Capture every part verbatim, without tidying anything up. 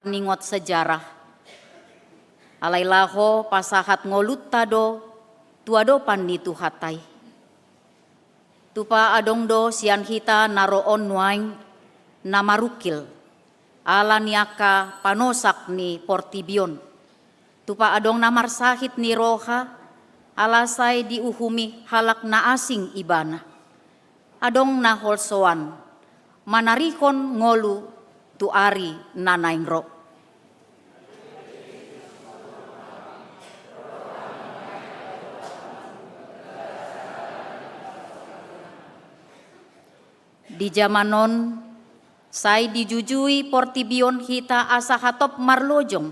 Ningot sejarah. Alai laho pasahat ngolunta do tu adopan ni Tuhanta i. Tupa adong do sian hita na ro on nuaeng na marungkil ala ni angka panosak ni portibi on. Tupa adong na marsahit ni roha ala sai diuhumi halak na asing ibana. Adong na holsoan manarihon ngolu tu ari na naeng ro. Di jaman on sai dijujui portibi on hita asa hatop marlojong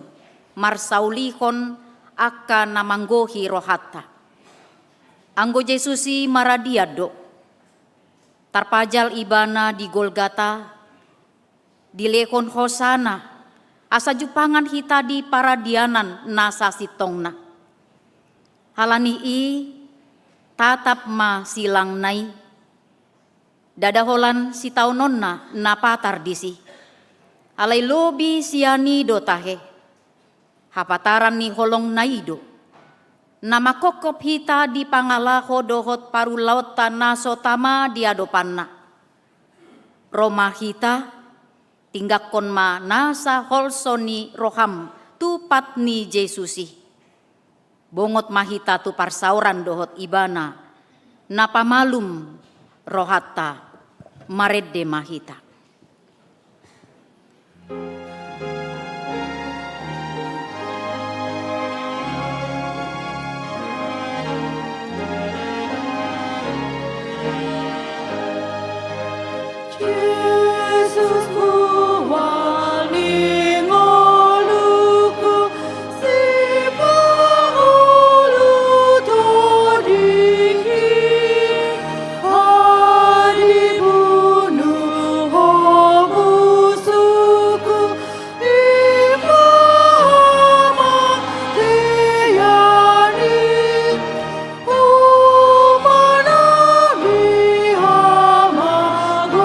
marsaulihon angka na manggohi rohanta. Anggo Jesus i maradian do. Tarpajal ibana di Golgata, dilehon hosana, asa jumpangan hita di paradianan na sasintongna. Ala ni i tatap ma silangna i. Ndada holan sitaononna na patar disi. Alai lobi sian i do tahe. Hapataran ni holongna i do na manghophop hita di pangalaho dohot parulaonta na so tama di adopanna. Ro ma hita, tinggangkon ma nasa holso ni roham tu pat ni Jesus i. Bongot ma hita tu parsaoran dohot ibana na pamalum rohanta. Marende ma hita. Jesus, bual ni ngolungku, sipangolu tu dingki, ai dibunuh Ho musuhku, i ma hamatean i. Humanami hamagoan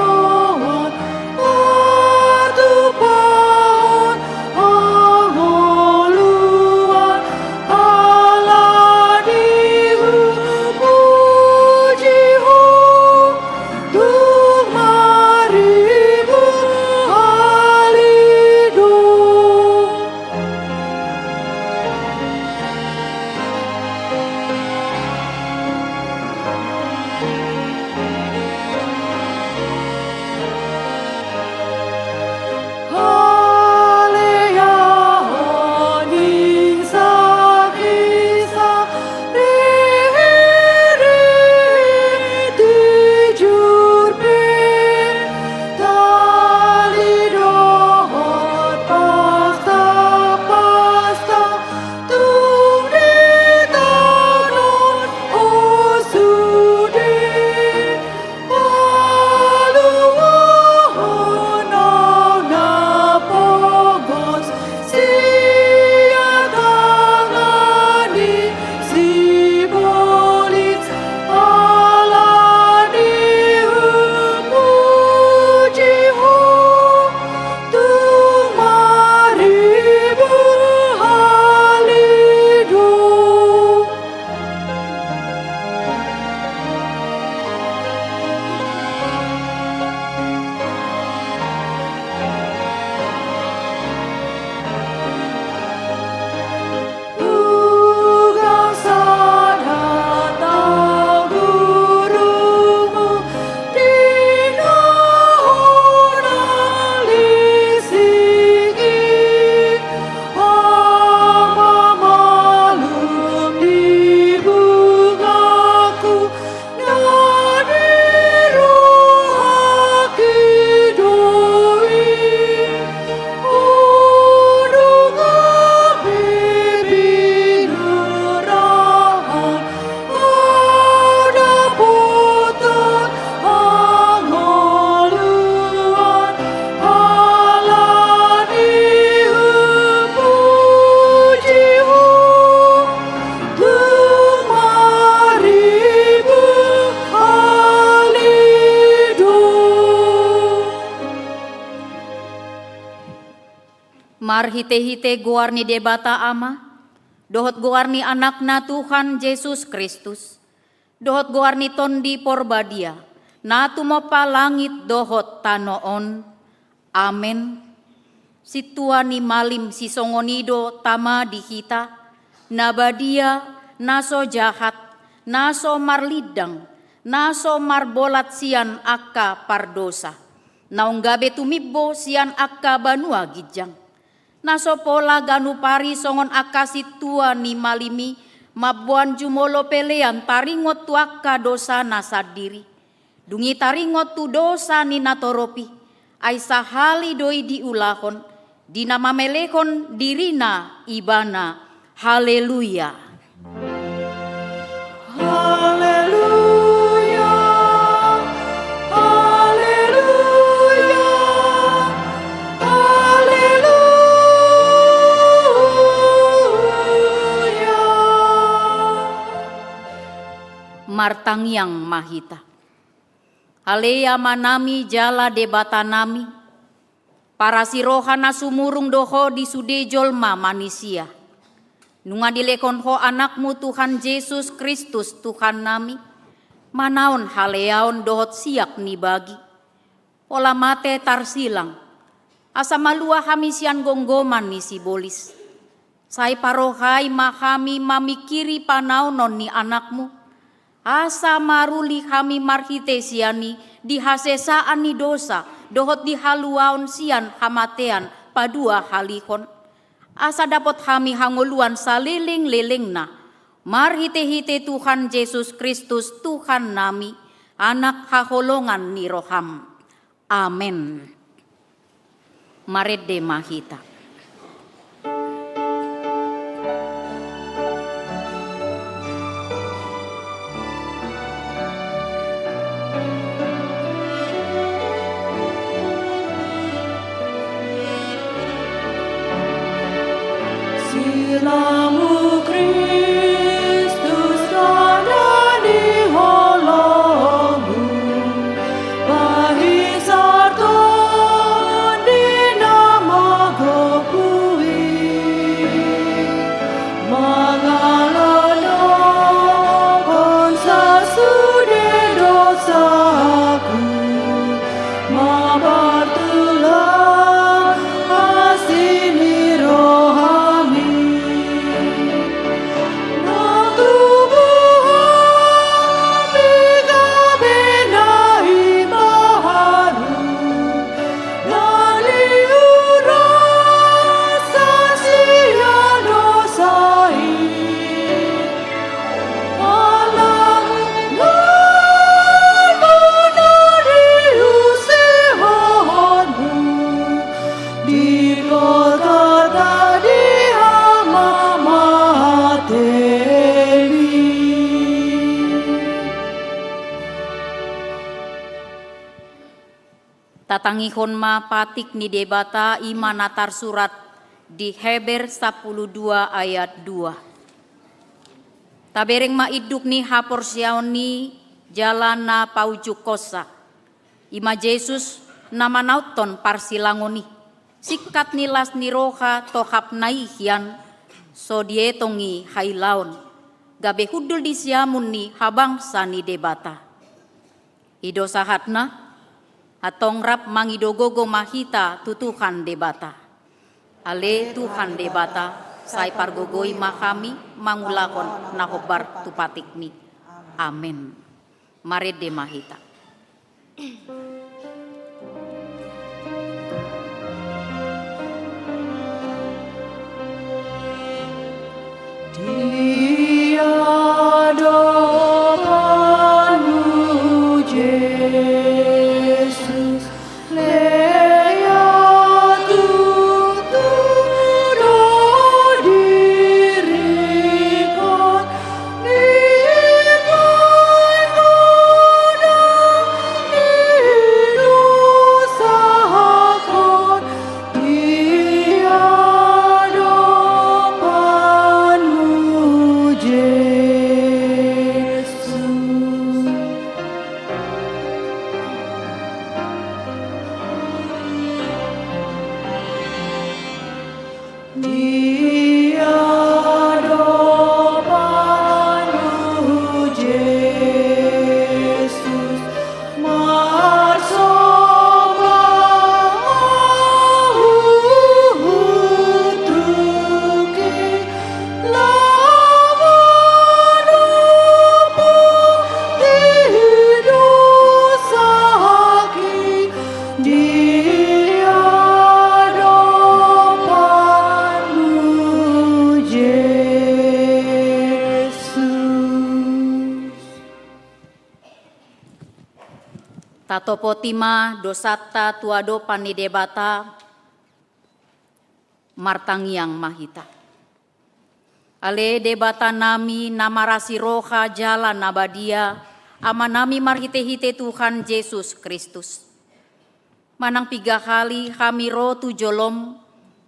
Marhite-hite goar ni Debata Ama, dohot goar ni Anakna Tuhan Jesus Kristus, dohot goar ni Tondi Porbadia, na tumompa langit dohot tano on. Amen. Sintua ni malim sisongon i do tama di hita, na badia, na so jahat, na so marlindang, na so marbolat sian angka pardosa, naung gabe tumimbo sian angka banua ginjang. Na so pola ganup ari songon angka sintua ni malim i, mamboan jumolo pelean taringot tu angka dosana sandiri. Dung i taringot tu dosa ni natorop i, ai sahali do i diulahon, di na mamelehon dirina ibana. Haleluya. Haleluya, haleluya, haleluya. Martangiang ma hita. Ale Amanami jala Debatanami, parasi roha na sumurung do Ho di sude jolma manisia. Nunga dilehon Ho Anakmu Tuhan Jesus Kristus Tuhannami, manaon haleaon dohot siak ni bagi. Pola mate tarsilang, asa malua hami sian gomgoman ni sibolis. Sai parohai ma hami mamingkiri panaonon ni Anakmu, asa maruli hami marhite sian i di hasesaan ni dosa dohot di haluaon sian hamatean paduahalihon, asa dapot hami hangoluan saleleng-lelengna, marhite-hite Tuhan Jesus Kristus Tuhannami, Anak haholongan ni roham. Amen. Marende ma hita. Silamu Kristus, tanda ni holongmu, pahisar Tondi na magopu i, mangalahon sasude dosaku, mampartulang asi ni rohami. Tubuhon i gabe na imbaru, na niuras sian dosa i. Alang na niusehonmu di Golgota di hamatemi. Tatangihon ma patik ni Debata, i ma na tarsurat di Heber sampulu dua ayat dua. Tabereng ma induk ni haporseaon i jala na paujunghonsa. I ma Jesus na manauthon parsilangon i, singkat ni las ni roha tohapna i hian, so dietong i hailaon, gabe hundul di siamun ni habangsa ni Debata. I do sahatna, antong rap mangido gogo ma hita tu Tuhan Debata. Ale Tuhan Debata, sai pargogoi ma hami mangulahon na hombar tu patikmi. Amen. Marende ma hita. Di adopanmu Jesus, lea tutu do diringkot, di poinggonang ni Di adopanmu, Jesus. Tatopoti ma dosanta tu adopan ni Debata. Martangiang ma hita. Ale Debata nami na marasi roha jala na badia, Ama nami marhite-hite Tuhan Jesus Kristus. Manang piga hali hami ro tu jolom,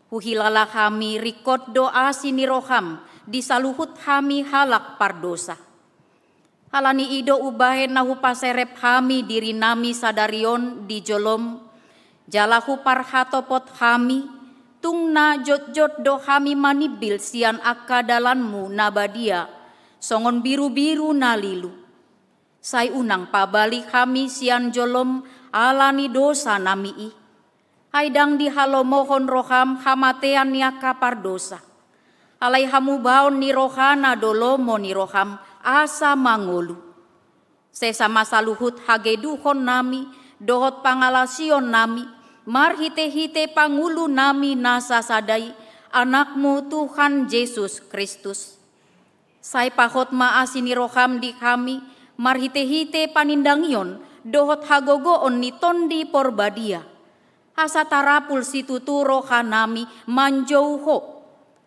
huhilala hami ringkot do asi ni roham di saluhut hami halak pardosa. Ala ni i do umbahen na hupaserep hami dirinami sadari on di jolom, jala huparhatopot hami, tung na jotjot do hami manimbil sian angka dalanmu na badia, songon birubiru na lilu. Sai unang pabali hami sian jolom ala ni dosa nami i. Ai ndang dihalomohon roham hamatean ni angka pardosa. Alai hamubaon ni rohana do lomo ni roham asa mangolu. Sesa ma saluhut hageduhon nami, dohot pangalasion nami, marhite-hite pangulu nami na sasada i, Anakmu Tuhan Jesus Kristus. Sai pahot ma asi ni roham di hami, marhite-hite panindangion, dohot hagogoon ni Tondi Porbadia. Asa tarapul situtu roha nami manjou Ho.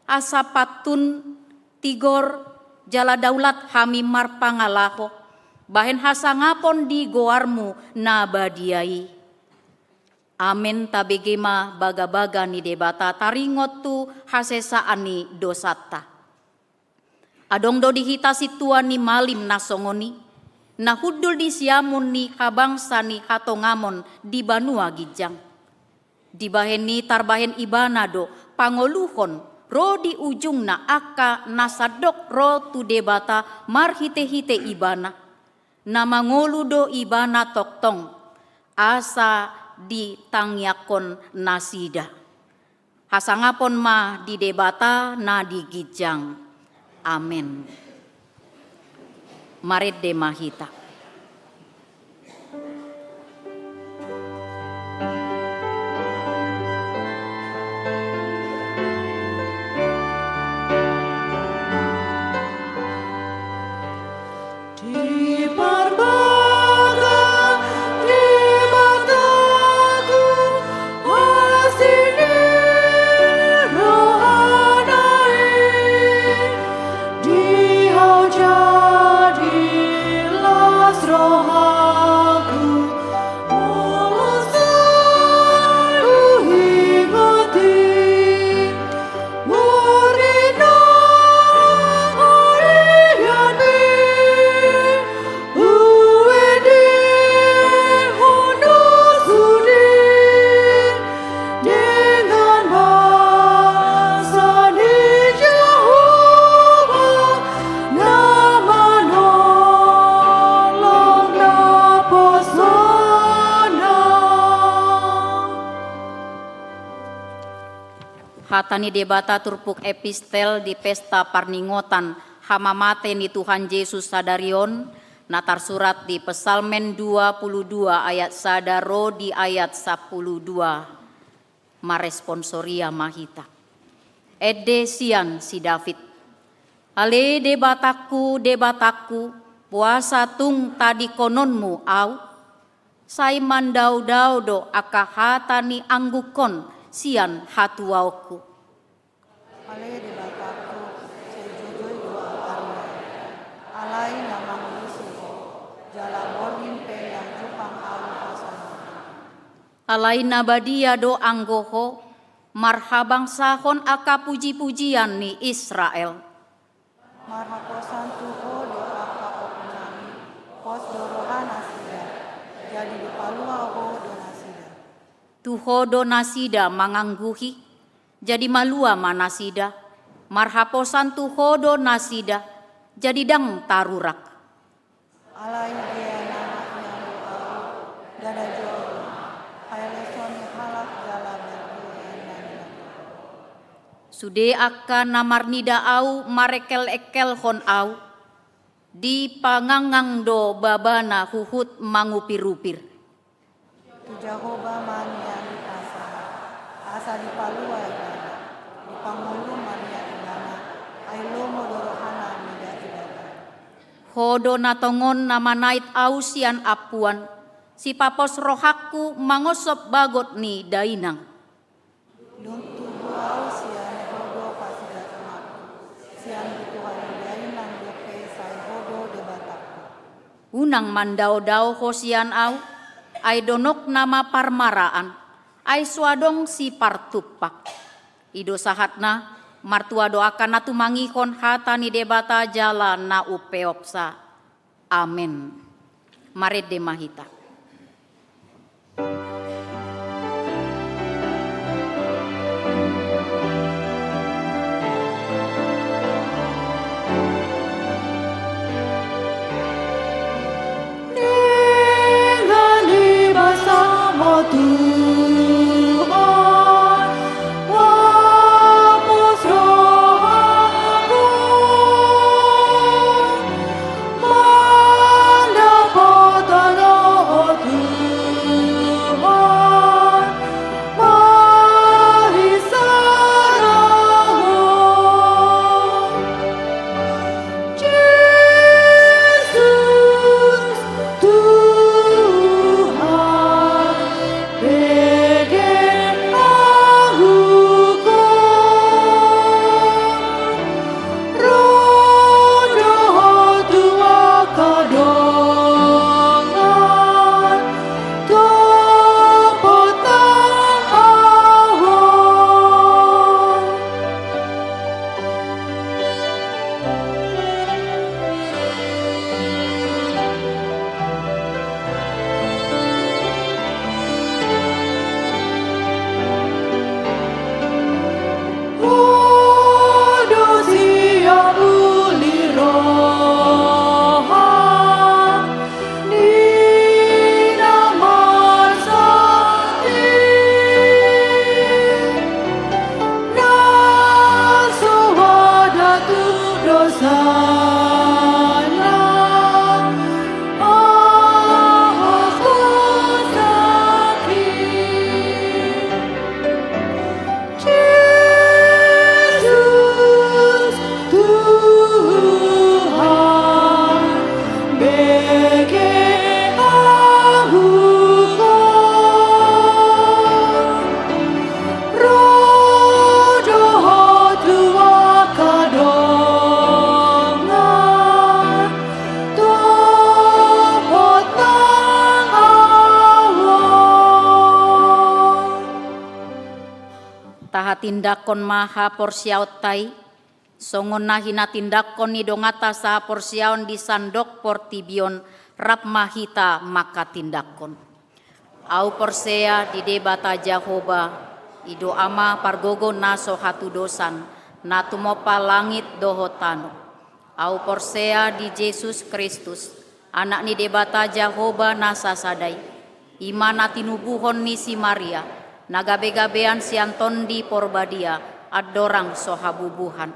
Asa pantun, tigor, jala daulat hami marpangalaho. Bahen hasangapon di goarmu na badia i. Amen. Tabege ma bagabaga ni Debata taringot tu hasesaan ni dosanta. Adong do di hita sintua ni malim na songon i, na hundul di siamun ni habangsa ni hatongamon di banua ginjang. Dibahen i tarbahen ibana do pangoluhon ro di ujungna angka na sandok ro tu Debata marhite-hite ibana. Na mangolu do ibana tongtong, asa ditangiangkon nasida. Hasangapon ma di Debata na di ginjang. Amen. Marende ma hita. Diparbaga Debata tu asi ni rohana i, di hau jadi las rohaku, molo sai huingot i. Hata ni Debata turpuk epistel di pesta parningotan hamamate ni Tuhan Jesus sadari on, na tarsurat di Psalmen dua puluh dua ayat sada ro di ayat sampulu dua. Maresponsoria ma hita. Ende sian si David. Ale Debatangku, Debatangku, boasa tung tadingkononmu ahu? Sai mandaodao do angka hata ni anggungkon sian hatuaonku. Ale Debatangku, sai jojoi do ahu arina i, alai na mangurusi Ho, jala borngin pe ndang jumpang ahu hasangapon. Alai na badia do anggo Ho, marhabangsahon angka pujipujian ni Israel. Marhaposan tu Ho do angka ompunami, pos do roha nasida, jadi dipalua Ho do nasida. Tu Ho do nasida mangangguhi, jadi malua ma nasida, marhaposan tu Ho do nasida, jadi ndang tarurak. Alai dia na mangihut ahu, ndada jolma, haeleson ni halak jala bergulai na nilaku. Sude angka na marnida ahu marengkel-engkelhon ahu, dipangangang do babana huhut mangupir-upir. Tu Jahowa ma Asa dipalua ibana, dipangolu ma nian ibana, ai lomo do rohana mida ibana. Ho do na tongon na manait ahu sian ampuan, sipapos rohangku mangoshop bagot ni dainang. Dung tubu ahu sian Ho do pasigatonganku, sian butuha ni dainang dope sai Ho do Debatangku. Unang mandaodao ho sian ahu, ai donokna ma parmaraan, ai so adong sipartumpak. I do sahatna, martua do angka na tumangihon hata ni Debata jala na umpeopsa. Amen. Marende ma hita. Tahatindangkon ma haporseaonta i, songon na hinatindangkon ni donganta sahaporseaon di sandok portibi on, rap ma hita manghatindangkon. Ahu porsea di Debata Jahowa, i do Ama pargogo na so hatudosan, na tumompa langit dohot tano. Ahu porsea di Jesus Kristus, Anak ni Debata Jahowa na sasada i, i ma na tinubuhon ni si Maria, na gabegabean sian Tondi Porbadia, andorang so habubuhan.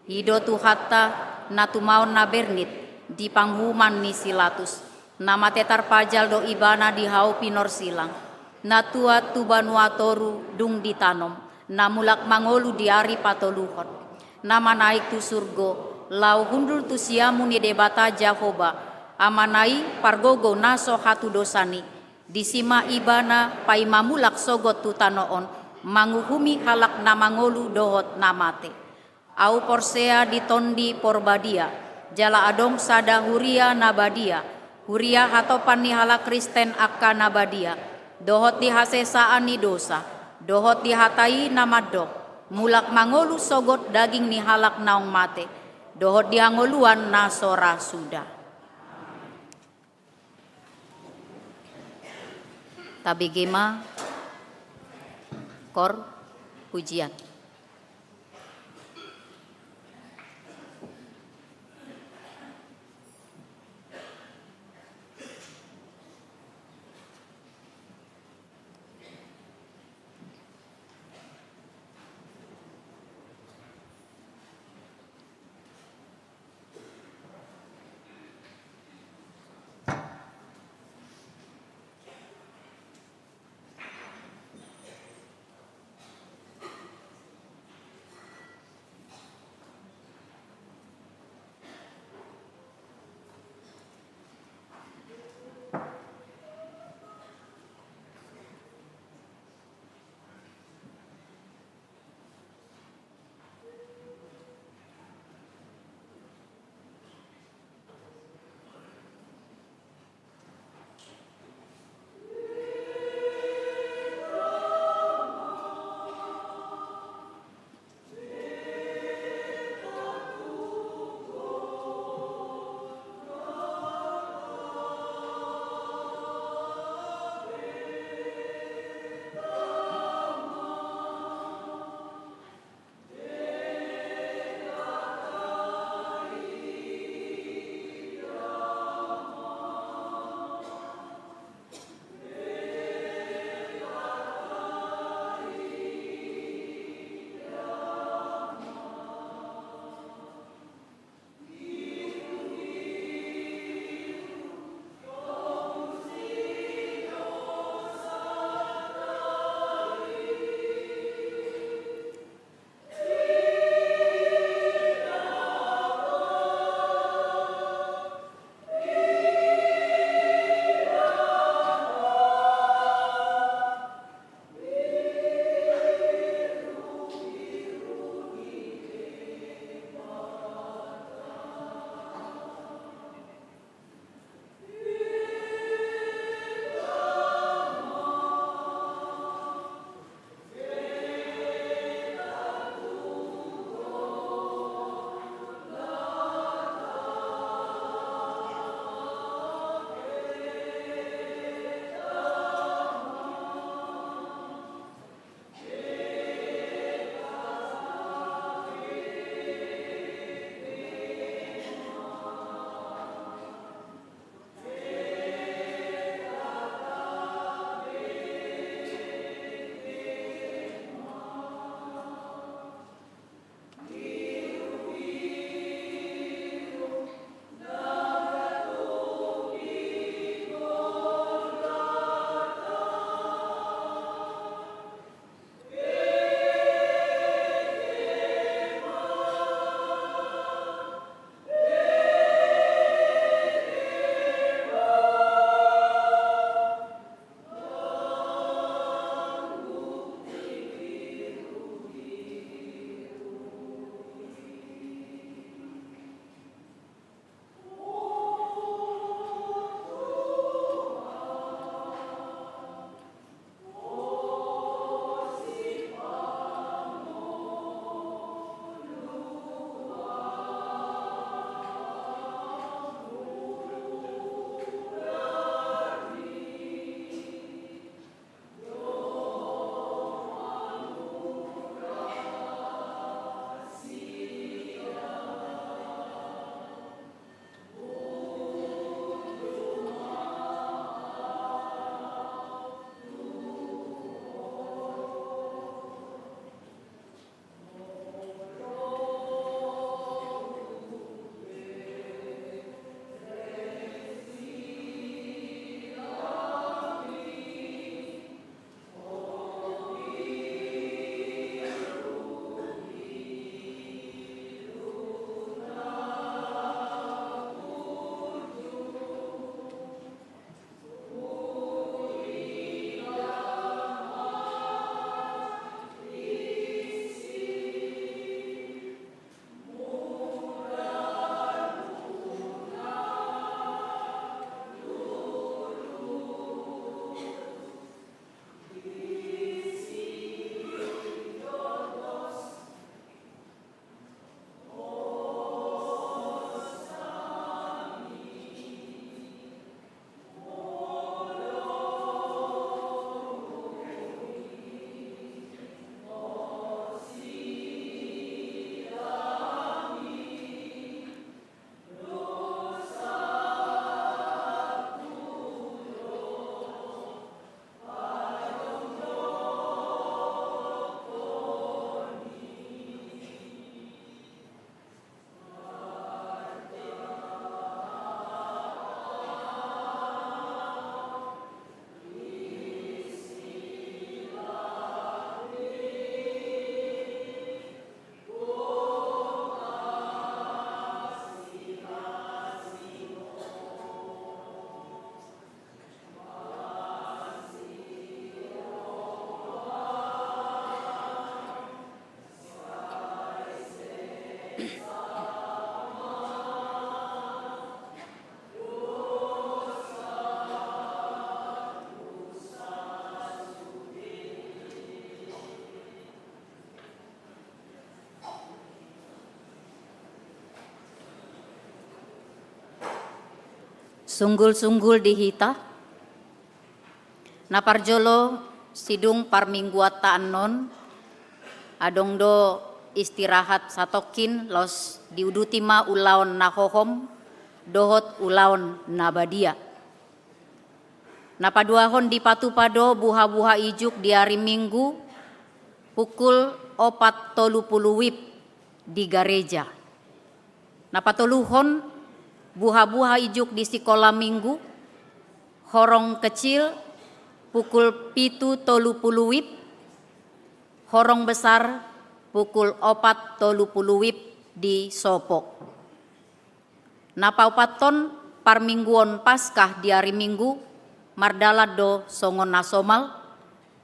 I do Tuhanta, na tumaon na bernit di panguhuman ni si Latus, na mate tarpajal do Ibana di hau pinorsilang, na tuat tu banua toru dung ditanom, na mulak mangolu di ari patoluhon, na manaek tu surgo, laho hundul tu siamun ni Debata Jahowa, Amana i pargogo na so hatudosan i, disi ma Ibana paima mulak sogot tu tano on, manguhumi halak na mangolu dohot na mate. Ahu porsea di Tondi Porbadia, jala adong sada huria na badia, huria hatopan ni halak Kristen angka na badia, dohot di hasesaan ni dosa, dohot di hata i na mandok, mulak mangolu sogot daging ni halak naung mate, dohot di hangoluan na so ra suda. Tabege ma kor pujian. Sunggul-sunggul di hita. Na parjolo, sidung parmingguanta annon, adong do istirahat satongkin, laos diuduti ma ulaon na hohom dohot ulaon na badia. Na paduahon, dipatupa do buha-buha ijuk di ari Minggu pukul opat tolu pulu wib di gareja. Na patoluhon, buha-buha ijuk di sikola Minggu, horong kecil pukul pitu tolu pulu wib, horong besar pukul opat tolu pulu wib di Sopo. Na paopathon, parmingguon Paskah di ari Minggu mardalan do songon na somal,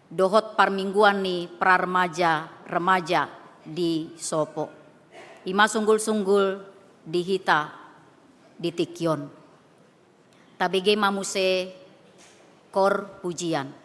dohot parmingguan ni praremaja-remaja di Sopo. I ma sunggul-sunggul di hita di tingki on. Tabege ma muse kor pujian.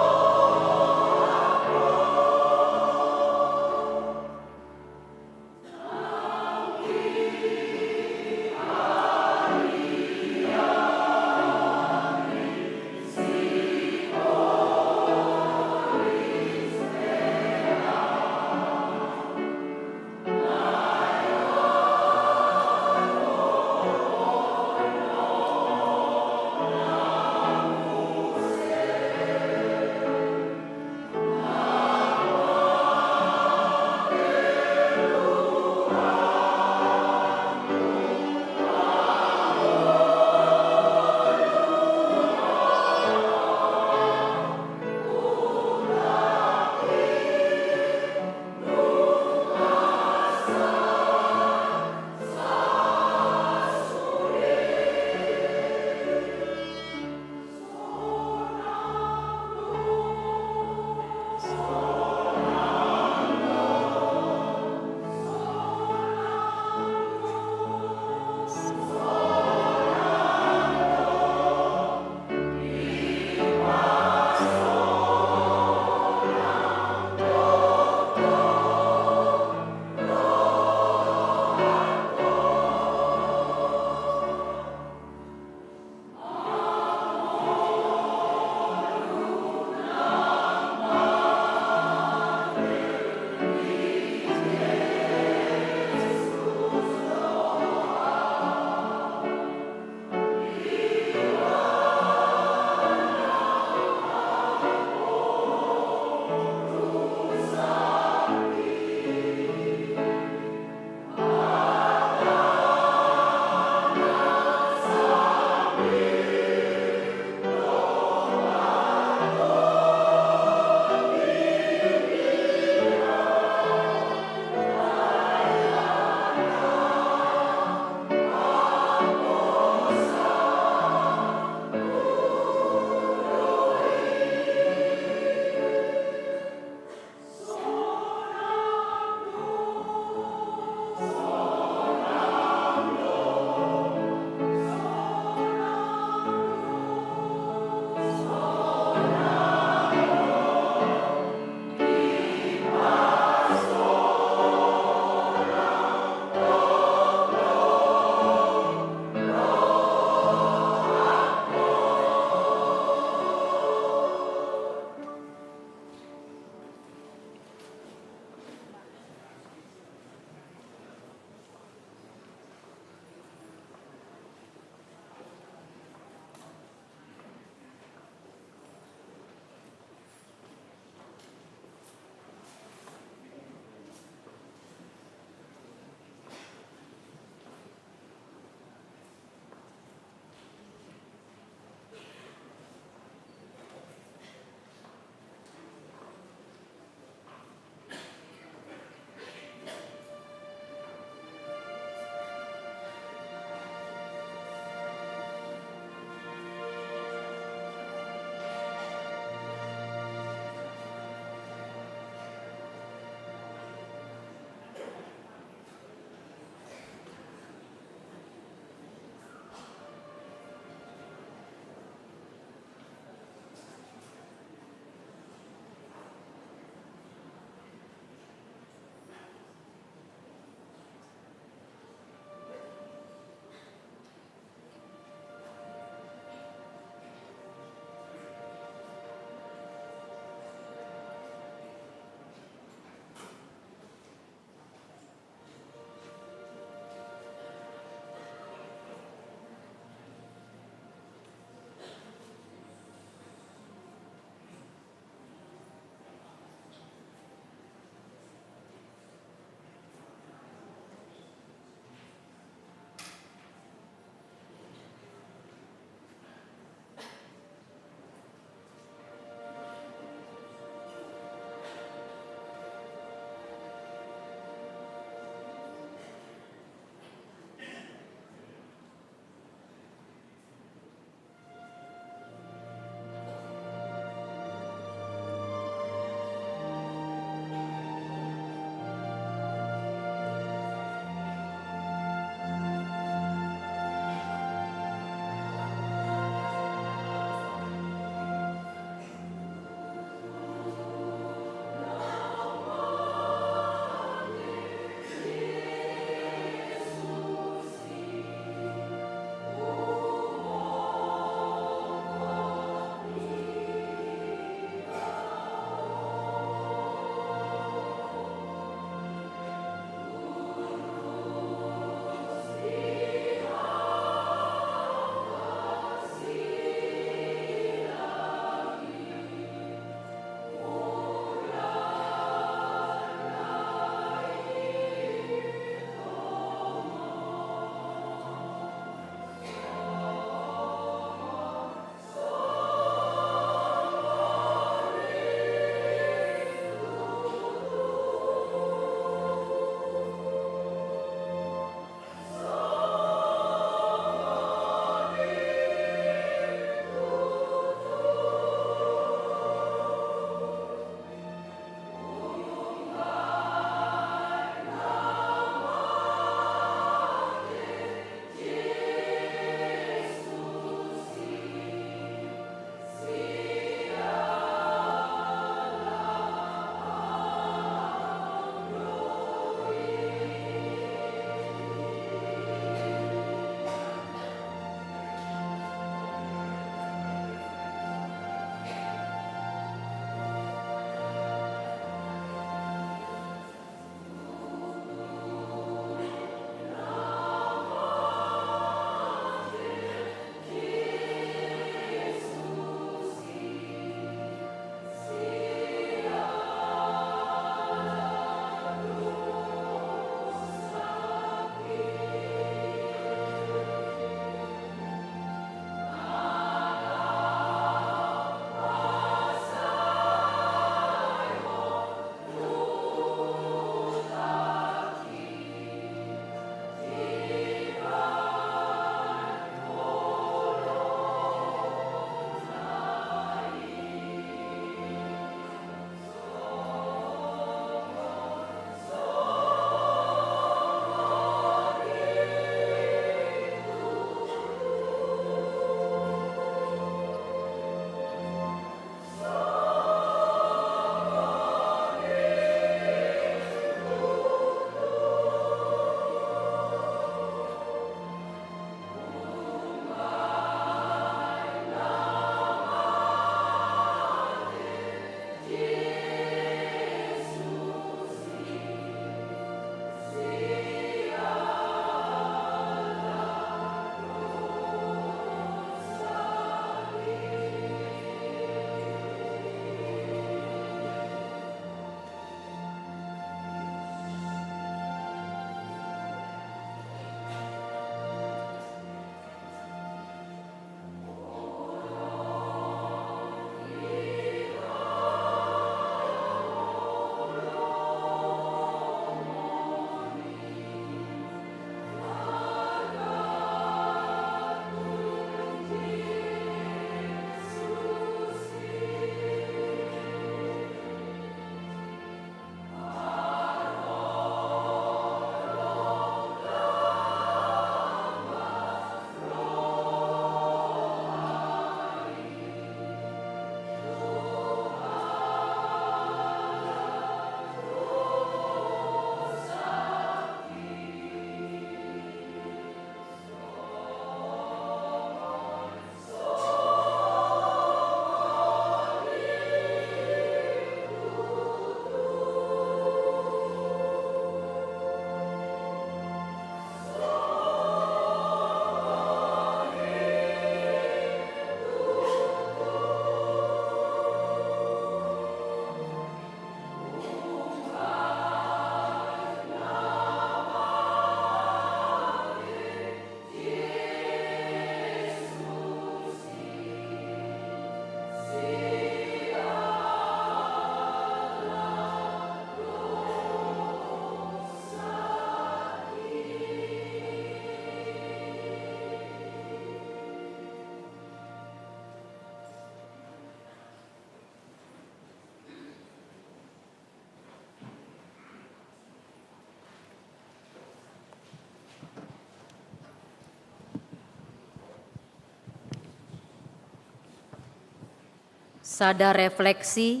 Sada refleksi,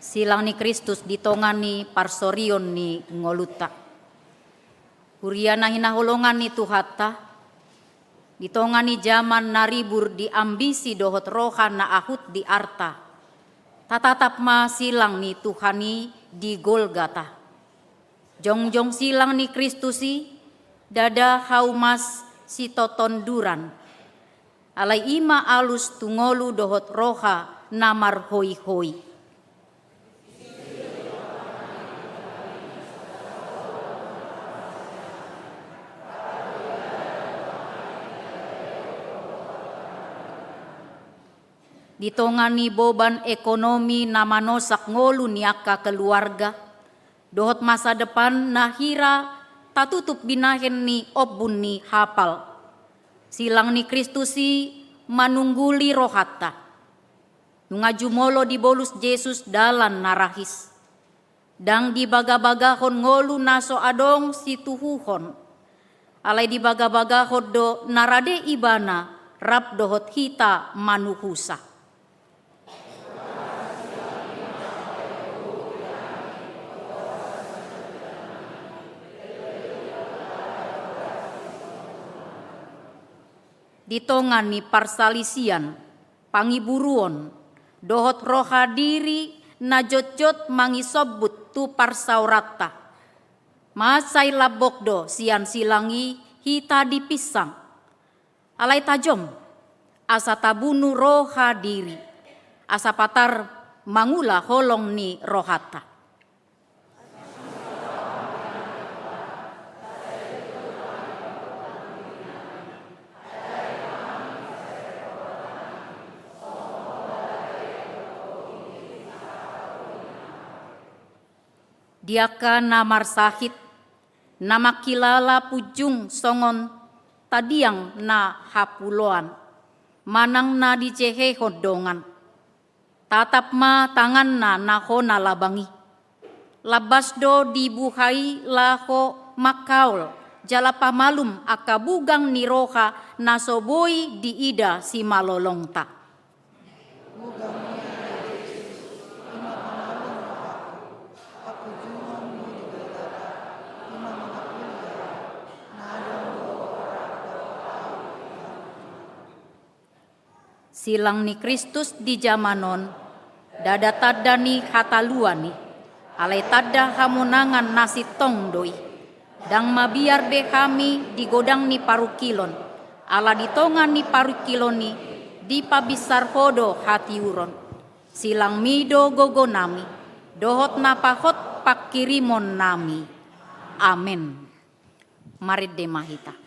silang ni Kristus di tonga ni parsorion ni ngolunta. Huria na hinaholongan ni Tuhanta, di tonga ni jaman na ribur di ambisi dohot roha na ahut di arta, tatatap ma silang ni Tuhan i di Golgata. Jongjong silang ni Kristus i, ndada haumas sitotonduran. Alai i ma alus tu ngolu dohot roha na marhoihoi. Di tonga ni boban ekonomi na manosak ngolu ni angka keluarga, dohot masa depan na hira tatutup binahen ni ombun ni hapal, silang ni Kristus i manungguli rohanta. Nunga jumolo dibolus Jesus dalan na rahis. Ndang dibagabagahon ngolu na so adong situhuhon. Alai dibagabagahon do na rade Ibana rap dohot hita manuhusa. Di tonga ni parsalisian, pangiburuon, dohot roha diri na jotjot mangisombut tu parsaoranta, mansai lambok do sian silang i hita dipinsang. Alai tajom, asa tabunu roha diri, asa patar mangula holong ni rohanta. Di angka na marsahit, na mangkilala punjung songon tandiang na hapuloan, manang na dijehehon dongan. Tatap ma tanganna na hona labang i. Lambas do dibuha i laho mangkaol, jala pamalum angka bugang ni roha na so boi diida simalolongta. Silang ni Kristus di jaman on, ndada tanda ni hataluan i, alai tanda hamonangan na sintong do i. Ndang mabiar be hami di godang ni parungkilon, ala di tonga ni parungkilon i dipabinsar Ho do hatiuron. SilangMi do gogonami, dohot na pahot panghirimonnami. Amen. Marende ma hita.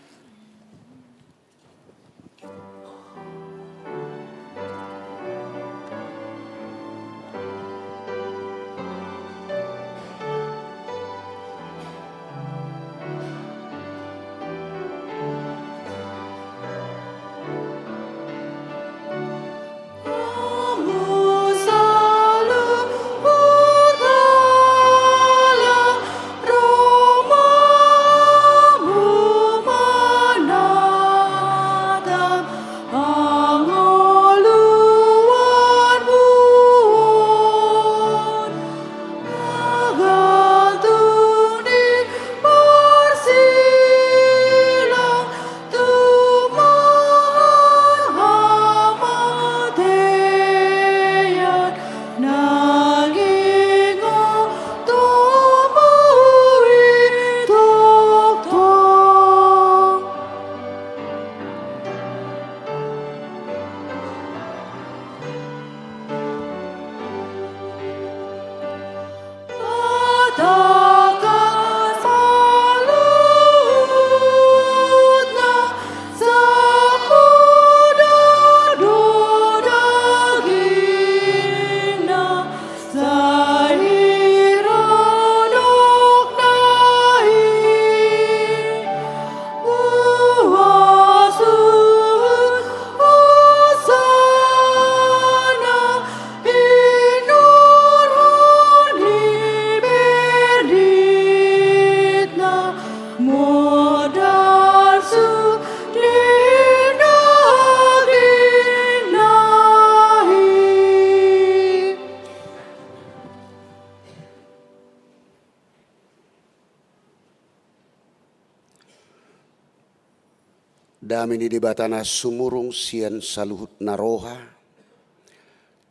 Dame ni Debata na sumurung sian saluhut na roha,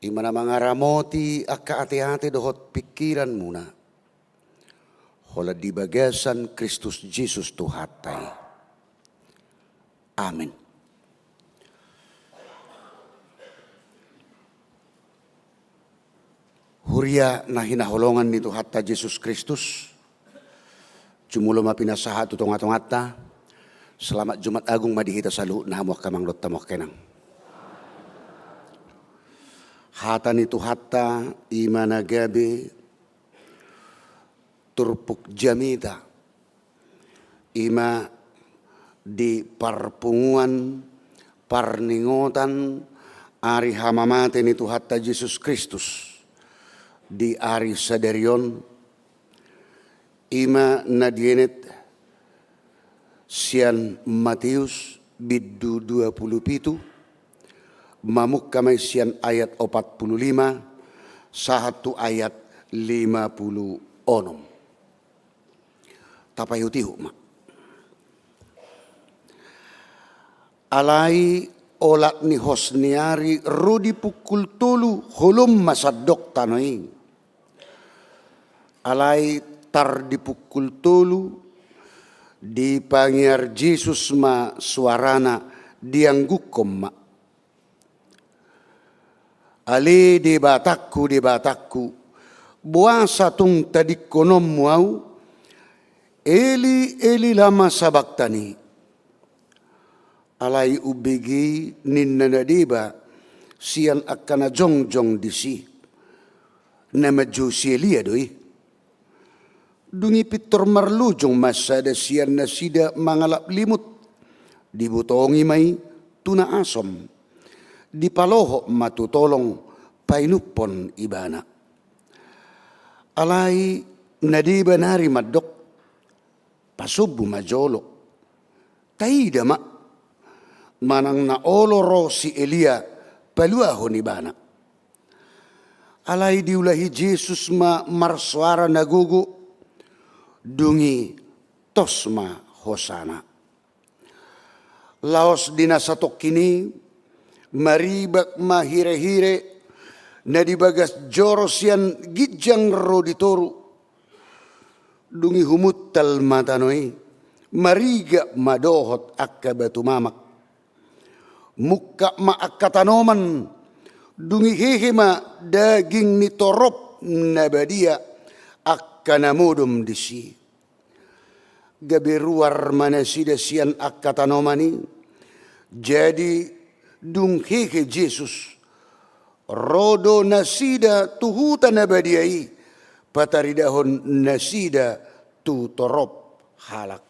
i ma na mangaramoti angka ateate dohot pingkiranmuna, holan di bagasan Kristus Jesus Tuhanta i. Amin. Huria na hinaholongan ni Tuhanta Jesus Kristus, jumolo ma pinasahat tu tongatonganta. Selamat Jumat Agung ma di hita saluhutna, hamu angka amang dohot hamu angka inang. Hata ni Tuhanta i ma na gabe turpuk jamita, i ma di parpunguan parningotan ari hamamate ni Tuhanta Jesus Kristus di ari sadari on, i ma na dienet sian Mateus bindu dua pulu pitu, mamungka ma i sian ayat opat pulu lima sahat tu ayat lima pulu onom. Tapaihutihut ma. Alai olat ni hos ni ari ro di pukul tolu holom ma sandok tano i. Alai tar di pukul tolu, dipangiar Jesus ma suarana, diangguhon ma: Ale Debatangku, Debatangku, boasa tung tadingkononmu ahu? Eli, Eli, lama sabaktani? Alai umbege i ninna na deba sian angka na jongjong disi: Na manjou si Elia do i. Dung i pintor marlojong ma sada sian nasida mangalap limut, dibotongi ma i tu na asom, dipalohot ma tu tolong painumhon ibana. Alai na deba nari mandok: Pasombu ma jolo, taida ma manang na olo ro si Elia paluahon ibana. Alai diulahi Jesus ma marsoara na gogo, dung i tos ma hosana. Laos di na satongkin i, maribak ma hirehire na di bagas joro sian ginjang ro di toru. Dung i humuntal ma tano i, marigak ma dohot angka batu mamak. Mungkap ma angka tanoman, dung i hehe ma daging ni torop na badia angka na modom disi. Gabe ruar ma nasida sian angka tanoman i. Jadi, dung hehe Jesus, ro do nasida tu huta na badia i, pataridahon nasida tu torop halak.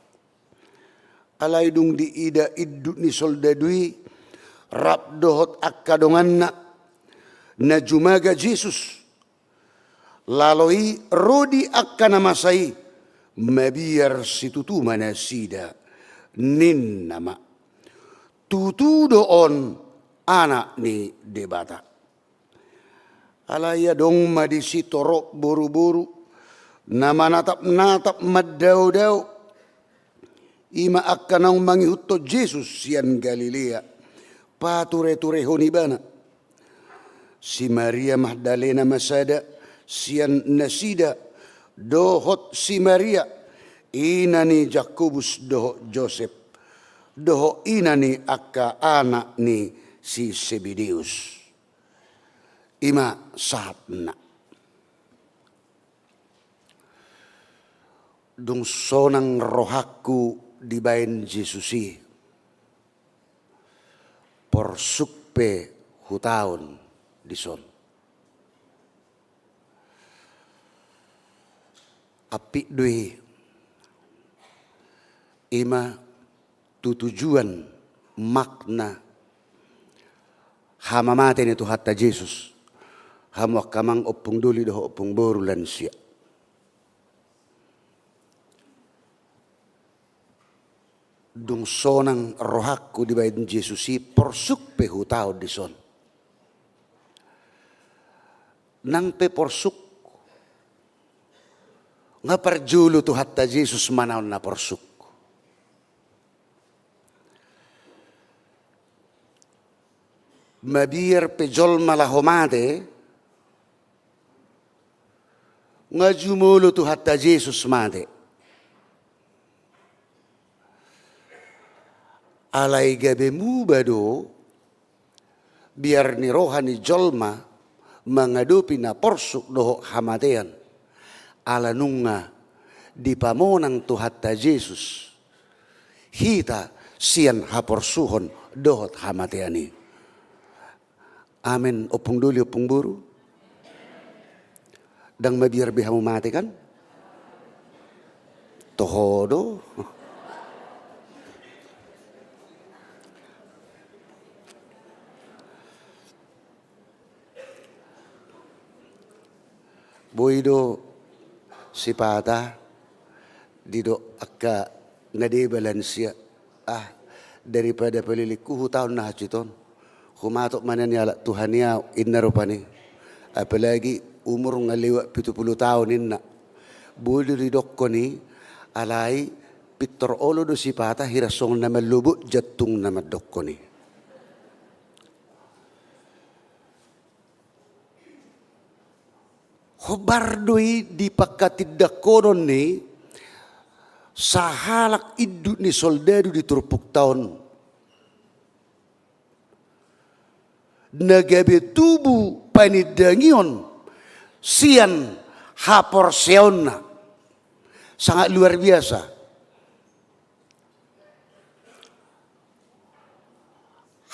Alai dung diida induk ni soldadu i rap dohot angka donganna, na jumaga Jesus, lalo i ro di angka na masa i, mabiar situtu ma nasida, ninna ma: Tutu do on Anak ni Debata. Alai adong ma disi torop boruboru na manatapnatap mandaodao, i ma angka naung mangihuthon Jesus sian Galilea, patureturehon ibana. Si Maria Magdalena ma sada sian nasida, dohot si Maria, ina ni Jakobus dohot Josep, dohot ina ni angka anak ni si Sebedeus. I ma sahatna. Dung sonang rohangku dibaen Jesus i, porsuk pe hutaon dison. Ampit do i, i ma tu tujuan, makna hamamate ni Tuhanta Jesus, hamu angka amang, ompung doli dohot ompung boru, lansia. Dung sonang rohangku dibaen Jesus i, porsuk pe hutaon dison. Nang pe porsuk, nga parjolo Tuhanta Jesus manaon na porsuk. Mabiar pe jolma laho mate, nga jumolo Tuhanta Jesus mate. Alai gabe muba do biar ni roha ni jolma mangadopi na porsuk dohot hamatean. Ala nunga dipamonang Tuhanta Jesus hita sian haporsuhon dohot hamatean i. Amen. Ompung doli, ompung boru. Ndang mabiar be hamu mate kan? Toho do. Boi do sipata didok angka na deba lansia, ah, daripada palilingku hutaon na hansit on, humatop ma nian i halak Tuhan i au, inna rupani. Apalagi umur nga lewat pitu pulu taon inna. Boi do didokkon i, alai pintor olo do sipata, hira songon na mallobot jantungna mandokkon i. Hombar do i di pangkatindanghonon ni sahalak induk ni soldadu di turpukta on na gabe tubu panindangion sian haporseaonna. Sangat luar biasa.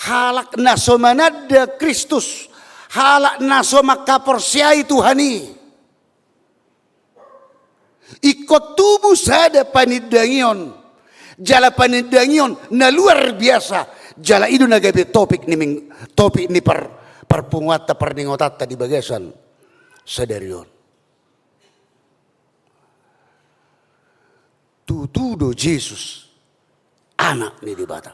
Halak na so mananda Kristus, halak na so mangkaporseai Tuhan i, ingkon tubu sada panindangion, jala panindangion na luar biasa, jala i do na gabe topik ni ming-, topik ni par-, parpunguanta, parningotanta di bagasan sadari on. Tutu do Jesus Anak ni Debata.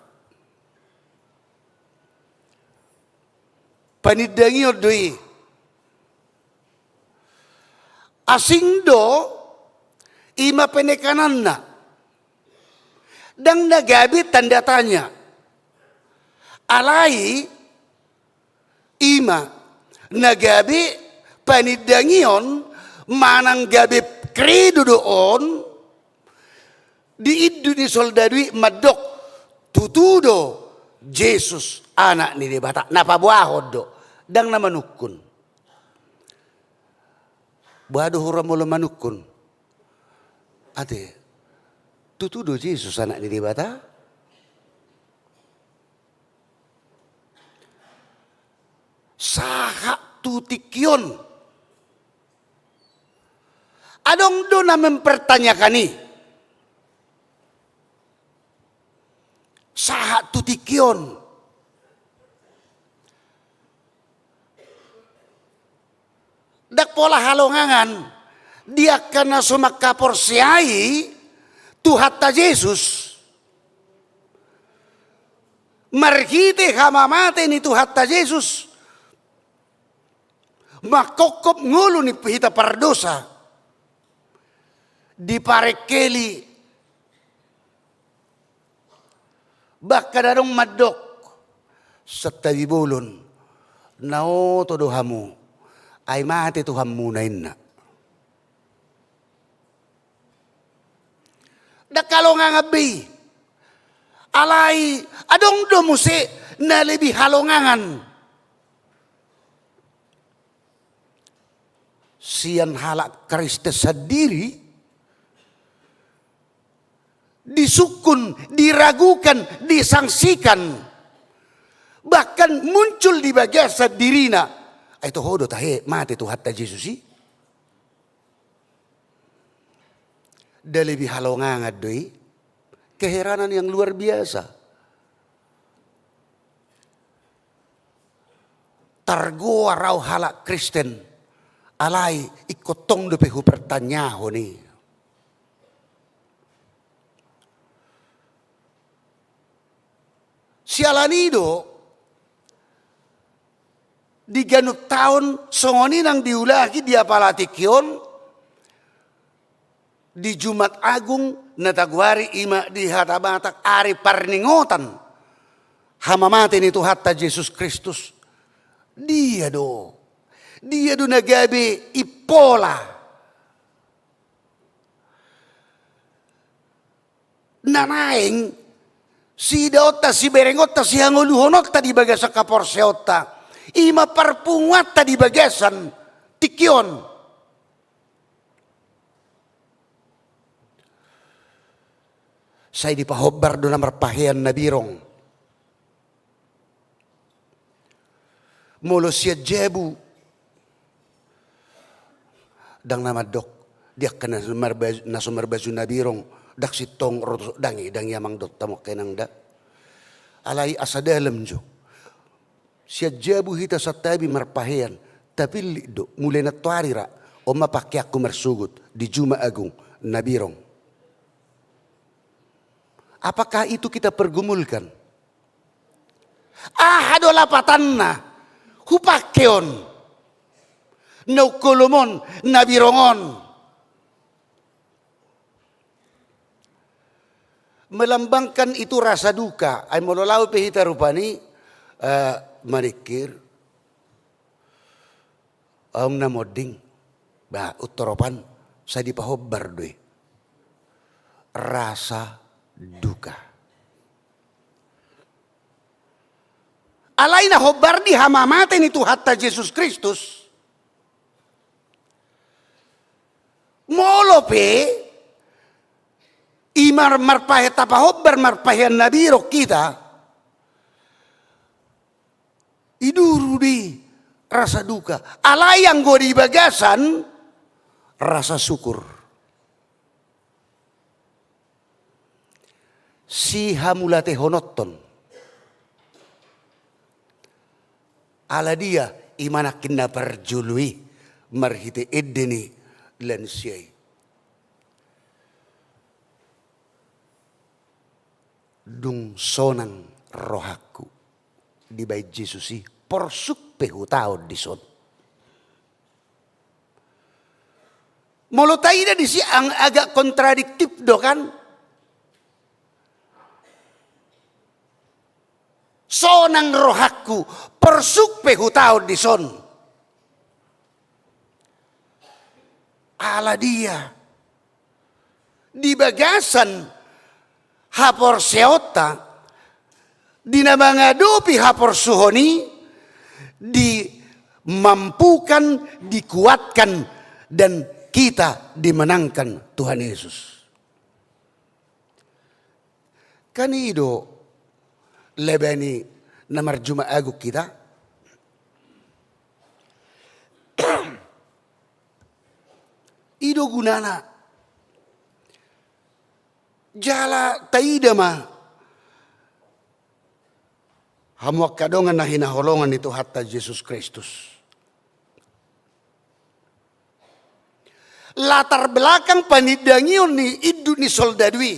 Panindangion do i. Asing do, i ma penekananna. Ndang na gabe tanda tanya. Alai i ma na gabe panindangion manang gabe kredo do on di induk ni soldadu i mandok tutu do Jesus Anak ni Debata. Na paboahon do, ndang na manungkun. Boha do hura molo manungkun? Ate, tutu do Jesus Anak ni Debata? Sahat tu tingki on adong do na mempertanyakan i. Sahat tu tingki on. Ndang pola halongangan di angka na so mangkaporseai Tuhanta Jesus. Marhite hamamate ni Tuhanta Jesus, mangkophop ngolu ni hita pardosa, diparengkeli. Bahkan adong mandok, santabi bolon, na oto do hamu, ai mate Tuhanmuna, inna. Ndang halongangan be i. Alai adong do muse na lebih halongangan. Sian halak Kristen sandiri disungkun, diragukan, disangsikan, bahkan muncul di bagasan dirina. Ai toho do tahe mate Tuhanta Jesus i? Nda lebih halongangan do i? Keheranan yang luar biasa. Targoar au halak Kristen, alai ingkon tong dope hupertanyahon i. Siala ni i do, di ganup taon songon i nang diulahon di apala tingki on, di Jumat Agung na tagoari i ma di hata Batak ari parningotan hamamate ni Tuhanta Jesus Kristus, Dia do? Dia do na gabe impola na naeng siidaonta, siberengonta, sihangoluhononta di bagasan haporseaonta, i ma parpunguanta di bagasan tingki on? Sai dipahombar do na marpahean na birong. Molo sian jabu, ndang na mandok di angka na so marbaju, na so marbaju na birong, ndang sintong ro tu son, ndang i, ndang i amang dohot hamu angka inang da. Alai asa dalam jo. Sian jabu hita santabi marpahean, tapillit do, mulai nantoari ra, on ma pakeanku marsogot di Juma Agung na birong. Apakah itu kita pergumulkan? Aha do lapatanna hupake on, naung holom on, na birong on? Melambangkan itu rasa duka. Ai molo laho pe hita rupani, eh, maningkir, aung na monding, ba, untoropan, sai dipahombar do i. Rasa duka. Alai na hombar di hamamate ni Tuhanta Jesus Kristus. Molo pe i mar-, marpahe-, tapahombar marpahean na birong hita, i duru do i rasa duka. Alai anggo di bagasan rasa syukur, sihamulatehononton. Ala dia? I ma nangkin na parjolo i marhite ende ni lansia i. Dung sonang rohangku dibahen Jesus i, porsuk pe hutaon dison. Molo taida disi, ang-, agak kontradiktif do kan? Sonang rohangku, porsuk pe hutaon dison. Ala dia? Di bagasan haporseaonta, di na mangadopi haporsuhon i, dimampukan, dikuatkan, dan kita dimenangkan Tuhan Yesus. Kan i do laba ni na marjuma agung hita. I do gunana. Jala taida ma hamu angka dongan na hinaholongan ni Tuhanta Jesus Kristus. Latar belakang panindangion ni induk ni soldadu i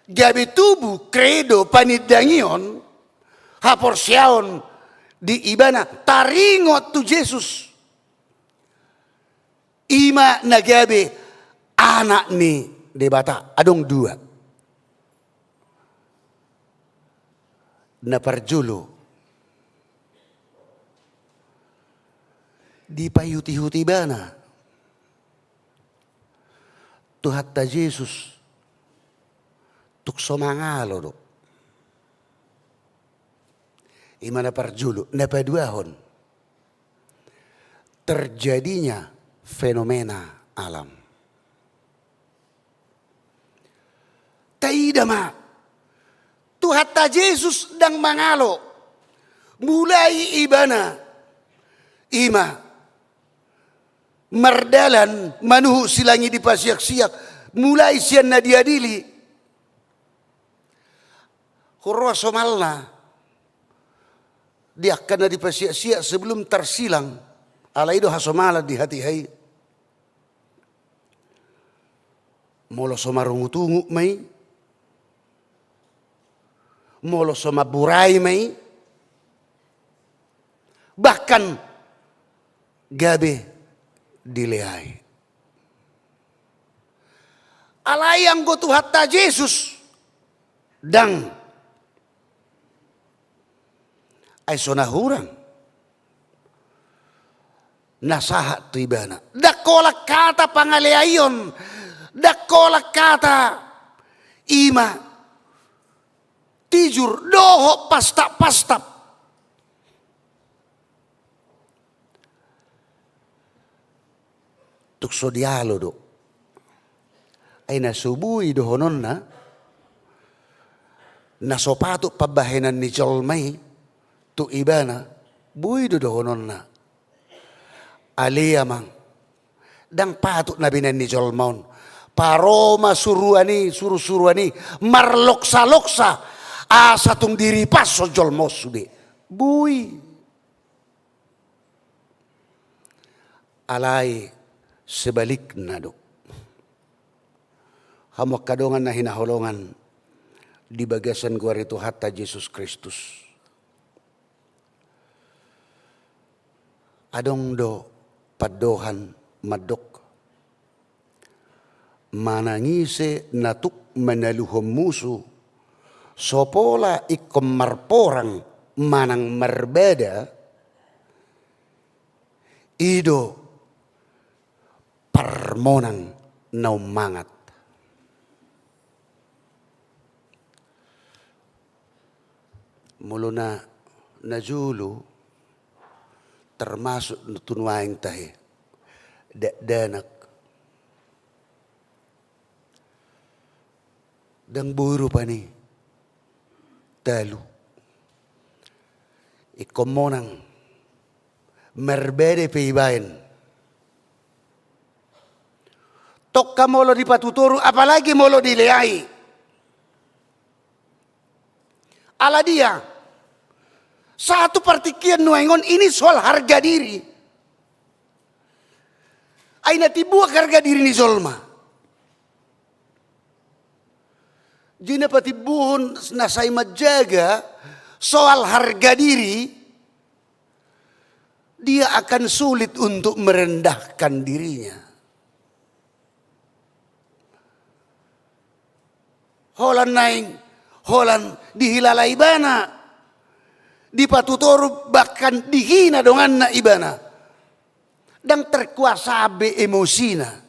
gabe tubu kredo panindangion, haporseaon di ibana taringot tu Jesus. I ma na gabe anak ni Debata. Adong dua. Na parjolo, dipaihut-ihut ibana Tuhanta Jesus tung so mangalo do. I ma na parjolo. Na paduahon, terjadinya fenomena alam. Taida ma, Tuhanta Jesus ndang mangalo. Mulai ibana, i ma mardalan manuhuk silang i dipasiaksiak, mulai sian na diadili. Huroa somalna di angka na dipasiaksiak sebelum tarsilang, alai do hasomalan di hatiha i. Molo so marungut-ungut ma i, molo so mamburai ma i, bahkan gabe dileai. Alai anggo Tuhanta Jesus ndang. Ai so na hurang na sahat tu ibana. Ndang holan hata pangaleaion, ndang holan hata i ma tijur dohot pastap-pastap. Tung so dialo do. Ai na so boi dohononna, na so patut pambahenan ni jolma i tu ibana, boi do dohononna. Ale amang, ndang patut na binahen ni jolma on. Paro ma suruan i, suru-suruan i, marloksa-loksa, asa tung diripashon jolma on sude. Boi. Alai sebalikna do. Hamu angka dongan na hinaholongan di bagasan goar ni Tuhanta Jesus Kristus. Adong do pandohan mandok, manang ise na tuk manaluhon musu, so pola ingkon marporang manang marbada, i do parmonang na ummangat. Molo na, na jolo, termasuk tu nuaeng tahe, dakdanak. Ndang boi rupani talu. Ingkon monang. Marbada pe ibaen. Tongka molo dipatutoru, apalagi molo dileai. Ala dia? Sahat tu partingkian nuaeng on, ini soal harga diri. Ai na timbo angka harga diri ni jolma. Jadi na patimbohon na sai manjaga soal harga diri, dia akan sulit untuk merendahkan dirinya. Holan naeng, holan dihilala ibana, dipatutoru, bahkan dihina donganna ibana. Ndang terkuasa be emosina.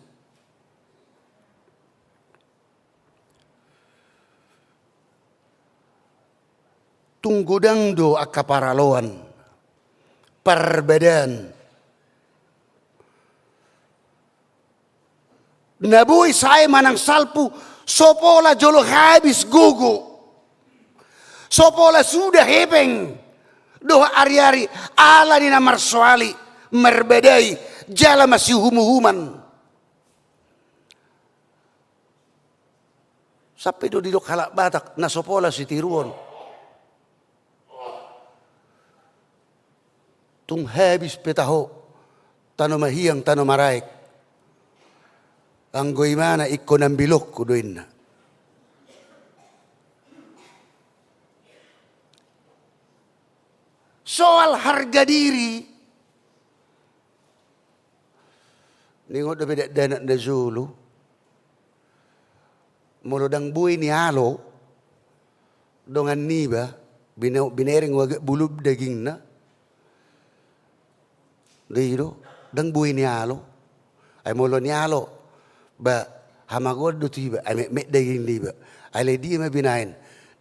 Tung godang do angka paraloan, parbadaan. Na boi sae manang salpu, so pola jolo habis gogo. So pola sudah hepeng dohot ari-ari, ala ni na marsoali, marbadai, jala masiuhum-uhuman. Sampe do didok halak Batak, na so pola sitiruon. Tung habis pe taho, tano mahiang, tano maraek. Anggo imana ingkon ambilonku do inna. Soal harga diri. Ningot dope dakdanak na jolo. Molo ndang boi nialo dongan niba, bina-, binereng uaget bulung dagingna. Dei do, ndang boi nialo. Ai molo nialo, ba hamagoan do tu iba, ai metmet daging niba. Alai dia ma binaen,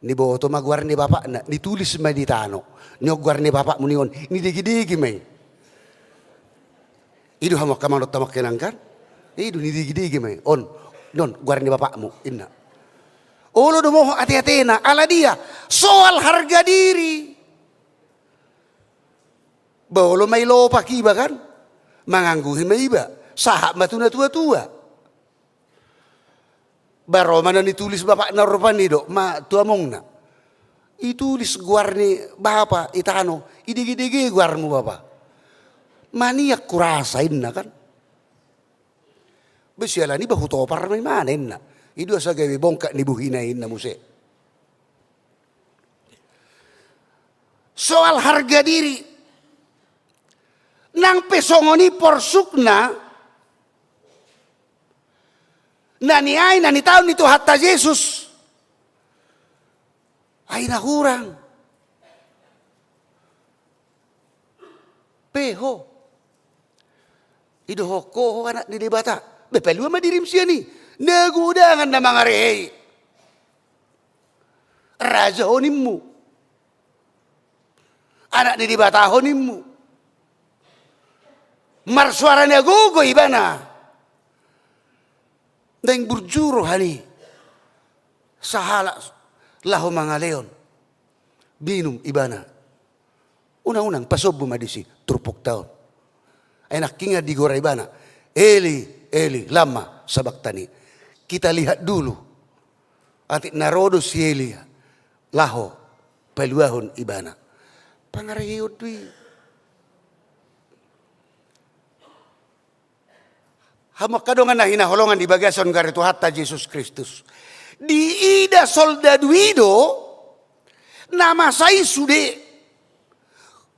niboto ma goar ni bapakna, nitulis ma di tano. Ni on goar ni bapakmu ni on, nidegedege ma i. I do hamu angka amang dohot hamu angka inang kan? I do nidegedege ma i. On, on goar ni bapakmu, inna. Olo do mohop ate-atena, ala dia? Soal harga diri. Ba olo ma i lopak iba kan? Mangangguhi ma iba. Sahat ma tu na tua-tua. Ba ro ma na nitulis bapakna rupani, didok ma tu amongna. Itulis goar ni bapa i tano, idegedege goarmu bapa. Maniak hurasa inna kan. Be siala ni ba hutopar ma imana inna. I do asa gabe bongkak ni buhina inna muse. Soal harga diri. Nang pe songon i porsukna, na niae na nitaon ni Tuhanta Jesus, ai na hurang. Pe ho, idohon ho, ho anak ni Debata, be palua ma dirim sian i. Na godangan na mangarehei. Raja ho nimmu. Anak ni Debata ho nimmu. Marsuara na gogo ibana. Naeng burju rohani. Sahalak laho mangalehon. Minum ibana. Unang-unang pasombu ma disi turpukta on. Ai nangkin digora ibana, Eli, Eli, lama sabaktani. Kita lihat dulu. Atik na ro do si Eli laho paluahon ibana. Pangareheion do i. Hamu angka dongan na hinaholongan di bagasan gareja Tuhanta Jesus Kristus. Diida soldadu i do na masa i sude.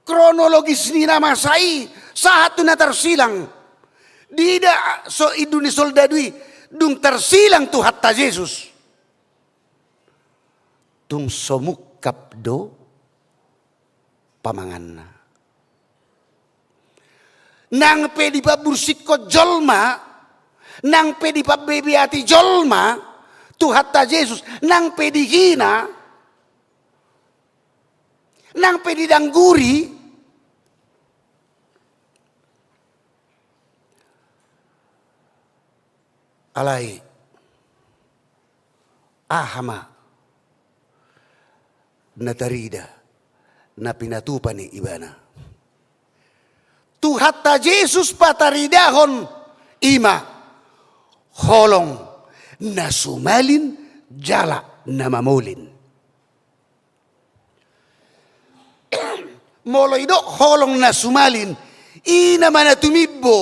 Kronologis ni na masa i sahat tu na tarsilang. Diida so indu ni soldadu i dung tarsilang Tuhanta Jesus. Tung so mungkap do pamanganna. Nang pe dipambursikkon jolma, nang pe dipambebeati jolma, Tuhanta Jesus, nang pe dihina, nang pe didangguri, alai aha ma na tarida, na pinatupa ni ibana? Tuhanta Jesus pataridahon i ma holong na sumalin jala na mamolin. Molo idok holong na sumalin, i nama na tumimbo,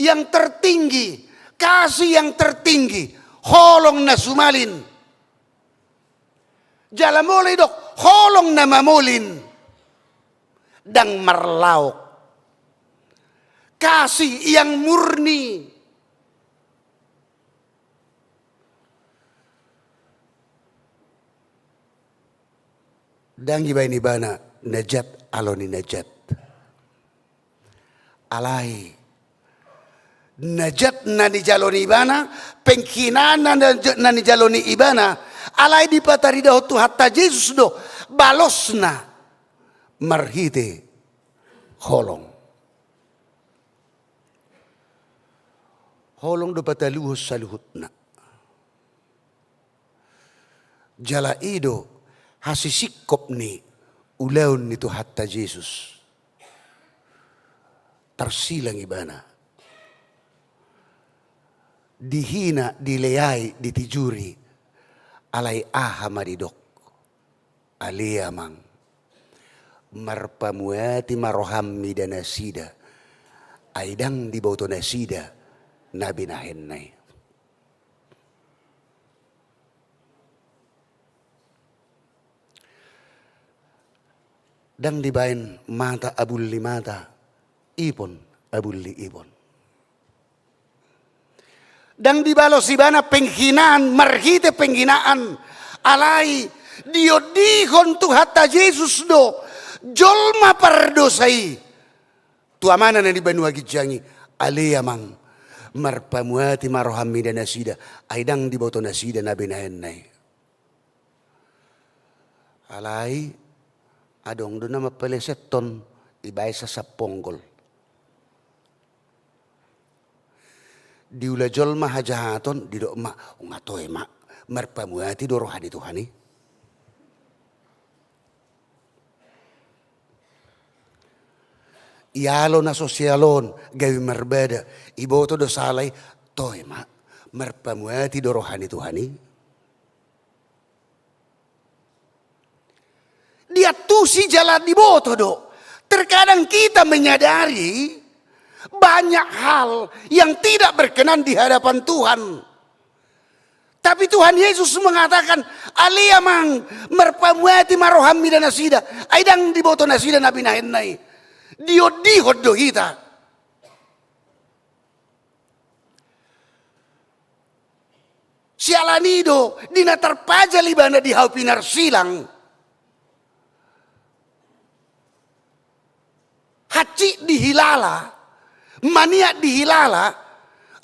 yang tertinggi, kasih yang tertinggi, holong na sumalin. Jala molo idok holong na mamolin, ndang marlaok, kasih yang murni. Ndang dibaen ibana na jat alo ni na jat. Alai na jat na nijalo ni ibana, penghinaan na, na, na nijalo ni ibana, alai dipataridahon Tuhanta Jesus do balosna marhite holong. Holong do pataluhon saluhutna. Jala i do hasisingkop ni ulaon ni Tuhanta Jesus. Tarsilang ibana. Dihina, dileai, ditijuri. Alai aha ma didok? Ale Amang, marpamuati ma roham mida nasida, ai ndang diboto nasida na binahenna i. Ndang dibaen mata abulli mata, ipon abulli ipon. Ndang dibalos ibana penghinaan marhite penghinaan, alai diondihon Tuhanta Jesus do jolma pardosa i tu Amana na di banua ginjang i. Ale Amang, marpamuati ma roham mida nasida, ai ndang diboto nasida na binahenna i. Alai adong do na mampeleseton, ibaen sasaponggol. Diula jolma hajahaton, didok ma, unga toe ma, marpamuati do roha ni Tuhan i. Ialo na so sialoon, gabe marbada, iboto do sala i, toe ma, marpamuati do roha ni Tuhan i. Diantusi jala diboto do. Terkadang kita menyadari banyak hal yang tidak berkenan di hadapan Tuhan. Tapi Tuhan Yesus mengatakan, ale Amang, marpamuati ma roham mida nasida, ai ndang diboto nasida na binahenna i. Diondihon do hita. Siala ni i do, di na tarpajal ibana di hau pinarsilang. hansit dihilala, maniak dihilala,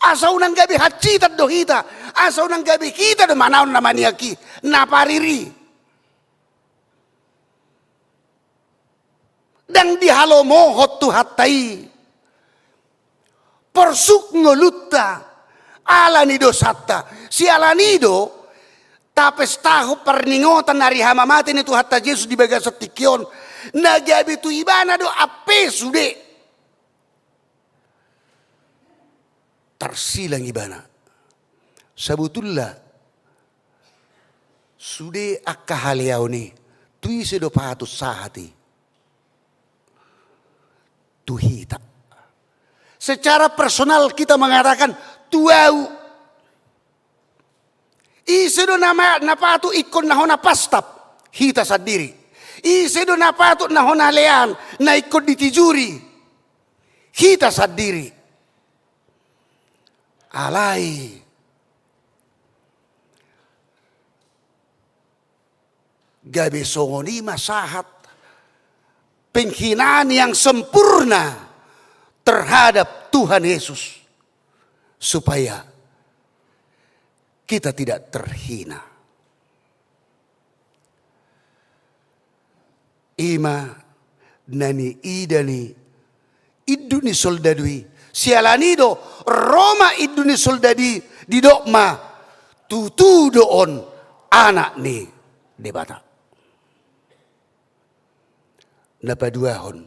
asa unang gabe hansitan do hita, asa unang gabe hita do manaon na maniak i, na parir i. Ndang dihalomohon Tuhanta i. Porsuk ngolunta ala ni dosanta. Siala ni i do tapestahon parningotan ari hamamate ni Tuhanta Jesus di bagasan tingki on, na gabe tu ibana do ampe sude tarsilang ibana. Sabotulna sude angka haleaon i, tu ise do patut sahat i? Tu hita. Secara personal kita mengatakan, tu ahu. Ise do na ma-, na patut ingkon na hona pastap? Hita sandiri. Ise do na patut na hona lean, na ingkon ditijuri? Hita sandiri. Alai gabe songon i ma sahat penghinaan yang sempurna terhadap Tuhan Yesus, supaya kita tidak terhina. I ma na niida ni induk ni soldadu i. Siala ni i do ro ma induk ni soldadu i, didok ma, tutu do on Anak ni Debata. Na paduahon.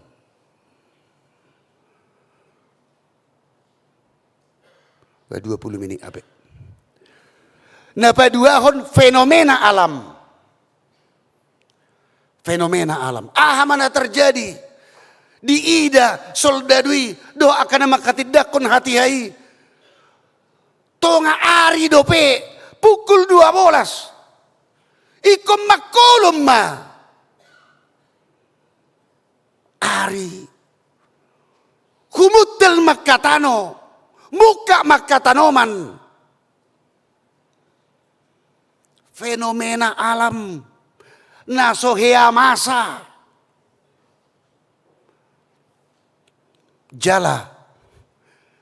Wah, dua puluh menit ape. Na paduahon, fenomena alam. Fenomena alam. Aha ma na terjadi? Diida soldadu i dohot angka na manghatindanghon hatiha i. Tonga ari dope, pukul dua bolas. Ingkon mangkolom ma ari. Humuntel ma angka tano, mungkap ma angka tanoman. Fenomena alam na so hea masa. Jala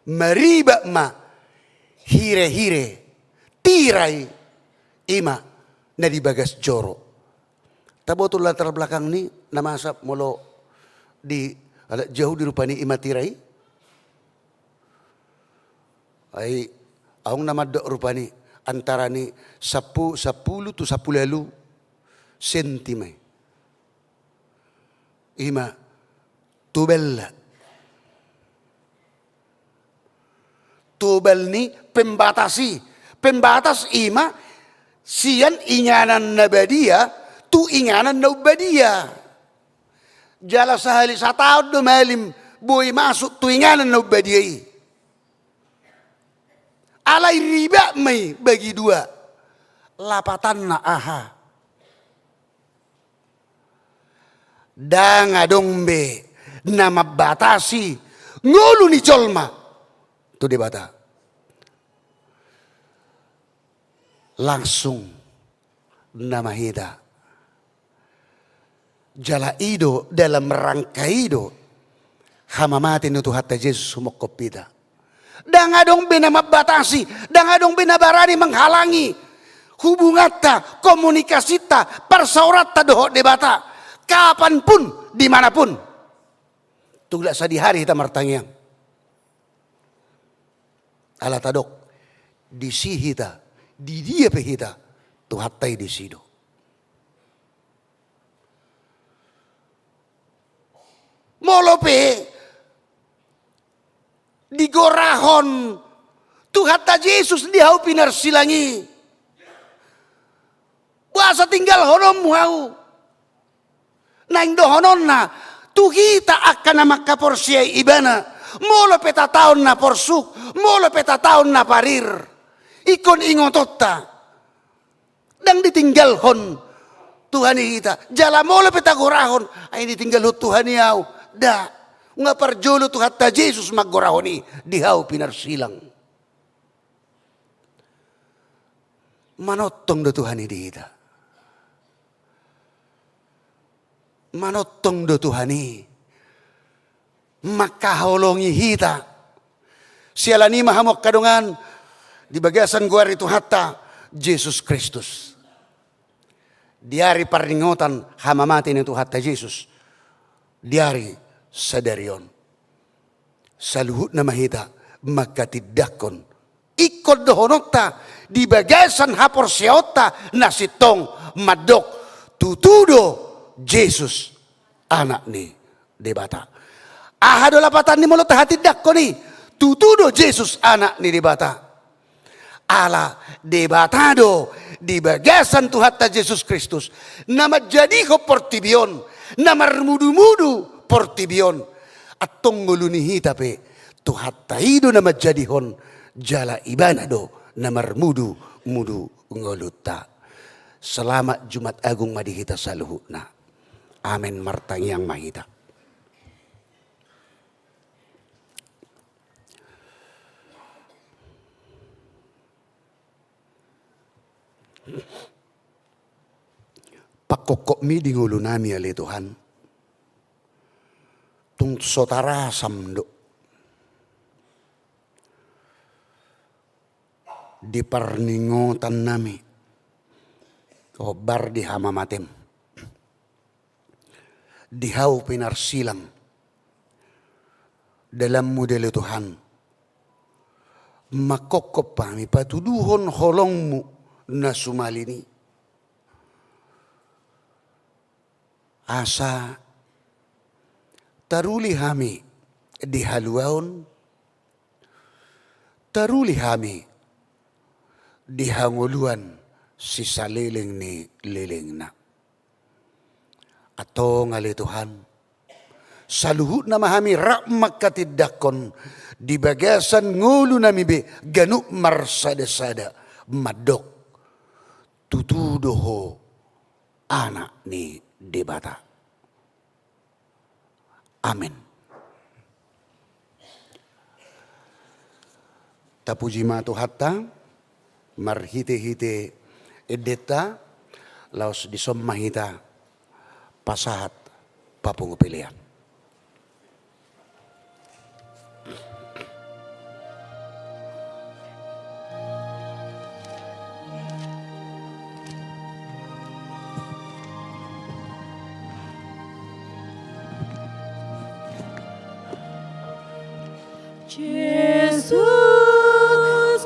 maribat ma hirehire, tirai, i ma na di bagas joro. Taboto latar belakang ni na masa molo di alat Jahudi rupani i ma tirai. Ai adong na mandok rupani antara ni sampu-, sampulu tu sampulu ualu senti ma i. I ma tobalna. Tobal ni pembatas i. Pembatas i ma sian inganan na badia tu inganan na umbadia. Jala sahali sataon do malim boi masuk tu inganan na umbadia i. Alai ribat ma i bagi dua. Lapatanna aha? Ndang adong be na mambatasi ngolu ni jolma tu Debata. Langsung nama hita. Jala i do dalam rangka i do hamamate ni Tuhanta Jesus humongkop hita. Ndang adong be na mambatasi, ndang adong be na barani menghalangi hubunganta, komunikasinta, parsaoranta dohot Debata. Kapanpun, dimanapun. Tulak sadihari hita martangiang. Ala tadok, disi hita, di dia pe hita, Tuhanta i disi do. Molo pe digorahon Tuhanta Jesus di hau pinarsilang i, boasa tinggalhononmu hau? Naeng dohononna tu hita angka na mangkaporseai Ibana, molo pe tataon na porsuk, molo pe tataon na parir, ingkon ingotonta. Ndang ditinggalhon Tuhan i hita. Jala molo pe tagorahon, ai ditinggalhon Tuhan i au. Nda. Nunga parjolo Tuhanta Jesus manggorahon i di hau pinarsilang. Manongtong do Tuhan i di hita. Manongtong do Tuhan i. mangkaholongi hita. Siala ni i ma hamu angka dongan di bagasan goar ni Tuhanta Jesus Kristus. Di ari parningotan hamamate ni Tuhanta Jesus, di ari sadari on, saluhutna ma hita mangkatindangkon ingkon dohononta di bagasan haporseaonta na sintong mandok: Tutu do Jesus Anak ni Debata. Aha do lapatan ni molo tahatindangkon i? Tutu do Jesus Anak ni Debata. Ala Debata do di bagasan Tuhanta Jesus Kristus na manjadihon portibi on, na marmudumudu portibi on. Antong ngolu ni hita pe Tuhanta i do na manjadihon, jala Ibana do na marmudumudu ngolunta. Selamat Jumat Agung ma di hita saluhutna. Amen. Martangiang ma hita. Pangkophopmi di ngolunami ale Tuhan, tung so tarasam do di parningotannami hombar di hamamatem, di hau pinarsilang dalanmu ale Tuhan, mangkophop hami patuduhon holongmu na sumalin i, asa taruli hami di haluaon, taruli hami di hangoluan sisaleleng ni lelengna. Antong ale Tuhan, saluhutna ma hami rap mangkatindangkon di bagasan ngolunami be ganup marsadasada mandok: Tutu do Ho Anak ni Debata. Amen. Tapuji ma Tuhanta marhitehite endenta, laos dison ma hita pasahat papungu pelean. Jesus,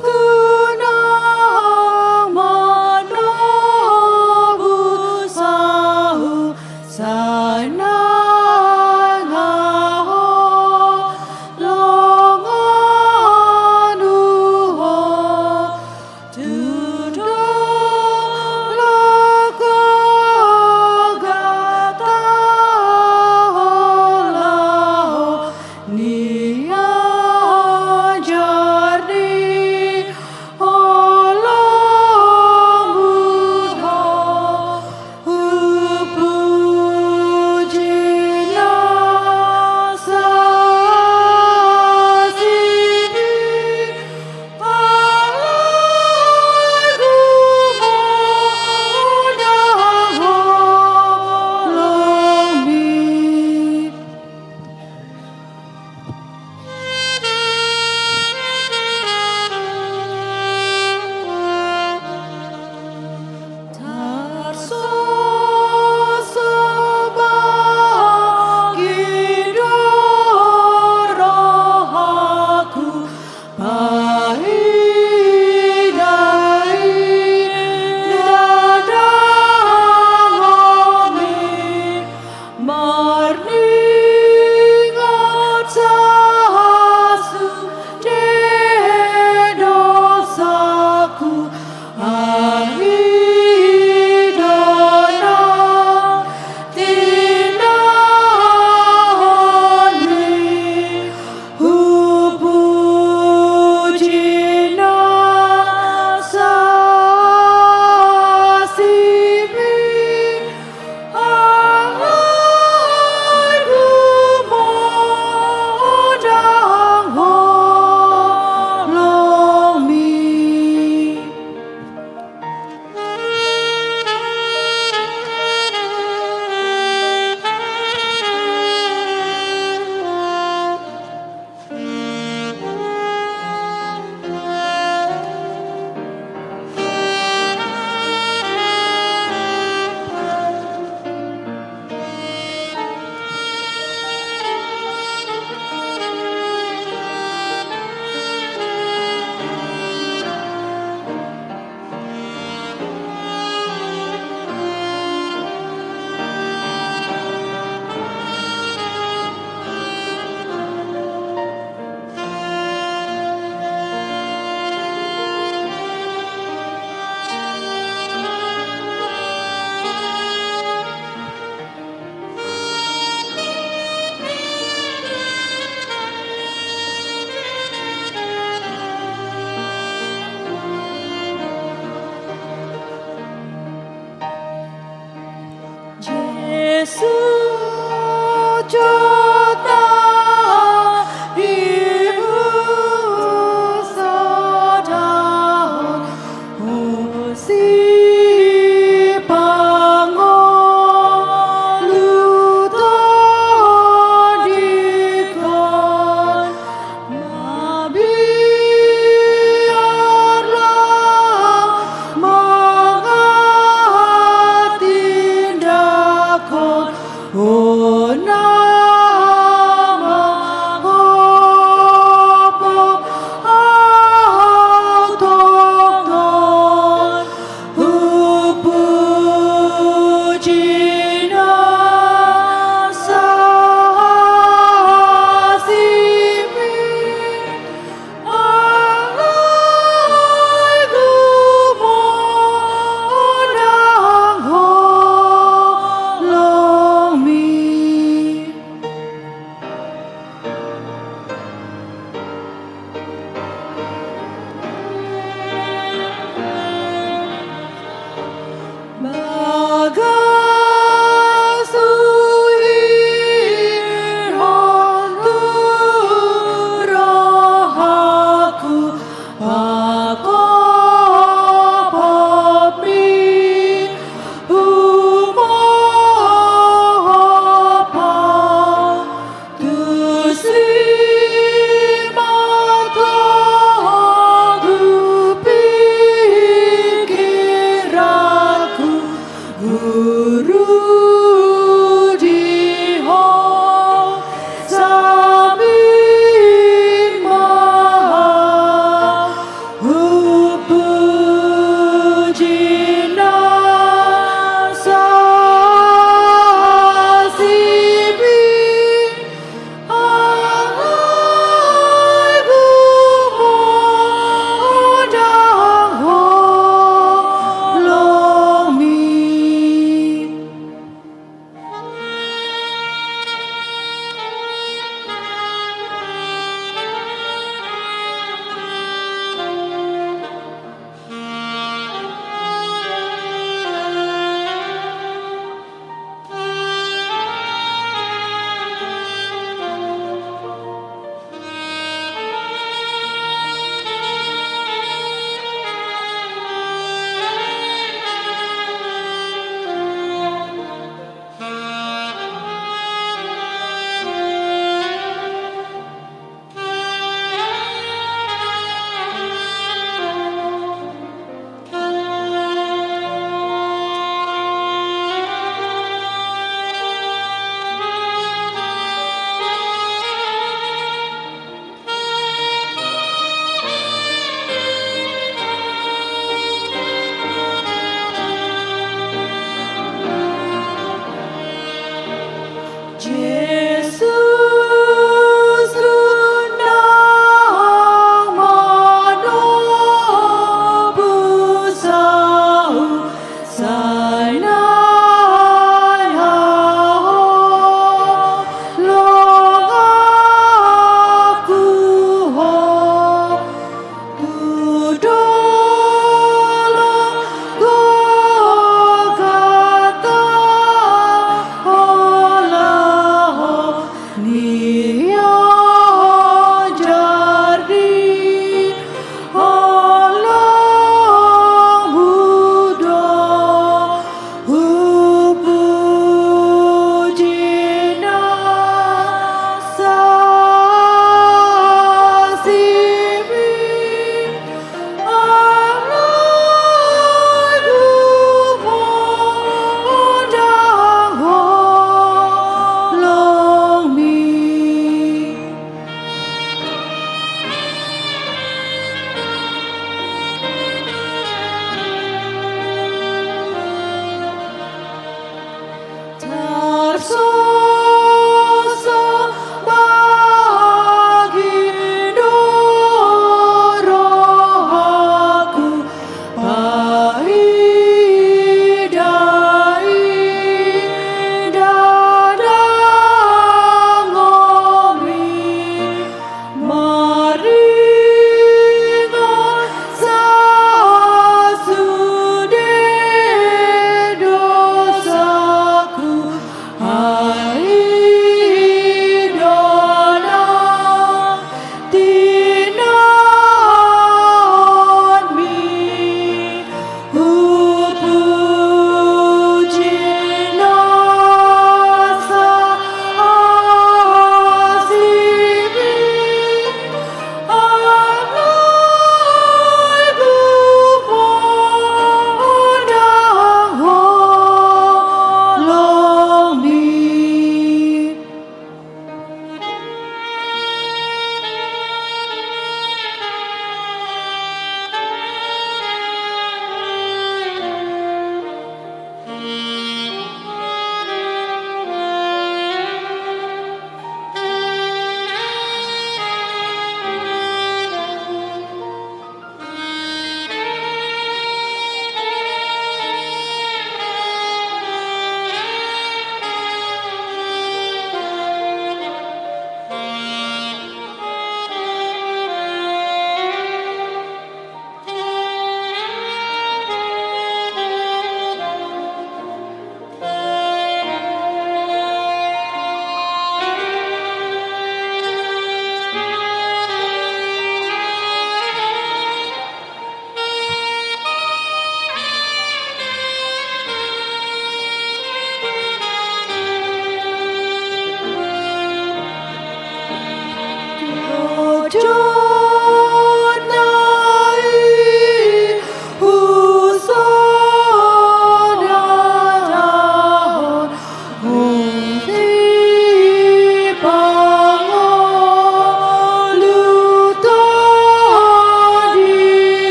kunang manobus ahu, sai nang ahu longan Ho. Tu dolok gata holaho ni ahu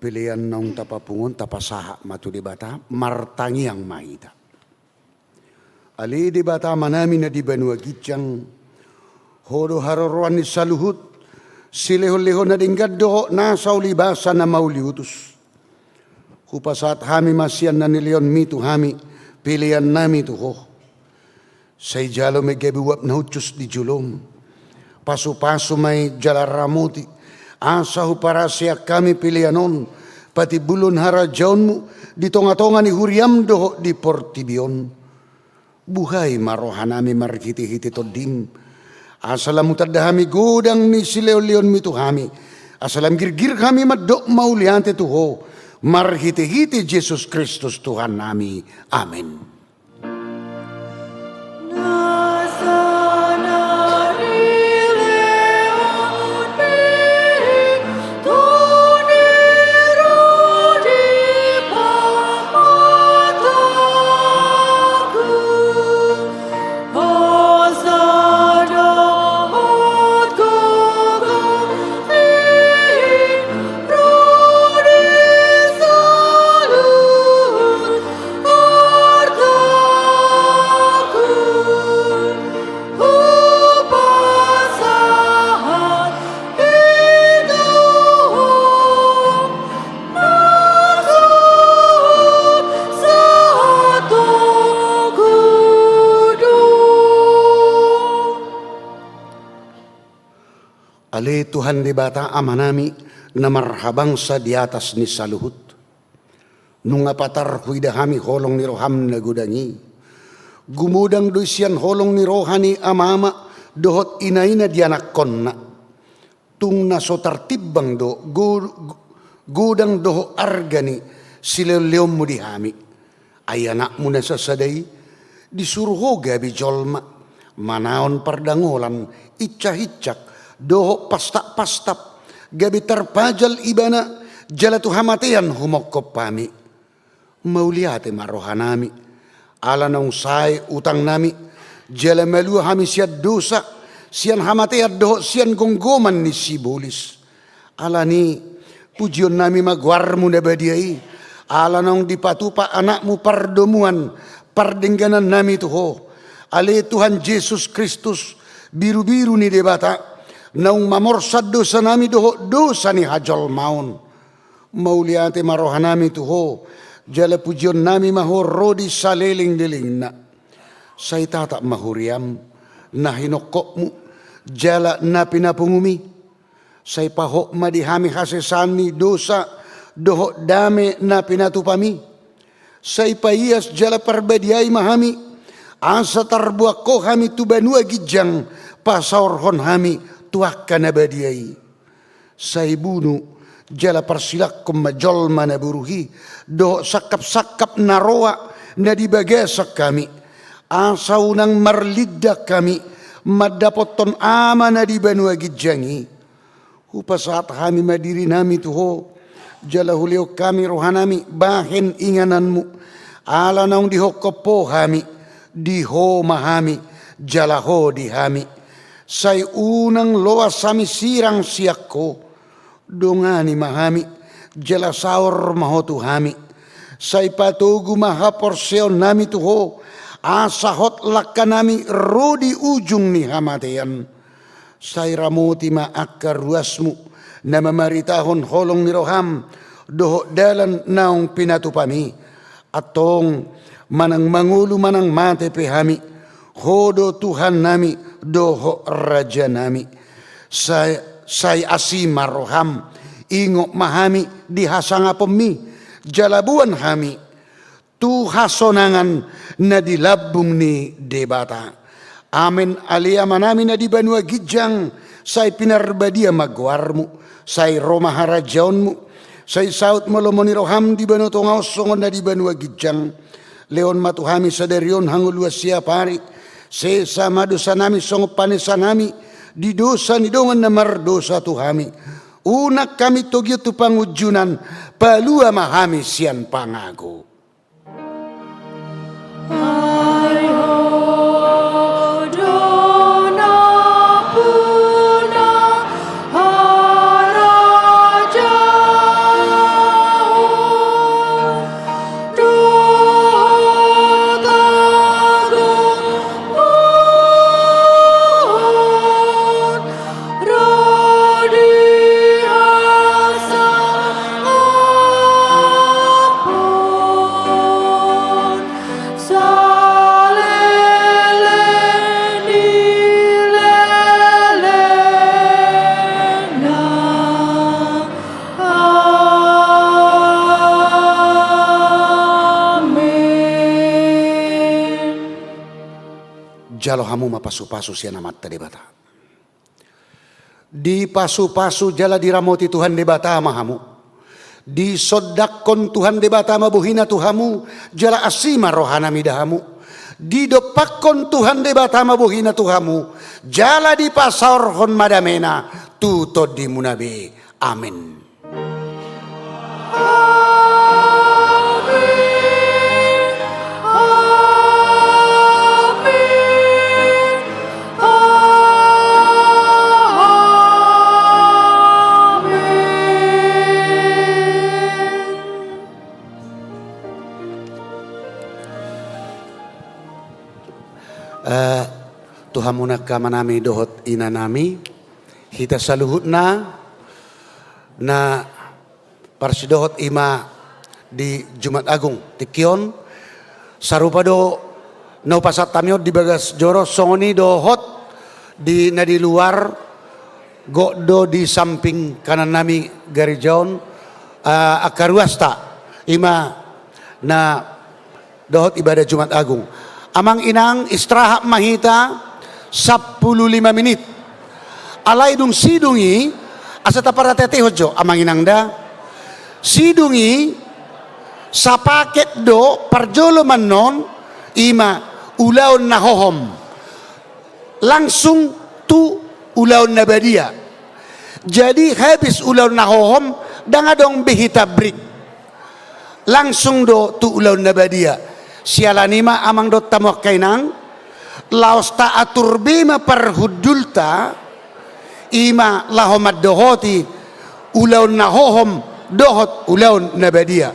Pelean naung tapapungu on, tapasahat ma tu Debata, martangiang ma hita. Ale Debata Amanami na di banua ginjang, Ho do haroroan ni saluhut silehonlehon na denggan dohot nasa ulibasa na mauliutus. Hupasahat hami ma sian na nilehonMi tu hami peleannami tu Ho. Sai jalo ma i gabe uap na hushus di joloM. Pasupasu ma i jala ramoti, asa huparaseak hami pelean on patimbulhon harajaonMu di tongatonga ni huriaM dohot di portibi on. Buhai ma rohanami marhitehite TondiM, asa lam hutanda hami godang ni silehonlehonMi tu hami, asa lam girgir hami mandok mauliate tu Ho, marhitehite Jesus Kristus Tuhannami. Amen. Ale Tuhan Debata Amanami, na marhabangsa di atas ni saluhut. Nunga patar huida hami holong ni roham na godang i. Gumodang do i sian holong ni roha ni amama dohot inaina di anakkonna. Tung na so tartimbang do go-, godang dohot arga ni silehonlehonmu di hami. Ai anakmu na sasada i, disuru ho gabe jolma, manaon pardangolan, incahincak, dohot pastapastap, gabe tarpajal ibana, jala tu hamatean humongkop hami. Mauliate ma rohanami, ala naung sae utangnami, jala malua hami sian dosa, sian hamatean dohot sian gomgoman ni sibolis. Alani, pujionnami ma goarmu na badia i, ala naung dipatupa anakmu pardomuan, pardengganannami tu ho. Ale Tuhan Jesus Kristus, birubiru ni Debata, naung mamorsan dosanami dohot dosa ni hajolmaon. Mauliate ma rohanami tu ho, jala pujionnami ma ho ro di salelenglelengna. Sai tatap ma huriam, na hinongkopmu, jala na pinapungumi. Sai pahot ma di hami hasesaan ni dosa dohot dame na pinatupami. Sai paias jala parbadiai ma hami, asa tarboan ho hami tu banua ginjang, pasaorhon hami tu angka na badia i. Sai bunu jala parsilangkon ma jolma na boru i, dohot sangkapsangkap na roa na di bagasan hami, asa unang marlindang hami mandapothon Ama na di banua ginjang i. Hupasahat hami ma dirinami tu ho, jala hulehon hami rohanami bahen ingananmu, ala naung dihongkop ho hami, di ho ma hami, jala ho di hami. Sai unang loas hami sirang sian ho, dongani ma hami, jala saor ma ho tu hami. Sai patogu ma haporseaonnami tu ho, asa hot langkanami ro di ujung ni hamatean. Sai ramoti ma angka ruasmu, na mamaritahon holong ni roham, dohot dalan naung pinatupami. Antong, manang mangolu manang mate pe hami, ho do Tuhannami, dohot Rajanami. Sai, sai asi ma roham, ingot ma hami di hasangaponmi, jala boan hami tu hasonangan na di lambung ni Debata. Amen. Ale Amanami na di banua ginjang, sai pinarbadia ma goarmu, sai ro ma harajaonmu, sai saut ma lomo ni roham di banua tonga on songon na di banua ginjang. Lehon ma tu hami sadari on hangoluan siapari, sesa ma dosanami songon panesanami di dosa ni dongan na mardosa tu hami. Unang hami togihon tu pangunjunan, palua ma hami sian pangago. Jalo hamu ma pasupasu sian Amanta Debata. Dipasupasu jala diramoti Tuhan Debata ma hamu. Disondangkon Tuhan Debata ma bohina tu hamu, jala asi ma rohana mida hamu. Didompakkon Tuhan Debata ma bohina tu hamu, jala dipasaorhon ma damena tu tondimuna be. Amen. Eh, tu hamu angka amanami dohot inanami, hita saluhutna na parsidohot i ma di Jumat Agung tingki on, sarupa do na hupasahat hami on di bagas joro, songon i dohot di na di luar, gok do di samping kanannami gareja on, eh, angka ruasta, i ma na dohot ibadah Jumat Agung. Amang inang, istirahat ma hita sampulu lima menit. Alai dung sidung i, asa taparhatihatihon jo amang inang da. Sidung i sapaket do parjolo ma annon, i ma ulaon na hohom langsung tu ulaon na badia. Jadi habis ulaon na hohom, ndang adong be hita break. Langsung do tu ulaon na badia. Siala ni i ma amang dohot hamu angka inang, laos taatur be ma parhundulta, i ma laho mandohoti ulaon na hohom dohot ulaon na badia.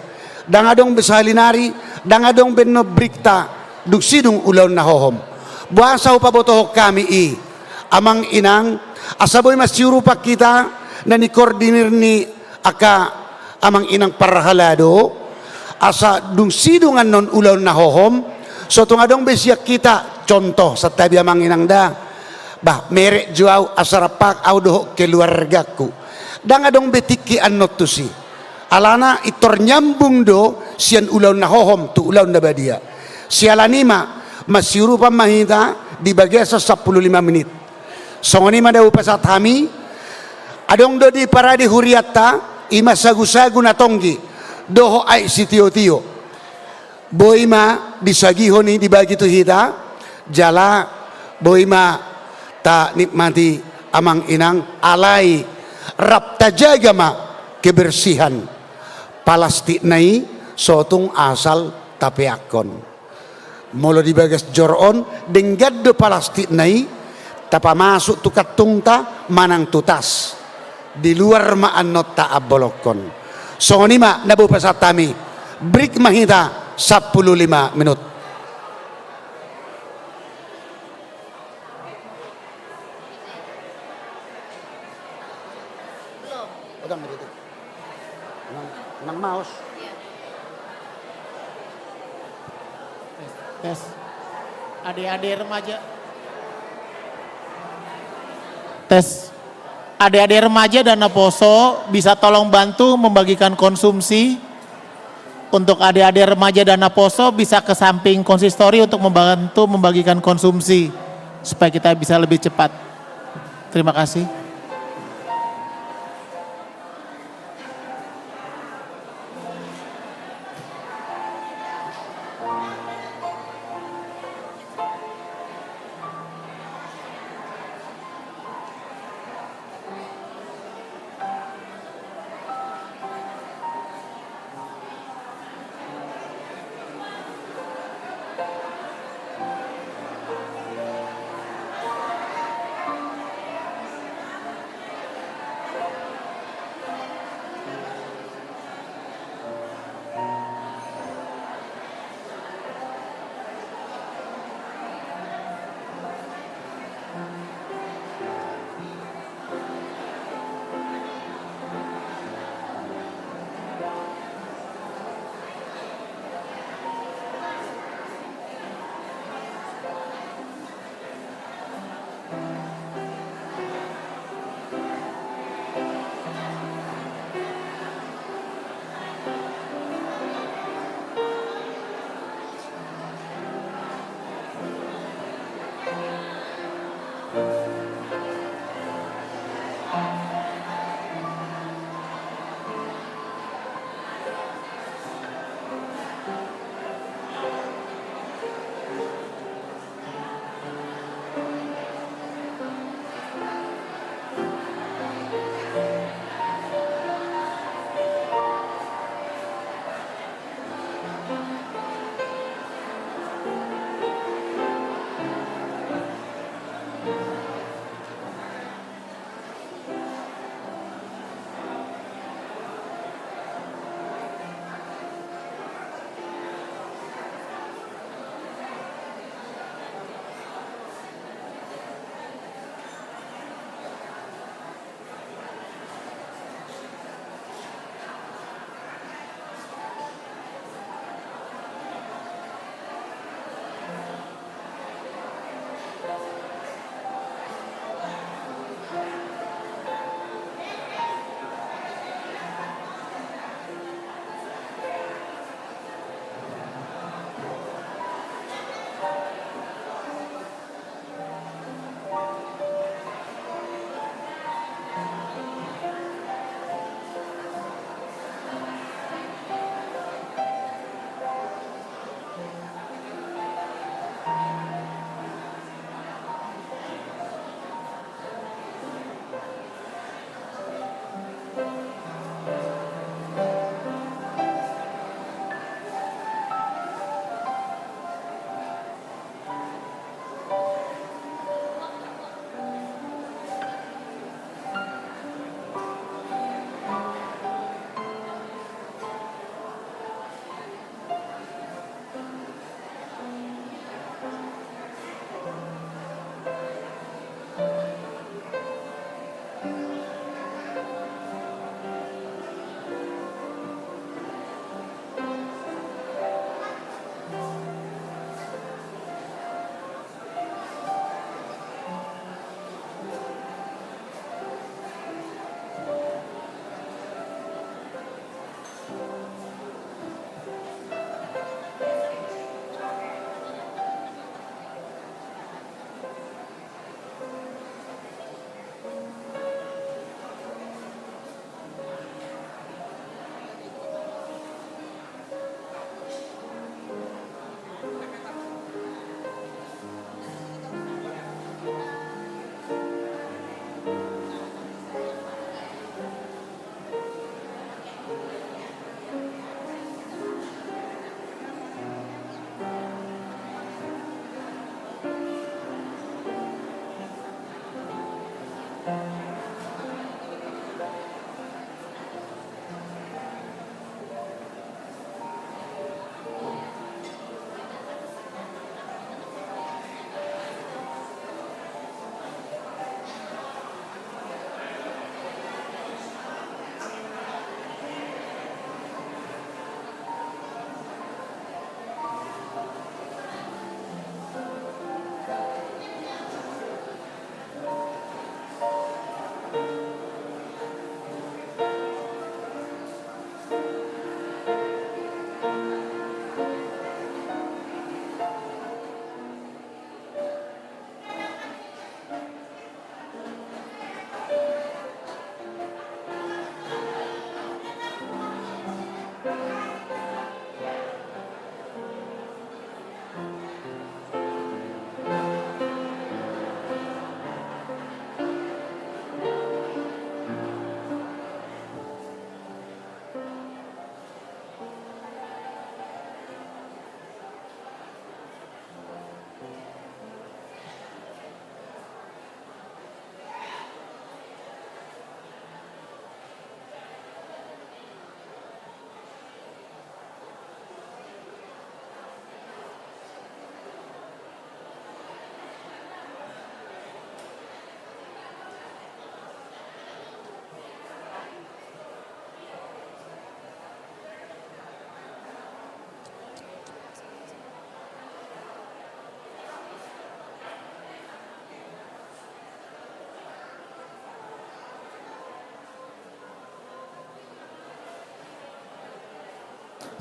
Ndang adong be sahali nari, ndang adong be annon breakta dung sidung ulaon na hohom. Boasa hupabotohon hami i, amang inang, asa boi masiurupan hita na nikoordinir ni angka amang inang parhalado, asa dung sidung annon ulaon na hohom, so tung adong be sian hita, contoh, santabi amang inang da, bah, merek jo au, asa rap au dohot keluargaku. Ndang adong be tingki annon tusi. Alana intor nyambung do sian ulaon na hohom tu ulaon na badia. Siala ni i ma, masiurupan ma hita di bagasan sampulu lima menit. Songon i ma na hupasahat hami, adong do di parade hurianta, i ma sagusagu na tonggi dohot aek sitiotio. Boi ma disagihon i, dibagi tu hita, jala boi ma tanikmati amang inang, alai rap tajaga ma kebersihan. Palastikna i so tung asal tapeakkon. Molo di bagas joro on, denggan do palastikna i tapamasuk tu kantungta manang tu tas. Di luar ma annon taambolongkon. Songon i ma na boi pasahat hami. Break ma hita sampulu lima menit. Nang, nang maos. Tes, tes. Ade-ade remaja. Tes. Ade-ade remaja Dana Poso bisa tolong bantu membagikan konsumsi. Untuk ade-ade remaja Dana Poso bisa ke samping konsistori untuk membantu membagikan konsumsi supaya kita bisa lebih cepat. Terima kasih.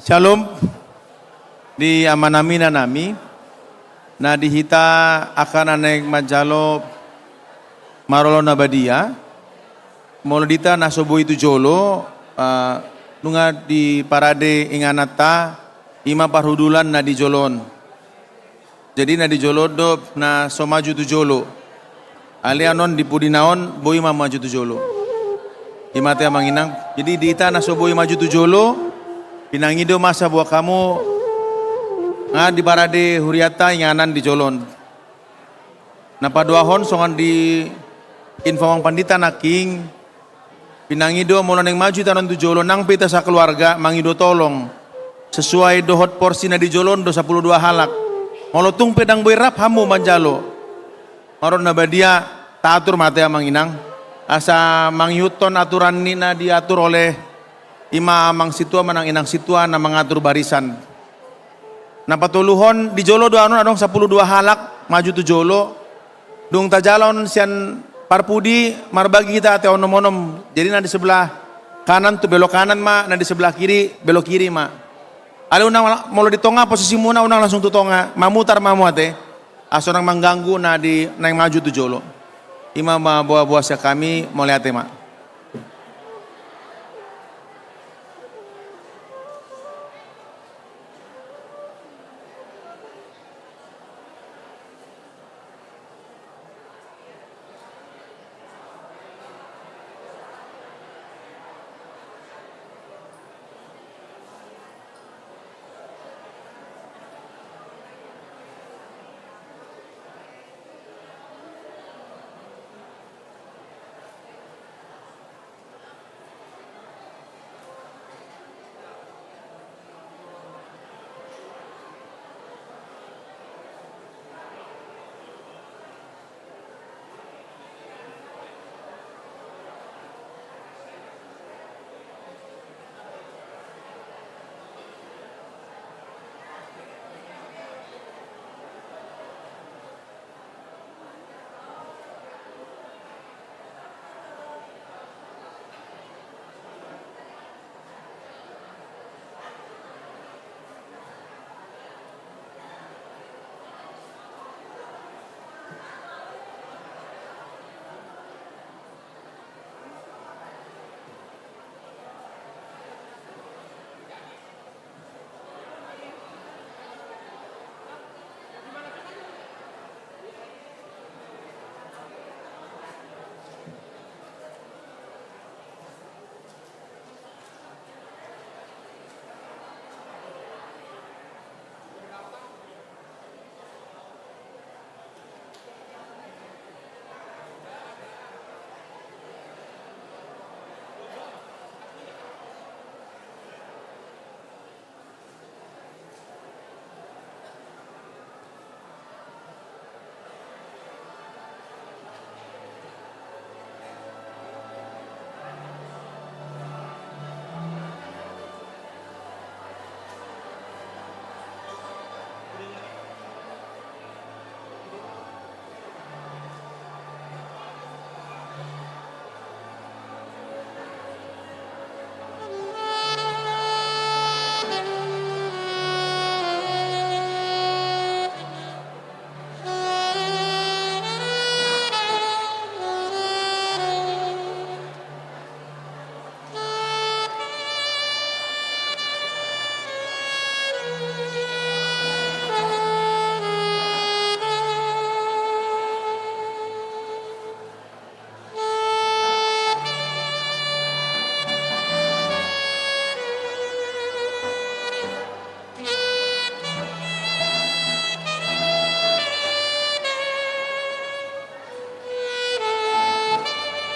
Syalom di amanami, inanami. Na di hita angka na naeng manjalo Marolo na badia, molo di hita na so boi tu jolo, ah, nunga diparade ingananta, i ma parhundulan na di jolo on. Jadi na di jolo on do na so maju tu jolo. Alai on di pudina on boi ma maju tu jolo. I ma ate amang inang. Jadi di hita na so boi maju tu jolo, pinangido ma asa boan hamu, nga diparade hurianta inganan di jolo on. Na paduahon songon di info amang pandita nangkin, pinangido molo naeng maju hita on tu jolo, nang pe hita sakeluarga mangido tolong. Sesuai dohot porsi na di jolo on do sapuluh dua halak. Molo tung pe ndang boi rap hamu manjalo, marot na badia, taatur ma ate amang inang, asa mangihuthon aturan ni na diatur oleh i ma amang sintua manang inang sintua na mangatur barisan. Na patoluhon, di jolo do on adong sapuluh dua halak maju tu jolo. Dung tajalo on sian parpudi, marbagi hita ate onom-onom. Jadi na di sebelah kanan tu belok kanan ma, na di sebelah kiri belok kiri ma. Alai unang, molo di tonga posisimuna, unang langsung tu tonga, mamutar ma hamu ate, asa unang mangganggu na di naeng maju tu jolo. I ma, ma boa-boa sian hami, mauliate ma.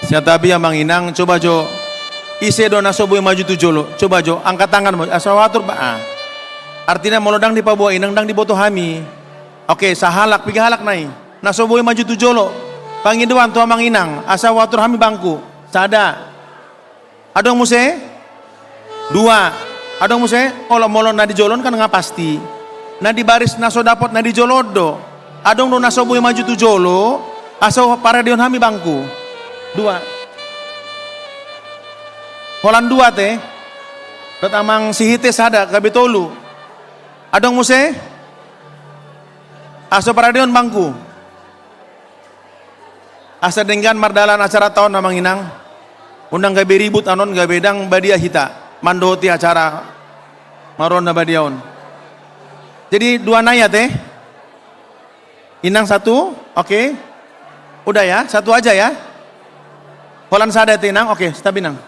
Santabi amang inang, coba jo. Ise do na so boi maju tu jolo? Coba jo, angkat tangan, asa huatur ba, ah. Artina molo ndang dipaboa inang, ndang diboto hami. Oke, sahalak, piga halak nai? Na so boi maju tu jolo. Pangidoan tu amang inang, asa huatur hami bangku. Sada. Adong muse? Dua. Adong muse? Olo, molo na di jolo on kan nga pasti. Na di baris na so dapot na di jolo on do. Adong do na so boi maju tu jolo, asa huparadeon hami bangku. Dua. Holan dua te. Dohot amang Sihite sada, gabe tolu. Adong muse? Asa huparadeon bangku. Asa denggan mardalan acara taon, amang inang. Unang gabe ribut annon, gabe ndang badia hita mandohoti acara marroha na badia on. Jadi dua nai ate. Inang satu, oke. Udah ya, satu aja ya. Holan sada ate inang, oke, stop inang.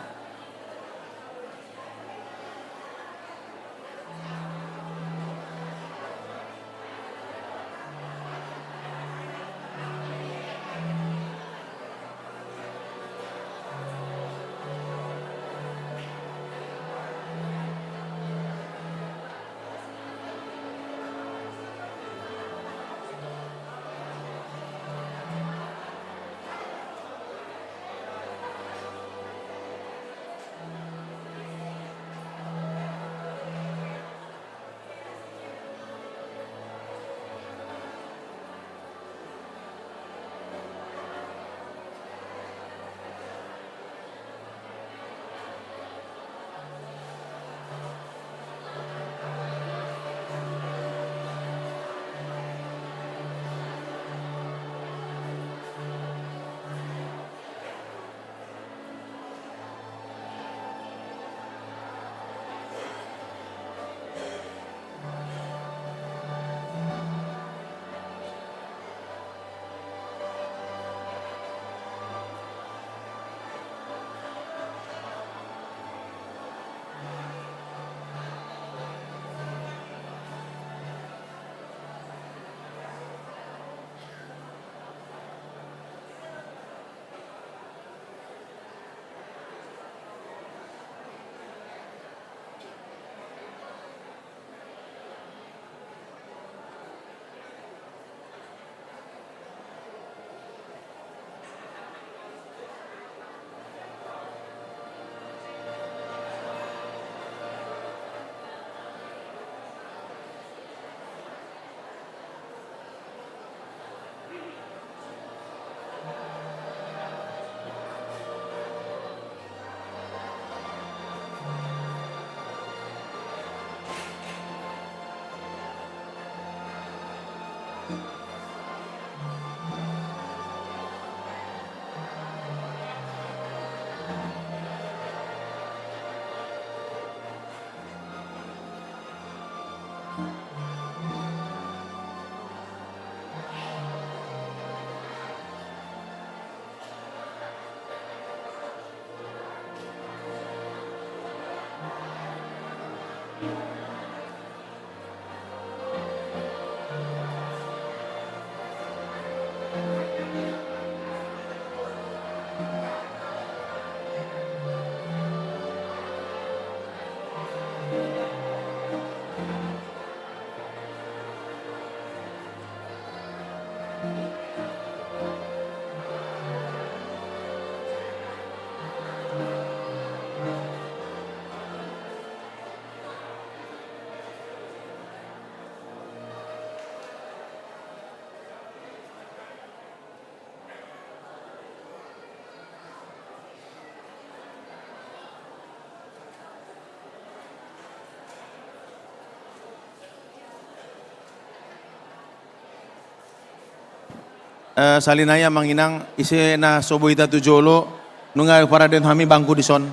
Eh, sahali nai amang inang, ise na so boi hita tu jolo, nunga paradehon hami bangku dison.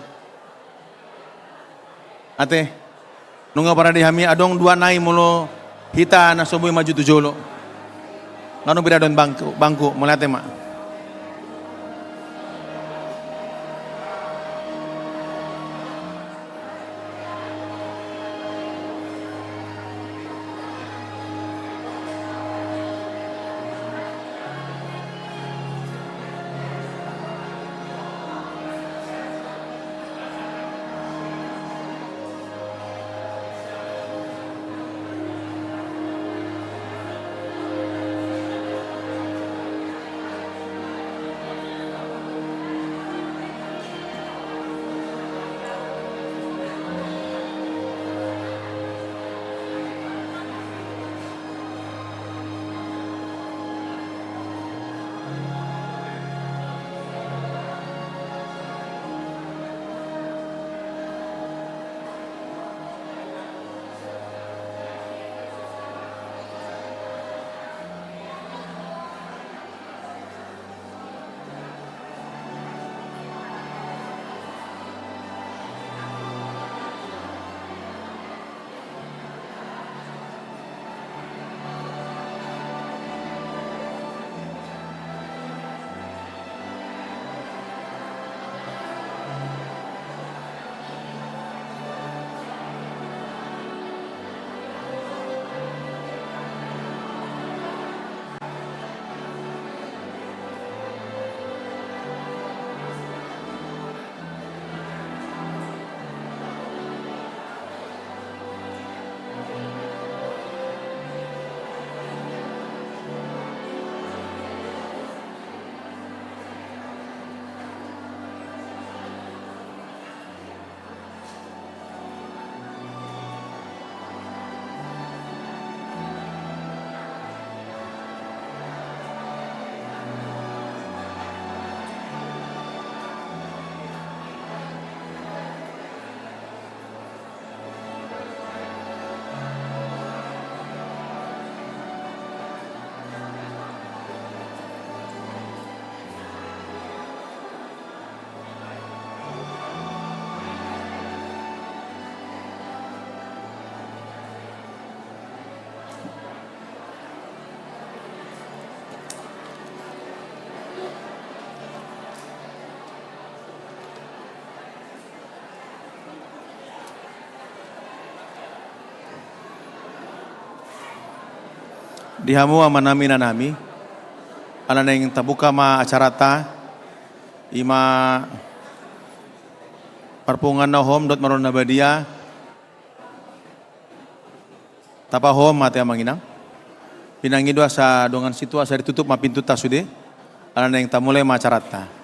Ate. Nunga parade hami, adong dua nai molo hita na so boi maju tu jolo. Nga adong paradehon bangku, bangku, mauliate ma. Di hamu amanami inanami, ala naeng tabuka ma acaranta, ima parpunguan na hohom dohot maror na badia. Tapahohom ma ate amang inang. Pinangido asa dongan sintua asa ditutup ma pintunta sude, ala naeng tamulai ma acaranta.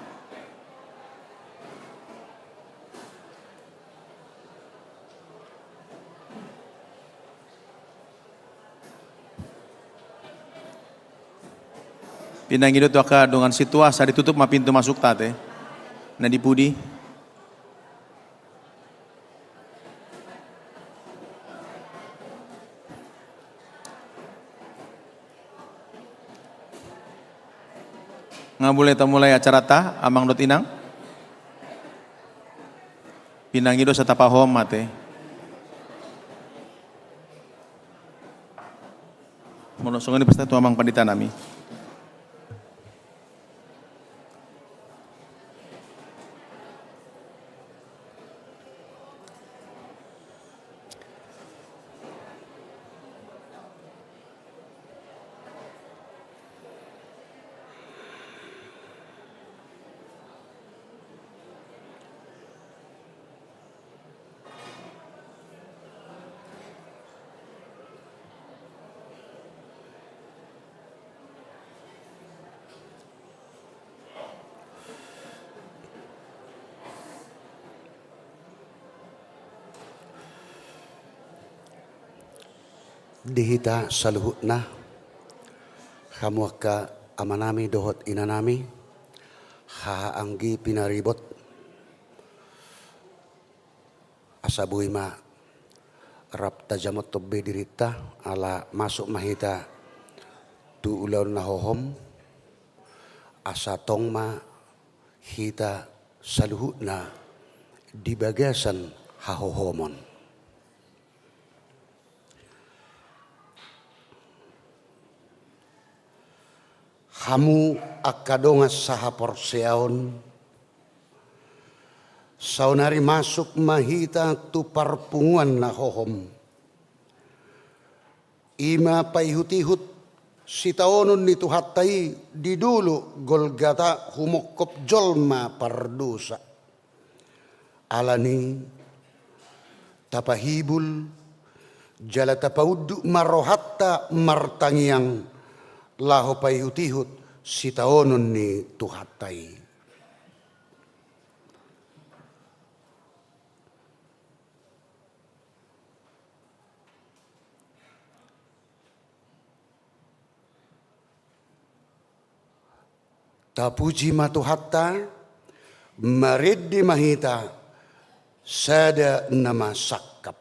Pinangido tu angka dongan sintua asa ditutup ma pintu masukta ate, na di pudi. Nga mulai tamulai acaranta amang dohot inang. Pinangido asa tapahohom ma ate. Molo songon i pesta tu amang panditanami. Di hita saluhutna, hamu angka amanami dohot inanami, haha anggi pinaribot, asa boi ma rap tajamothon be dirinta, ala masuk ma hita tu ulaon na hohom, asa tong ma hita saluhutna di bagasan hahohomon. Hamu angka dongan sahaporseaon, saonari masuk ma hita tu parpunguan na hohom. Ima paihut-ihut sitaonon ni Tuhanta i di dolok Golgata humongkop jolma pardosa. Alani tapahibul jala tapaunduk ma rohanta martangiang laho paihut-ihut sitaonon ni Tuhanta i. Tapuji ma Tuhanta, marende ma hita, sada nama sangkap.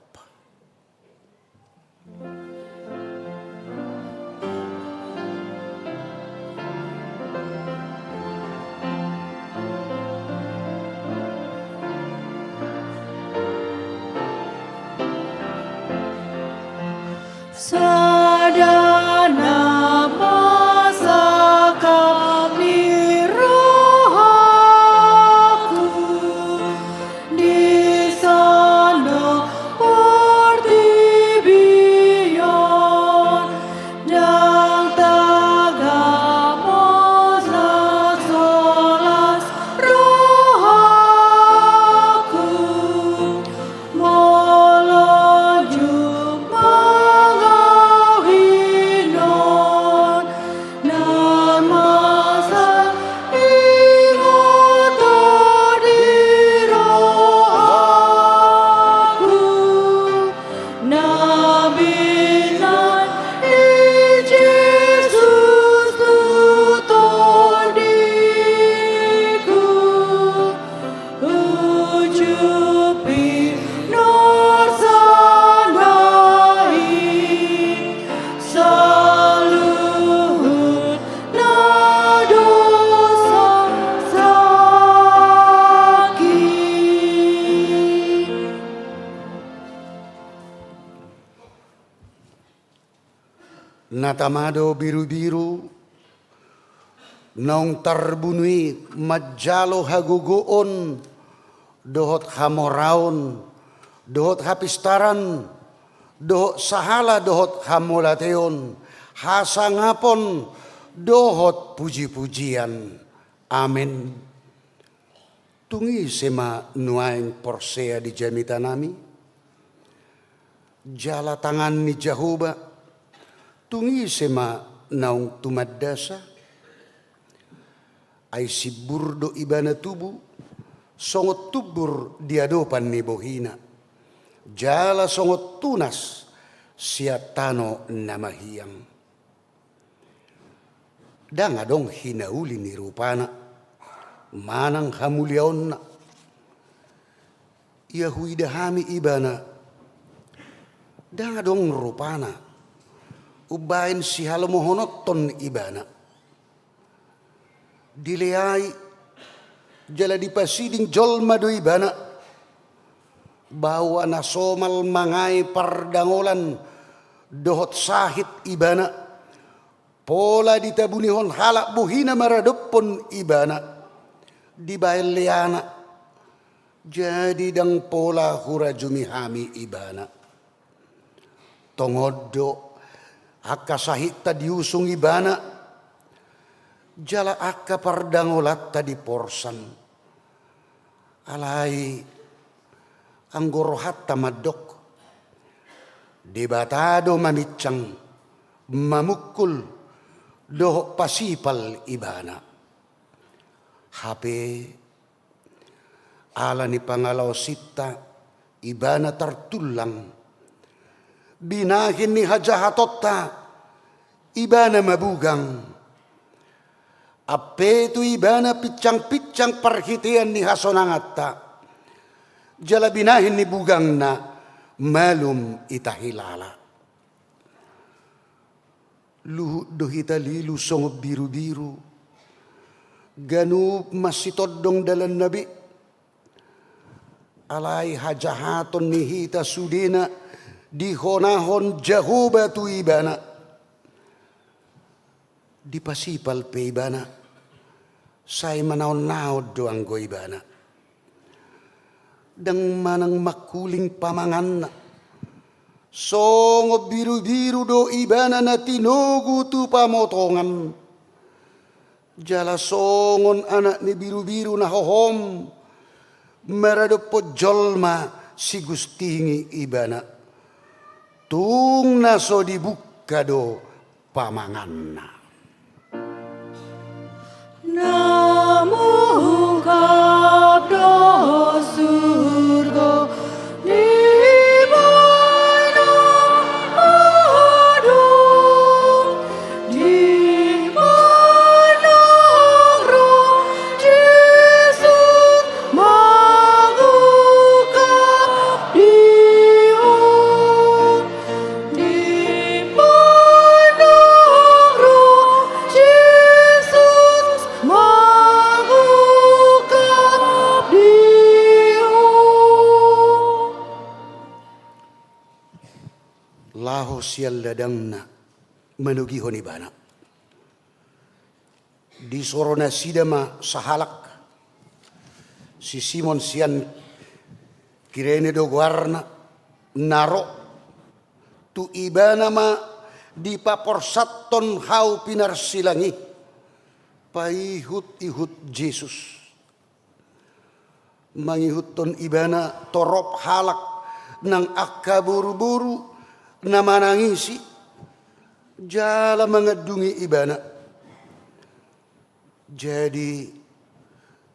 Sada nama sangkap ni rohangku, di sandok portibi on, ndang tagamon na so las rohangku, molo jumpangan au hinon, nama sangkap ingot on di rohangku, na binahen ni Jesus tu tondiku. Uju pinarsanna i saluhut na dosa sangkap. Na tama do birubiru, naung tarbunu i manjalo hagogoon, dohot hamoraon, dohot hapistaran, dohot sahala, dohot hamauliateon, Hasangapon dohot puji-pujian. Amen. Tung ise ma nuaeng porsea di jamitanami? Jala tangan ni Jahowa, tung ise ma naung tumandasa? Ai simbur do ibana tubu, songon tumbur di adopan ni bohina, jala songon tunas sian tano na mahiang. Ndang adong hinauli ni rupana manang hamuliaonna. Ia huida hami ibana, ndang adong rupana umbaen sihalomohononton ibana. Dileai jala dipasiding jolma do ibana, bahwa na somal mangae pardangolan dohot sahit ibana, pola ditabunihon halak bohina maradophon ibana, dibaen leana. Jadi ndang pola hurajumi hami ibana. Tongon do angka sahitta diusung ibana, jala angka pardangolanta diporsan. Alai anggo rohanta mandok, Debata do mamincang, mamungkul dohot pasipal ibana. Hape ala ni pangalaosinta ibana tartullang. Binahen ni hajahatonta ibana mabugang. Ampe tu ibana pincang-pincang parhitean ni hasonanganta, jala binahen ni bugangna malum ita hilala. Luhut do hita lilu songon birubiru, ganup masitondong dalanna be. Alai hajahaton ni hita sudena dihonahon Jahowa tu ibana. Dipasipal pe ibana, sai manaonnaon do anggo ibana. Ndang manang mangkuling pamanganna. Songon birubiru do ibana na tinogu tu pamotongan. Jala songon anak ni birubiru na hohom maradophon jolma sigustingi ibana. Tung na so dibungka do pamanganna. Na mungkap do surgo di baenna adong, di baenna roh Jesus mangungkap di on. Di baenna roh Jesus mangungkap di on. Laho sian ladangna manogihon ibana. Disoro nasida ma sahalak, si Simon sian Kirene do goarna, na ro tu ibana ma dipaporsathon hau pinarsilang i, paihut-ihut Jesus. Mangihuthon ibana torop halak nang angka boruboru na manangisi, jala mangandungi ibana. Jadi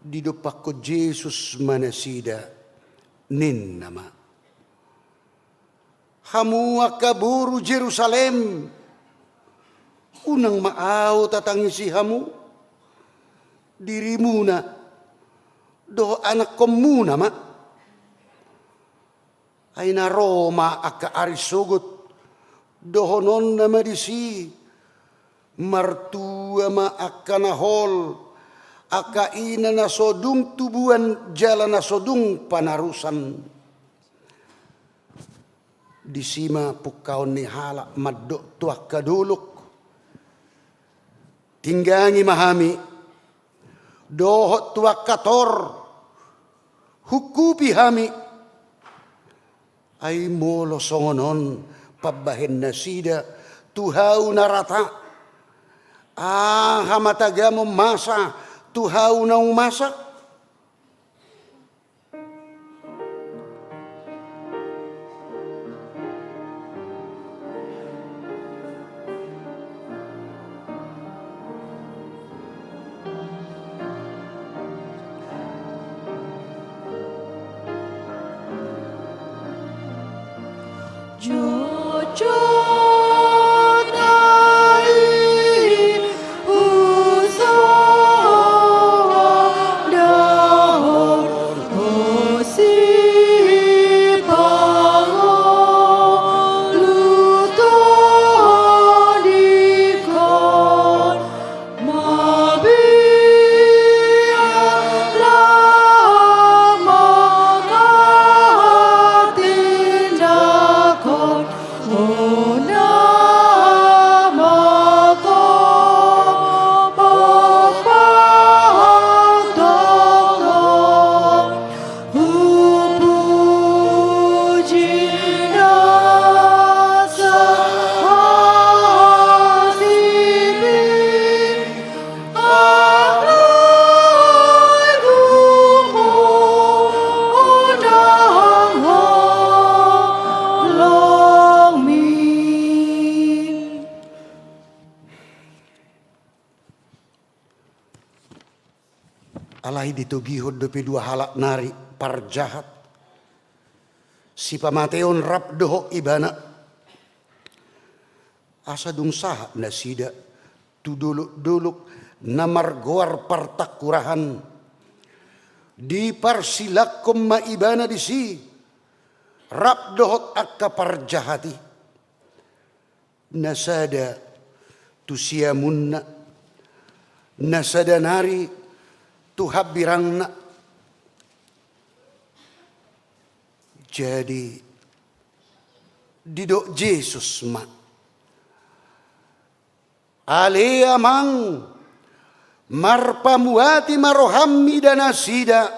didompakkon Jesus ma nasida, ninna ma: Hamu angka boru Jerusalem, unang ma ahu tatangisi hamu, dirimuna dohot anakkonmuna ma. Ai na ro ma angka ari sogot, dohononna ma disi: Martua ma angka na hol, angka ina na so dung tubuan jala na so dung panarusan. Disi ma pungkaon ni halak mandok tu angka dolok: Tinggangi ma hami, dohot tu angka tor, hungkupi hami. Ai molo songon on pambahen nasida, tu hau na rata? Aha ma tagamon masa tu hau naung masa? Alai ditogihon dope dua halak nari parjahat, sipamateon rap dohot ibana. Asa dung sahat nasida tu dolok-dolok na margoar partangkurahan, diparsilangkon ma ibana disi rap dohot angka parjahat i. Na sada tu siamunna, na sada nari tu hambirangna. Jadi didok Jesus ma, "Ale amang, marpamuati ma roham mida nasida,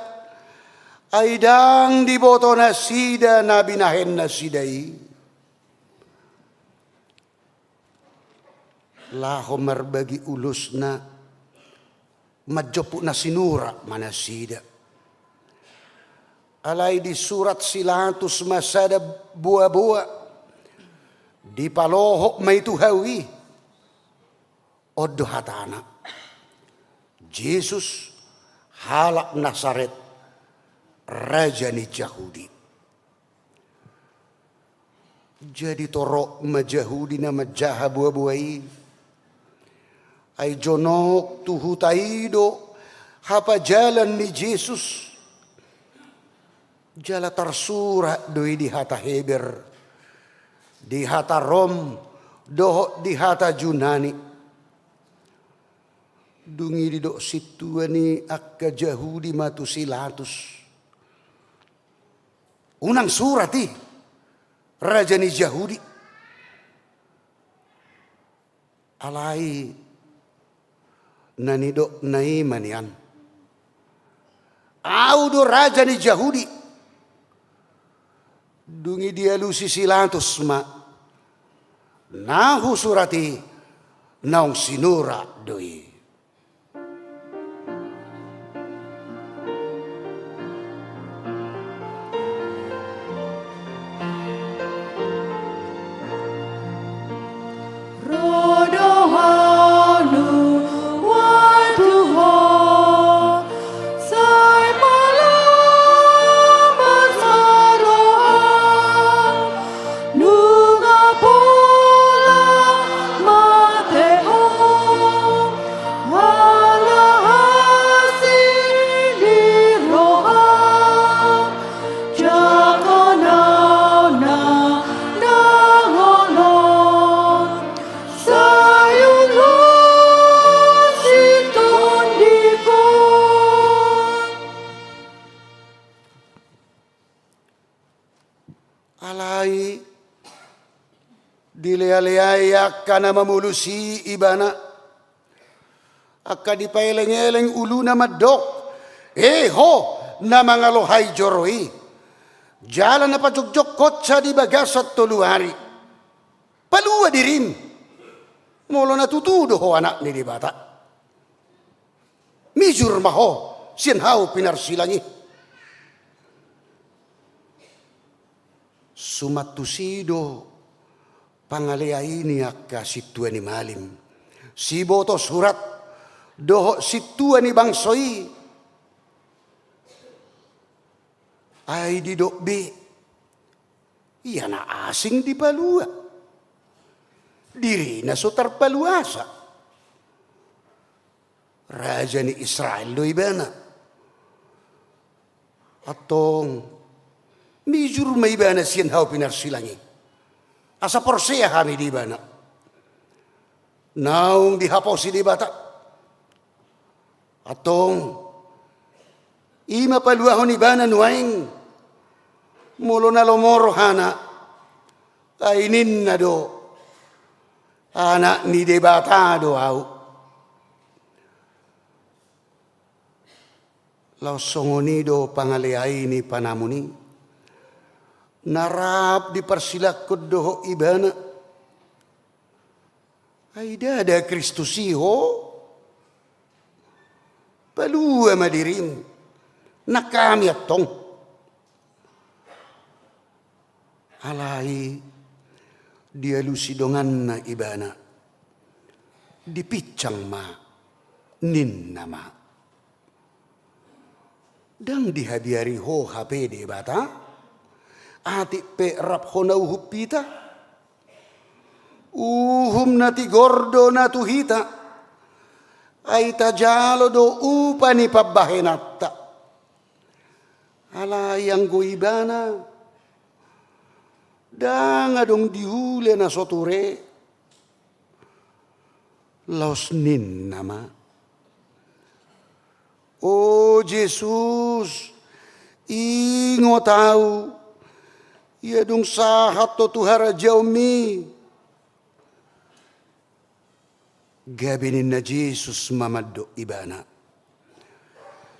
ai ndang diboto nasida na binahen nasida i." Laho marbagi ulosna, manjomput na sinurat ma nasida. Alai disurat si Latus ma sada boaboa, dipalohot ma i tu hau i. On do hatana, Jesus, halak Nasaret, raja ni Jahudi. Jadi torop ma Jahudi na manjaha boaboa i. Ai jonok tu huta i do hapajalan ni Jesus. Jala tarsurat do i di hata Heber, di hata Rom, dohot di hata Junani. Dung i didok sintua ni angka Jahudi ma tu si Latus, "Unang surat i, raja ni Jahudi." Alai na nidokna i ma nian, "Ahu do raja ni Jahudi." Dung i dialusi si Latus ma, "Na husurat i naung sinurat do i." Ro do hau nuaeng tu ho, sai palambat ma roham, nunga pola mate ho, ala asi ni roham. Jago na na na ngolo, sai ulos i tondingkon. Alai dilealeai angka na mamolus i ibana. Angka dipaelengeleng uluna mandok, "E ho, na mangalohai joro i, jala na pajongjongkonsa di bagasan tolu ari, palua dirim, Molo na tutu do ho anak ni Debata, mijur ma ho sian hau pinarsilang i. Suman tusi do pangalean i ni angka sintua ni malim, siboto surat dohot sintua ni bangso i. Ai didok be, ia na asing dipalua, dirina so tarpaluasa. Raja ni Israel do ibana. Antong, mijur ma ibana sian hau pinarsilang i, asa porsea hami di ibana. Naung dihaposi Debata. Antong, i ma paluahon ibana nuaeng. Molo na lomo rohana, ai ninna do, anak ni Debata do ahu. Laos songon i do pangalean i ni panamon i, na rap diparsilangkon dohot ibana. Ai ndada Kristus i ho? Palua ma dirim, nang hami antong. Alai dialusi donganna ibana, dipinsang ma, ninna ma. Ndang dihabiari ho hape Debata? Atik pe rap hona uhum hita. Uhum na tigor do na tu hita. Ai tajalo do upa ni pambahenanta. Alai anggo ibana, ndang adong diula na so ture. Laos ninna ma, "O Jesus, ingot ahu, ia dung sahat ho tu harajaonmi." Gabe ninna Jesus ma mandok ibana,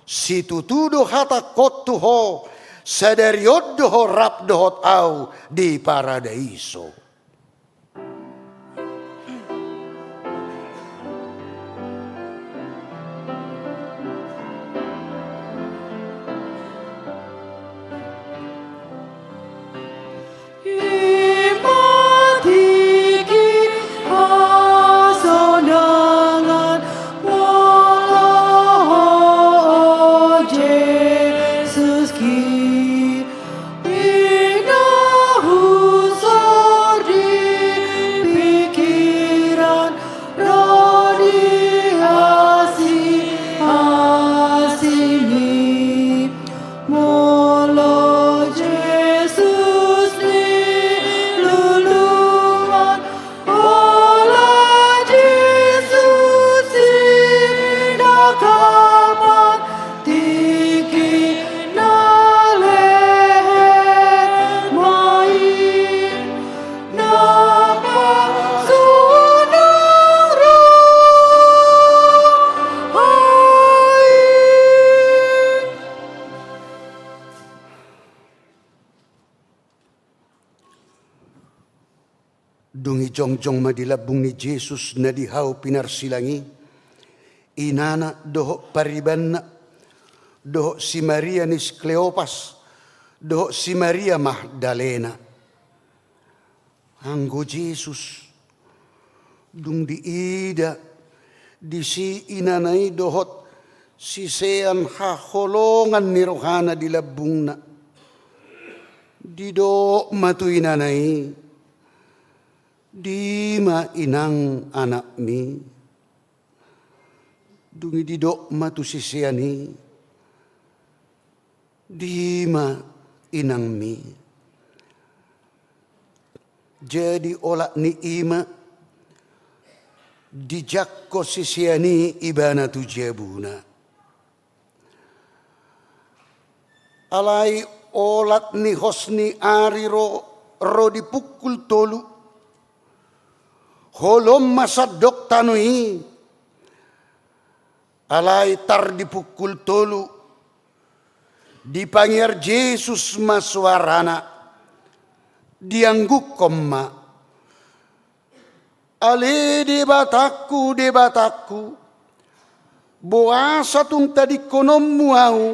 "Situtu do hatangkon tu ho, sadari on do ho rap dohot ahu di paradaiso." Molo Jesus niluluan, molo Jesus sinangkapan, tingki na lehet ma i. Dung i jongjong ma di lambung ni Jesus na di hau pinarsilang i, inana dohot paribanna, dohot si Maria ni si Kleopas, dohot si Maria Magdalena. Anggo Jesus, dung diida disi inana i dohot sisean haholongan ni rohana di lambungna, didok ma tu inana i, "Dima inang anakmi?" Dung i didok ma tu sisean i, "Dima inangmi?" Jadi olat ni i ma dijangkon sisean i ibana tu jabuna. Alai olat ni hos ni ari ro, ro di pukul tolu. Holom ma sandok tano i. Alai tar di pukul tolu, dipangiar Jesus ma soarana, diangguhon ma. Ale Debatangku, Debatangku, boasa tung tadingkononmu ahu?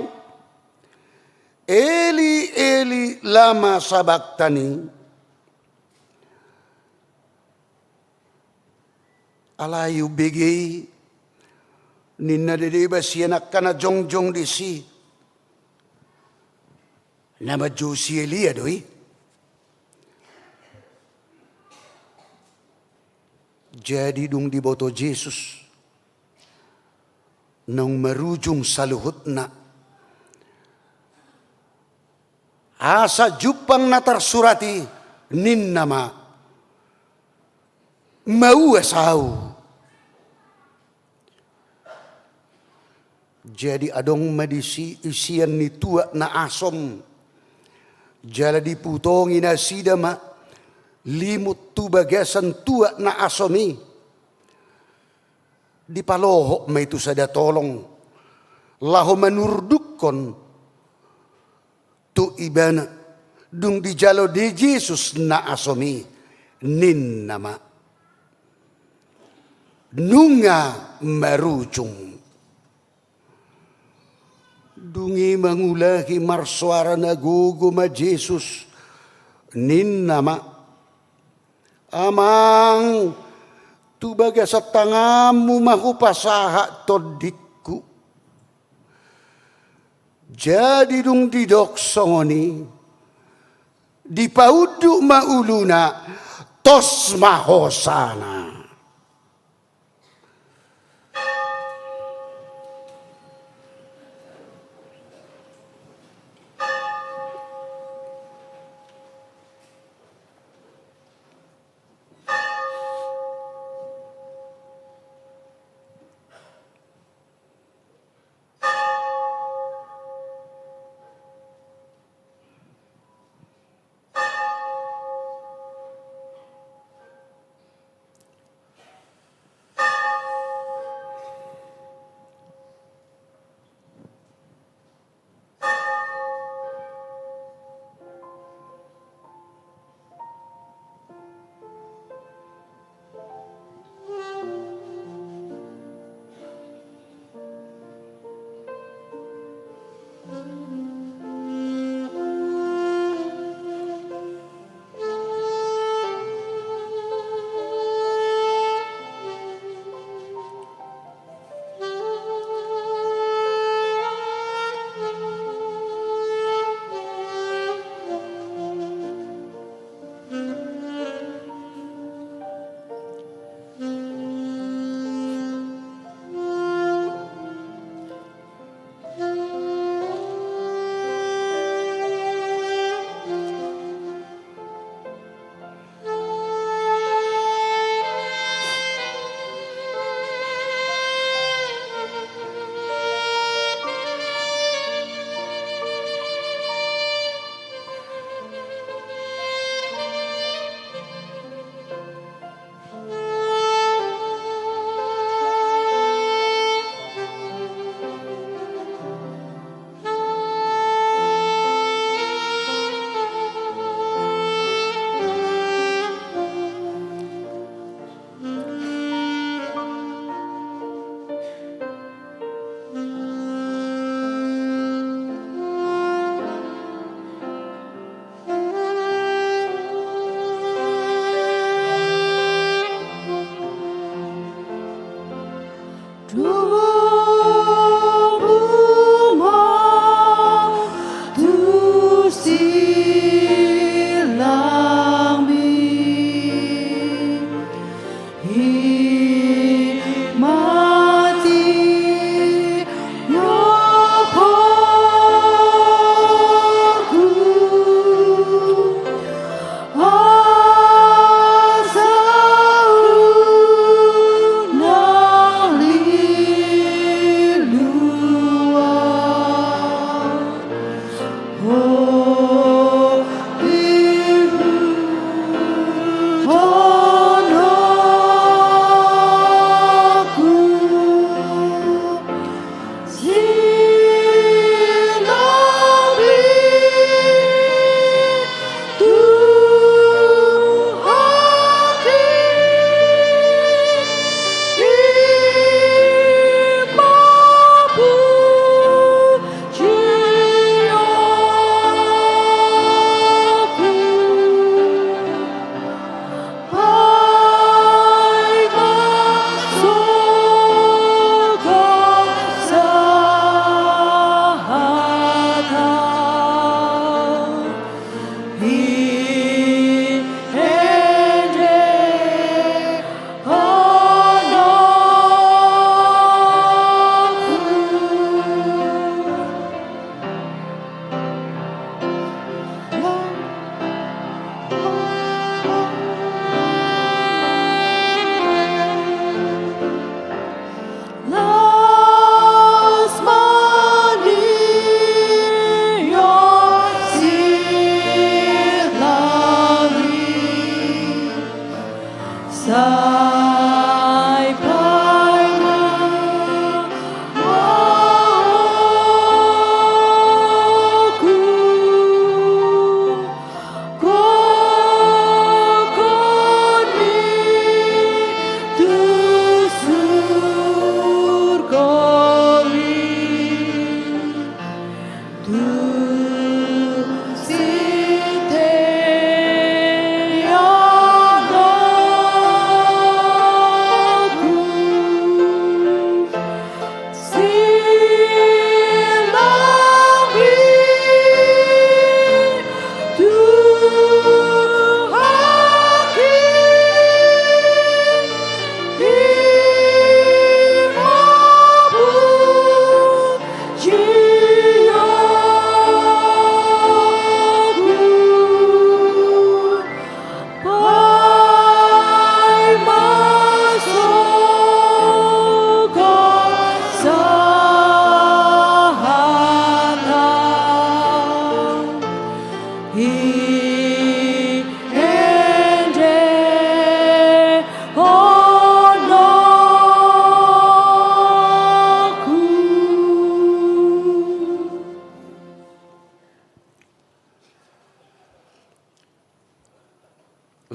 Eli, Eli, lama sabaktani? Alai umbegei, ninna deba sian angka na jongjong disi, na manjou si Elia do i. Jadi dung diboto Jesus naung marujung saluhutna, asa jumpang na tarsurat i, ninna ma, mauas ahu. Jadi adong ma disi isian ni tuak na asom. Jala diputongi nasida ma limut tu bagasan tuak na asom i. Dipalohot ma i tu sada tolong laho manurdukkon tu ibana. Dung dijalo di Jesus na asom i, ninna ma, nunga marujung. Dung i mangulahi marsoara na gogo ma Jesus, ninna ma, Amang, tu bagasan tanganmu ma hupasahat tondingku. Jadi dung didok songon i, dipaunduk ma uluna, tos ma hosana.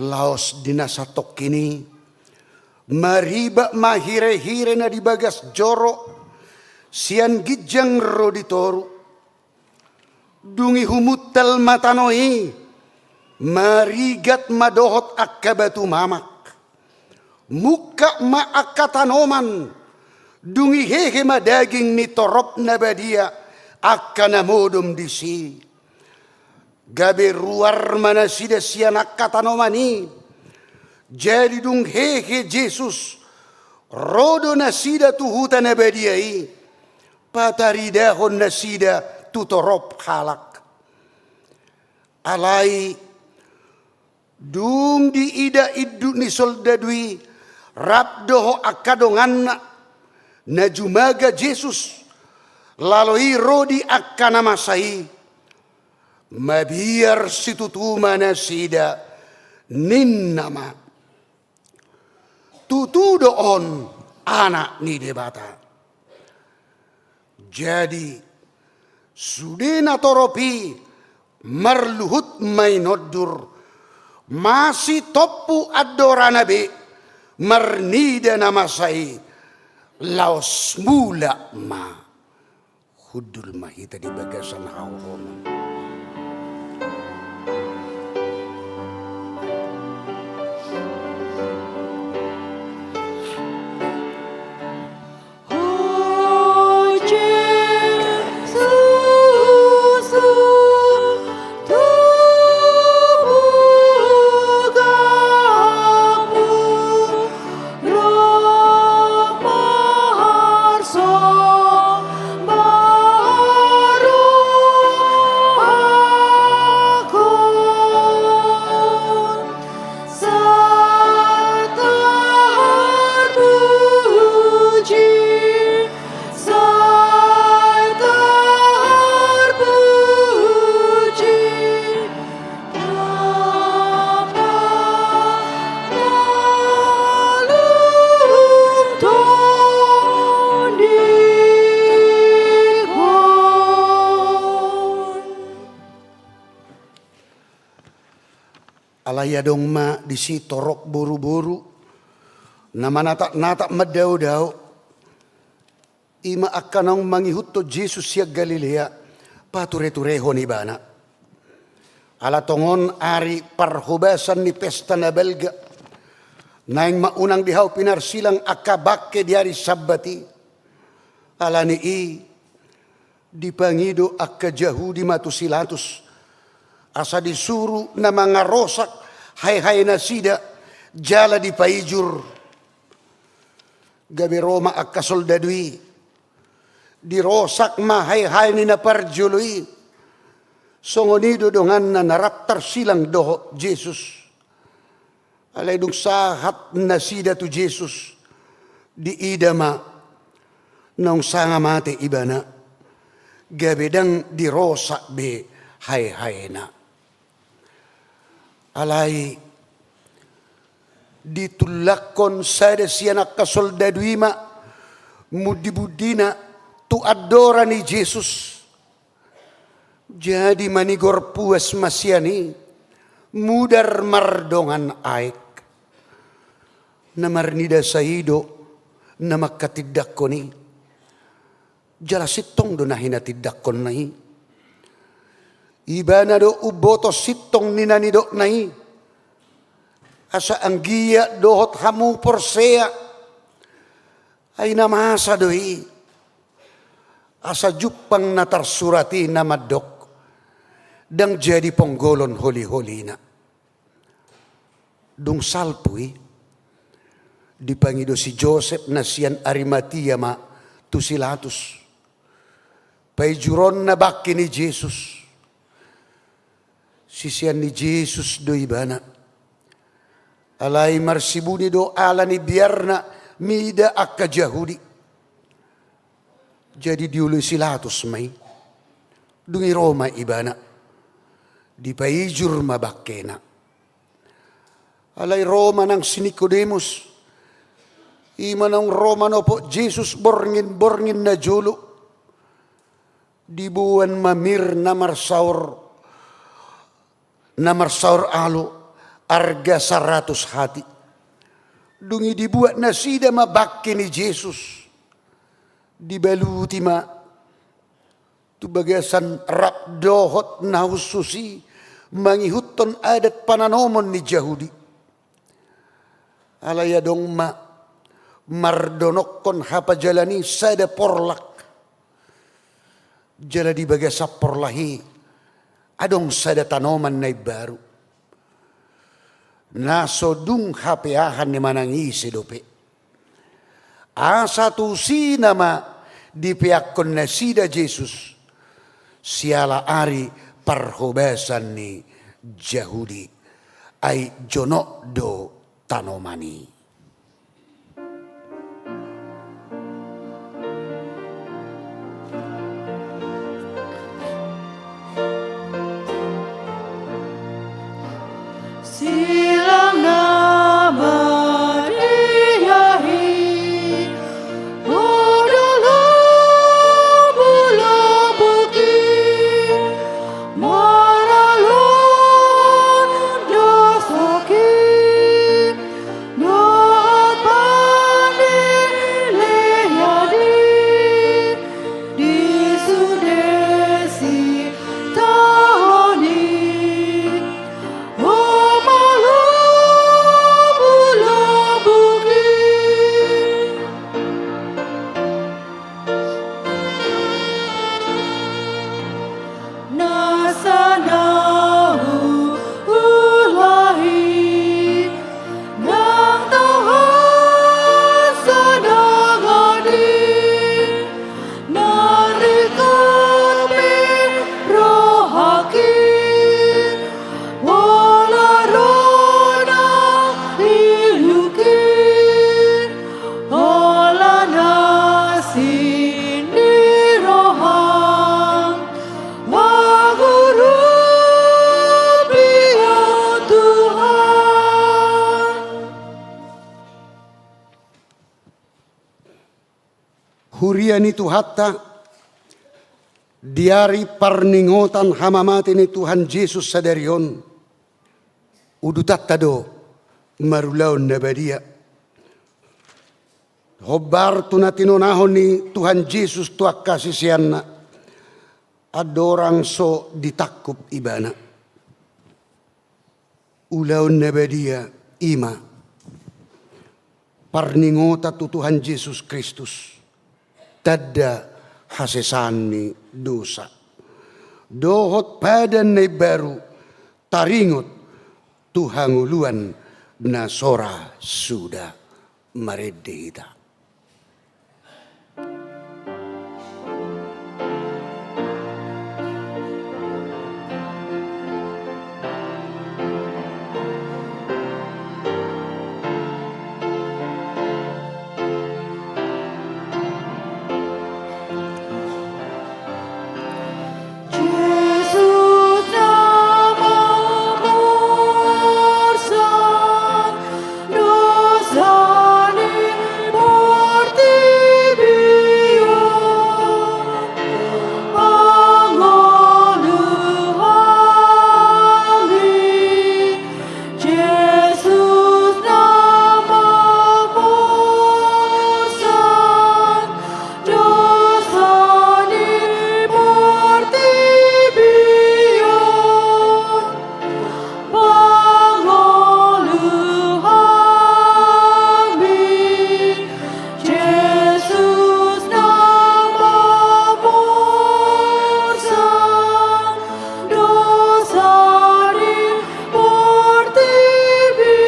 Laos di na satongkin i, maribak ma hirehire na di bagas joro, sian ginjang ro di toru. Dung i humuntal ma tano i, marigat ma dohot angka batu mamak. Mungkap ma angka tanoman, dung i hehe ma daging ni torop na badia angka na modom disi. Gabe ruar ma nasida sian angka tanoman i. Jadi dung hehe Jesus, ro do nasida tu huta na badia i, pataridahon nasida tu torop halak. Alai dung diida induk ni soldadu i rap dohot angka donganna na jumaga Jesus, laho i ro di angka na masa i, mabiar situtu ma nasida, ninna ma: Tutu do on Anak ni Debata. Jadi sude na torop i marluhut ma i nondur, masitompu andorana be marnida na masa i, laos mulak ma. Hundul ma hita di bagasan hahohoman. Alai adong ma disi torop boruboru na manatapnatap mandaodao. I ma angka naung mangihuthon Jesus sian Galilea, patureturehon ibana. Ala tongon ari parhobasan ni pesta na balga, naeng ma unang di hau pinarsilang angka bangke di ari Sabbat i. Alani i dipangido angka Jahudi ma tu si Latus, asa disuru na mangarosak haehae nasida jala dipaijur. Gabe ro ma angka soldadu i, dirosak ma haehae ni na parjolo i. Songon i do donganna na rap tarsilang dohot Jesus. Alai dung sahat nasida tu Jesus, diida ma naung sanga mate ibana, gabe ndang dirosak be haehaena. Alai ditullakkon sada sian angka soldadu i ma mundimundina tu andora ni Jesus. Jadi manigor puas ma sian i, mudar mardongan aek. Na marnida sai do na manghatindanghon i. Jala sintong do na hinatindanghonna i. Ibana do umboto sintong ni na nidokna i. Asa anggiat dohot hamu porsea. Ai na masa do i. Asa jumpang na tarsurat i na mandok: Ndang jadi ponggolon holiholina. Dung salpu i, dipangido si Josep na sian Arimatia ma tu si Latus paijuronna bangke ni Jesus. Sisean ni Jesus do ibana. Alai marsibuni do ala ni biarna mida angka Jahudi. Jadi dioloi si Latus ma i. Dung i ro ma ibana, dipaijur ma bangkena. Alai ro ma nang si Nikodemus, i ma naung ro manopot Jesus borngin-borngin na jolo. Diboan ma mir na marsaor, na marsaor alo, arga saratus hati. Dung i dibuat nasida ma bangke ni Jesus. Dibaluti ma tu bagasan rap dohot na hushus i mangihuthon adat pananomon ni Jahudi. Alai adong ma mardonokkon hapajalan i sada porlak. Jala di bagasan porlak i adong sada tanoman na imbaru. Na so dung hapeahan ni manang ise dope. Asa tusi nama dipeakkon nasida Jesus. Siala ari parhobasan ni Jahudi. Ai jonok do tanoman i. Silang na badia i, olo lombu-lombu ki, maralon dosa ki, dohot panilehon i, di sude sitaonon i, olo lombu-lombu ki. Nasa na huulahi nang tahan sadangani, na ringkot pe rohangki, pola ro na ilungki, holan asi ni roham, mangurupi Ho Tuhan. Huria ni Tuhanta, di ari parningotan hamamate ni Tuhan Jesus sadari on, udutanta do marulaon na badia. Hombar tu na tinonahon ni Tuhan Jesus tu angka siseanna, andorang so ditangkup Ibana. Ulaon na badia i ma parningotan tu Tuhan Jesus Kristus, tanda hasesaan ni dosa, dohot padan na imbaru taringot tu hangoluan na so ra suda. Marende hita. Jesus na mamursan dosa ni portibi on, pangolu hami. Jesus na mamursan dosa ni portibi on, pangolu hami. Jesus na mamursan dosa ni portibi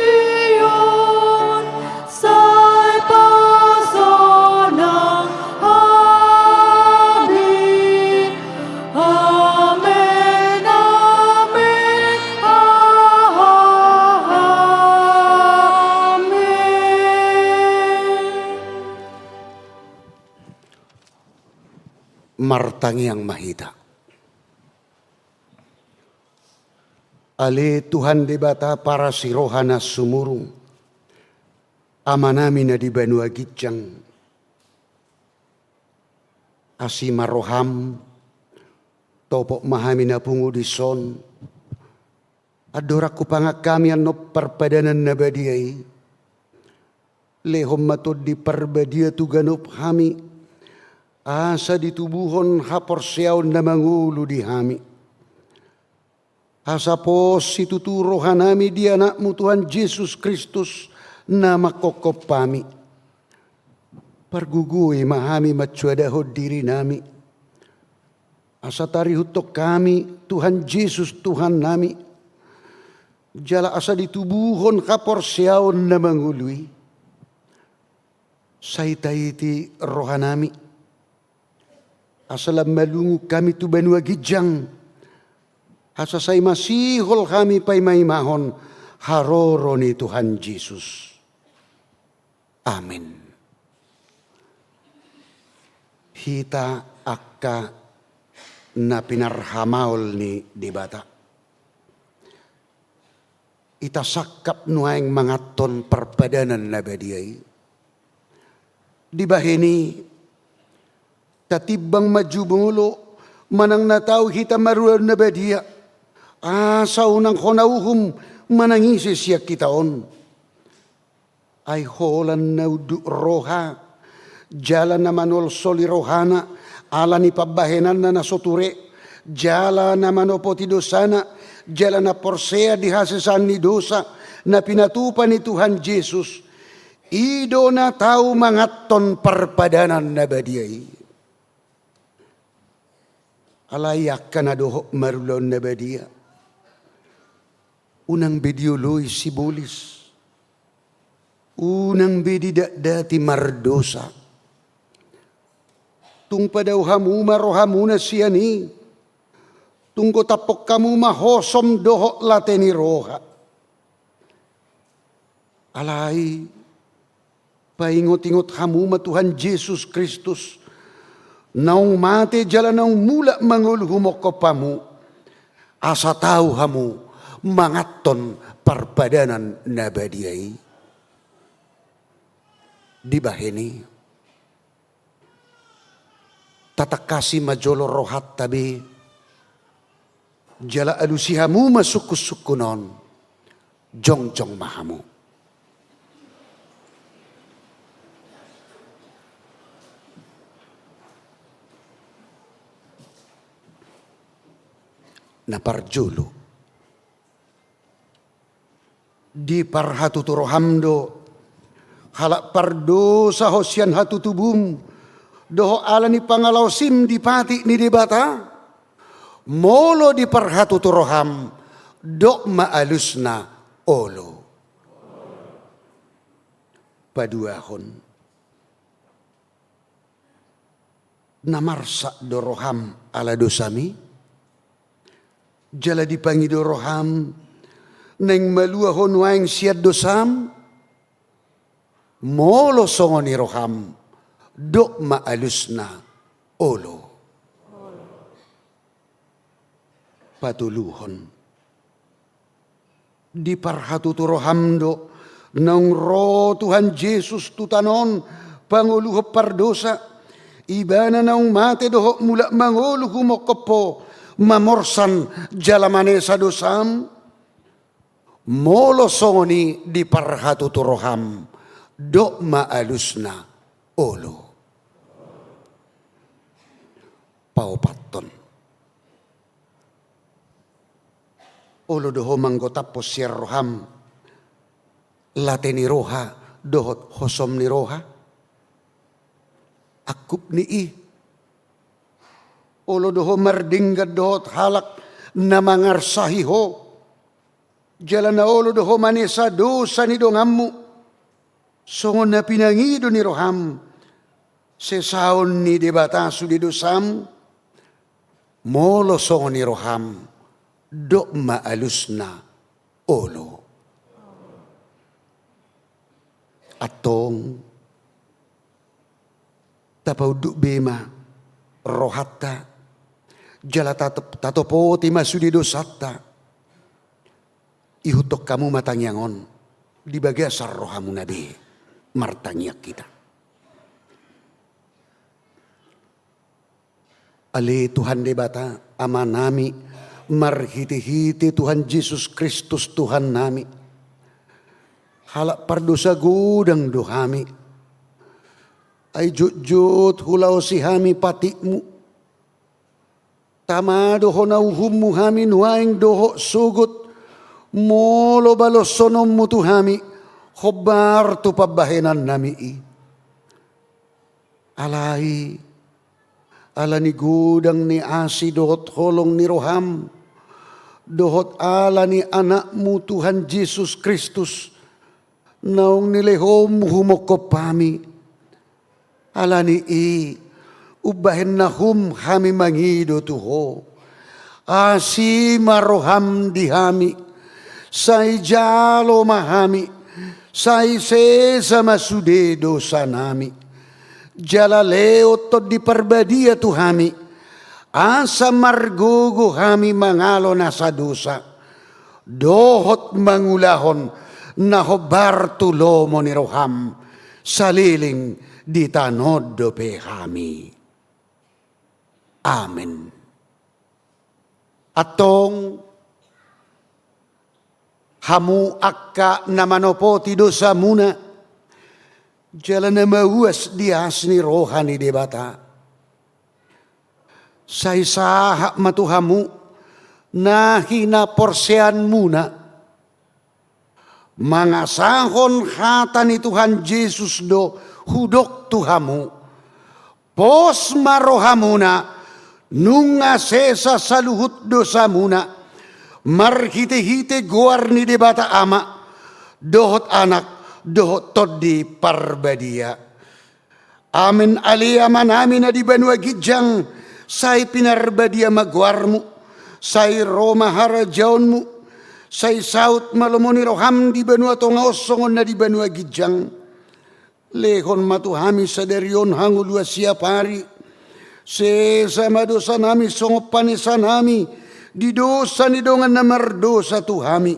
on, sai pasonang hami. Amen, amen, amen. Martangiang ma hita. Ale Tuhan Debata parasi roha na sumurung, Amanami na di banua ginjang, asi ma roham, topot ma hami na pungu dison, Andorang hupangan hami annon parpadanan na badia i, lehon ma Tondi Parbadia tu ganup hami, asa ditubuhon haporseaon na mangolu di hami. Asa pos situtu rohanami di Anakmu Tuhan Jesus Kristus na manghophop hami. Pargogoi ma hami mansoadahon dirinami. Asa tarihuthon hami Tuhan Jesus Tuhannami. Jala asa ditubuhon haporseaon na mangolu i. Sai taiti rohanami. Asa lam malungun hami tu banua ginjang. Asa sai masihol hami paimaimahon haroro ni Tuhan Jesus. Amin. Hita angka na pinarhamaol ni Debata. Hita sangkap nuaeng manganhon parpadanan na badia i. Dibahen i, tatimbang ma jumolo manang na tau hita marulaon na badia. Asa unang hona uhum manang ise sian hita on. Ai holan na unduk roha, jala na manolsoli rohana, ala ni pambahenanna na so ture, jala na manopoti dosana, jala na porsea di hasesaan ni dosa, na pinatupa ni Tuhan Jesus. I do na tau manganhon parpadanan na badia i. Alai angka na dohot marulaon na badia. Unang be dioloi sibolis. Unang be didatdati mardosa. Tung padao hamu ma rohamuna sian i. Tung gotaphon hamu ma hosom dohot late ni roha. Alai, paingotingot hamu ma Tuhan Jesus Kristus, naung mate jala naung mulak mangolu humongkop hamu, asa tau hamu manganhon parpadanan na badia i. Dibahen i, tatangkasi ma jolo rohanta be, jala alusi hamu ma sungkunsungkun on, jongjong ma hamu. Na parjolo. Diparhatutu roham do, halak pardosa ho sian hatutubum, dohot ala ni pangalaosim di patik ni Debata, molo diparhatutu roham, dok ma alusna olo. Paduahon. Na marsak do roham ala dosami? Jala dipangido roham naeng malua ho nuaeng sian dosam? Molo songon i roham, dok ma alusna olo. Patoluhon. Diparhatutu roham do, naung ro Tuhan Jesus tu tano on pangoluhon pardosa, Ibana naung mate dohot mulak mangolu humongkop ho, mamorsan jala manesa dosam? Molo songon i diparhatutu roham, dok ma alusna olo. Paopathon. Olo do ho manggotaphon sian roham late ni roha dohot hosom ni roha? Angkup ni i. Olo do ho mardenggan dohot halak na mangarsahi ho? Jala na olo do ho manesa dosa ni donganmu, songon na pinangido ni roham sesaon ni Debata sude dosam? Molo songon i roham, dok ma alusna olo. Antong, tapaunduk be ma rohanta, jala tatop-, tatopoti ma sude dosanta. Ihuthon hamu ma tangiang on di bagasan rohamuna be. Martangiang hita. Ale Tuhan Debata, Amanami, Marhite-hite Tuhan Jesus Kristus Tuhannami, halak pardosa godang do hami. Ai jotjot hulaosi hami patikmu. Tama do hona uhummu hami nuaeng dohot sogot, molo baloshononmu tu hami, hombar tu pambahenannami i. Alai, ala ni godang ni asi dohot holong ni roham, dohot ala ni Anakmu Tuhan Jesus Kristus, naung nilehonmu humongkop hami. Ala ni i, umbahen na hum hami mangido tu Ho. Asi ma roham di hami, sai jalo ma hami, sai sesa ma sude dosanami. Jala lehon Tondi Parbadia tu hami, asa margogo hami mangalo nasa dosa, dohot mangulahon na hombar tu lomo ni roham, saleleng di tano on dope hami. Amen. Antong, hamu angka na manopoti dosamuna, jala na mauas di asi ni roha ni Debata, sai sahat ma tu hamu na hinaporseaonmuna. Mangasahon hata ni Tuhan Jesus do hudok tu hamu: Pos ma rohamuna, nunga sesa saluhut dosamuna, marhite-hite goar ni Debata Ama, dohot Anak, dohot Tondi Parbadia. Amen. Ale Amanami na di banua ginjang, sai pinarbadia ma goarmu, sai ro ma harajaonmu, sai saut ma lomo ni roham di banua tonga on songon na di banua ginjang. Lehon ma tu hami sadari on hangoluan siapari. Sesa ma dosanami songon panesanami di dosa ni dongan na mardosa tu hami.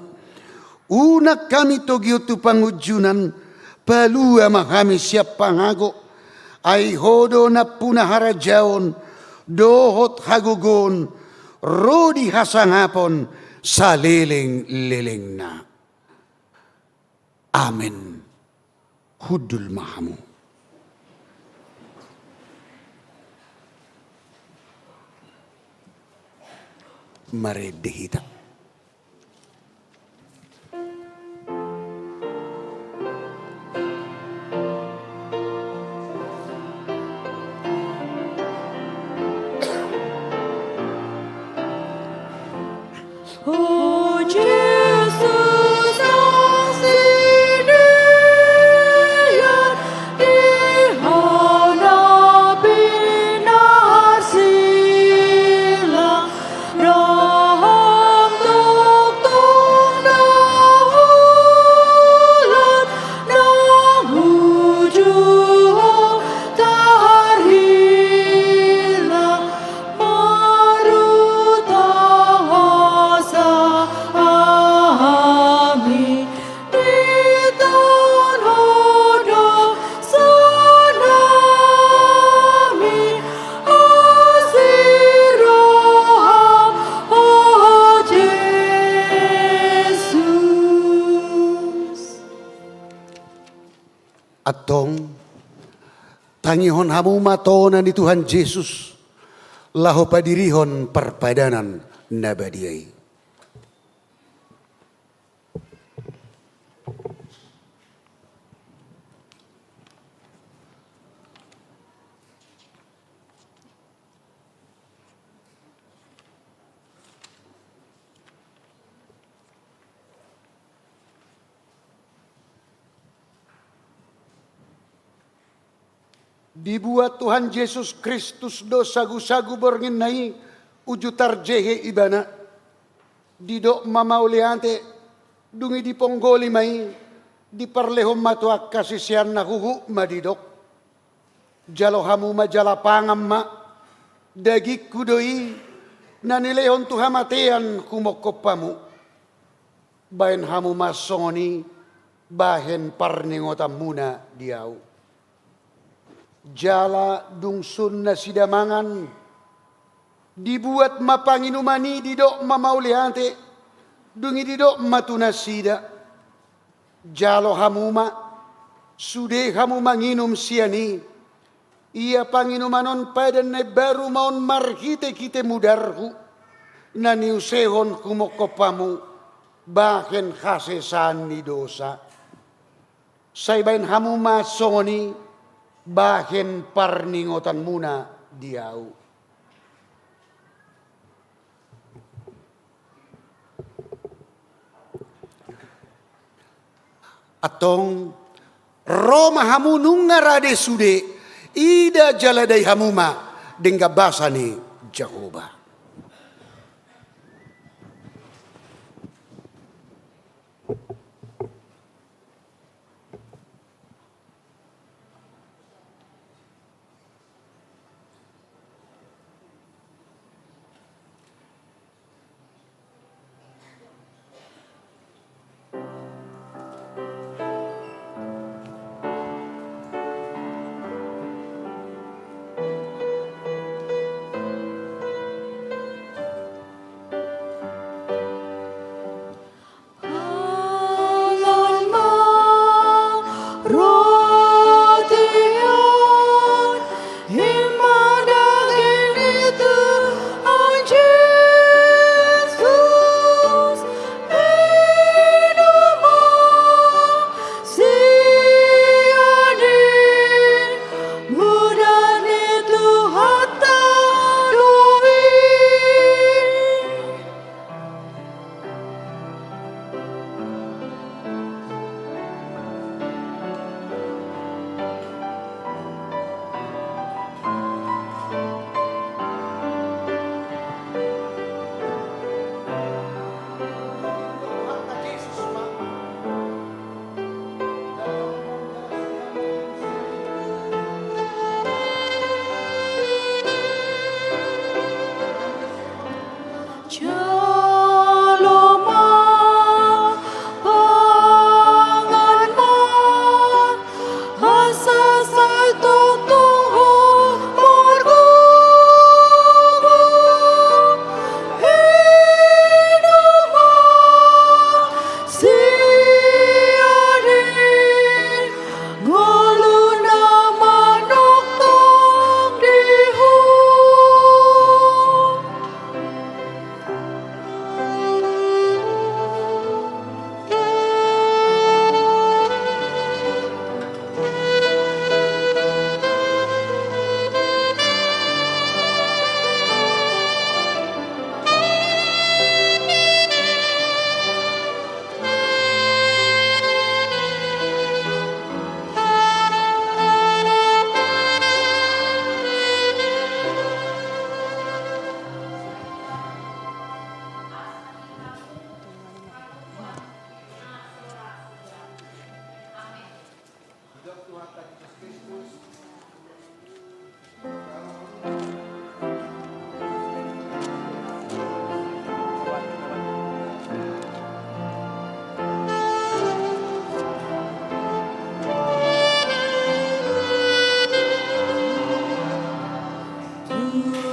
Unang hami togihon tu pangunjunan, palua ma hami sian pangago. Ai Ho do nampuna harajaon, dohot hagogoon, ro di hasangapon, saleleng-lelengna. Amen. Hundul ma hamu. Marende hita. Antong, tangihon hamu ma tona ni Tuhan Jesus, laho padirihon parpadanan na badia i. Dibuat Tuhan Jesus Kristus do sagusagu borngin na i uju tarjehe Ibana. Didok ma mauliate, dung i diponggoli ma i, diparlehon ma tu angka siseanna, huhut ma didok: Jalo hamu ma jala pangan ma, dagingku do i, na nilehon tu hamatean humongkop hamu. Baen hamu ma songon i bahen parningotanmuna di ahu. Jala dung sun nasida mangan, Dibuat ma panginuman i, didok ma mauliate, dung i didok ma tu nasida: Jalo hamu ma, sude hamu manginum sian i. Ia panginuman on padan na imbaru ma on marhitehite mudarhu, na niusehon humongkop hamu bahen hasesaan ni dosa. Sai bahen hamu ma songon i bahen parningotanmuna di ahu. Antong, ro ma hamu nunga rade sude, ida jala dai hamu ma denggan basa ni Jahowa. Pangan ma roti on, i ma daging ni Tuhan Jesus, minum ma sian i mudar ni Tuhanta do i. Jalo ma, pangan ma, asa sai tongtong ho margogo. Minum ma sian i, ngolu na manongtong di ho.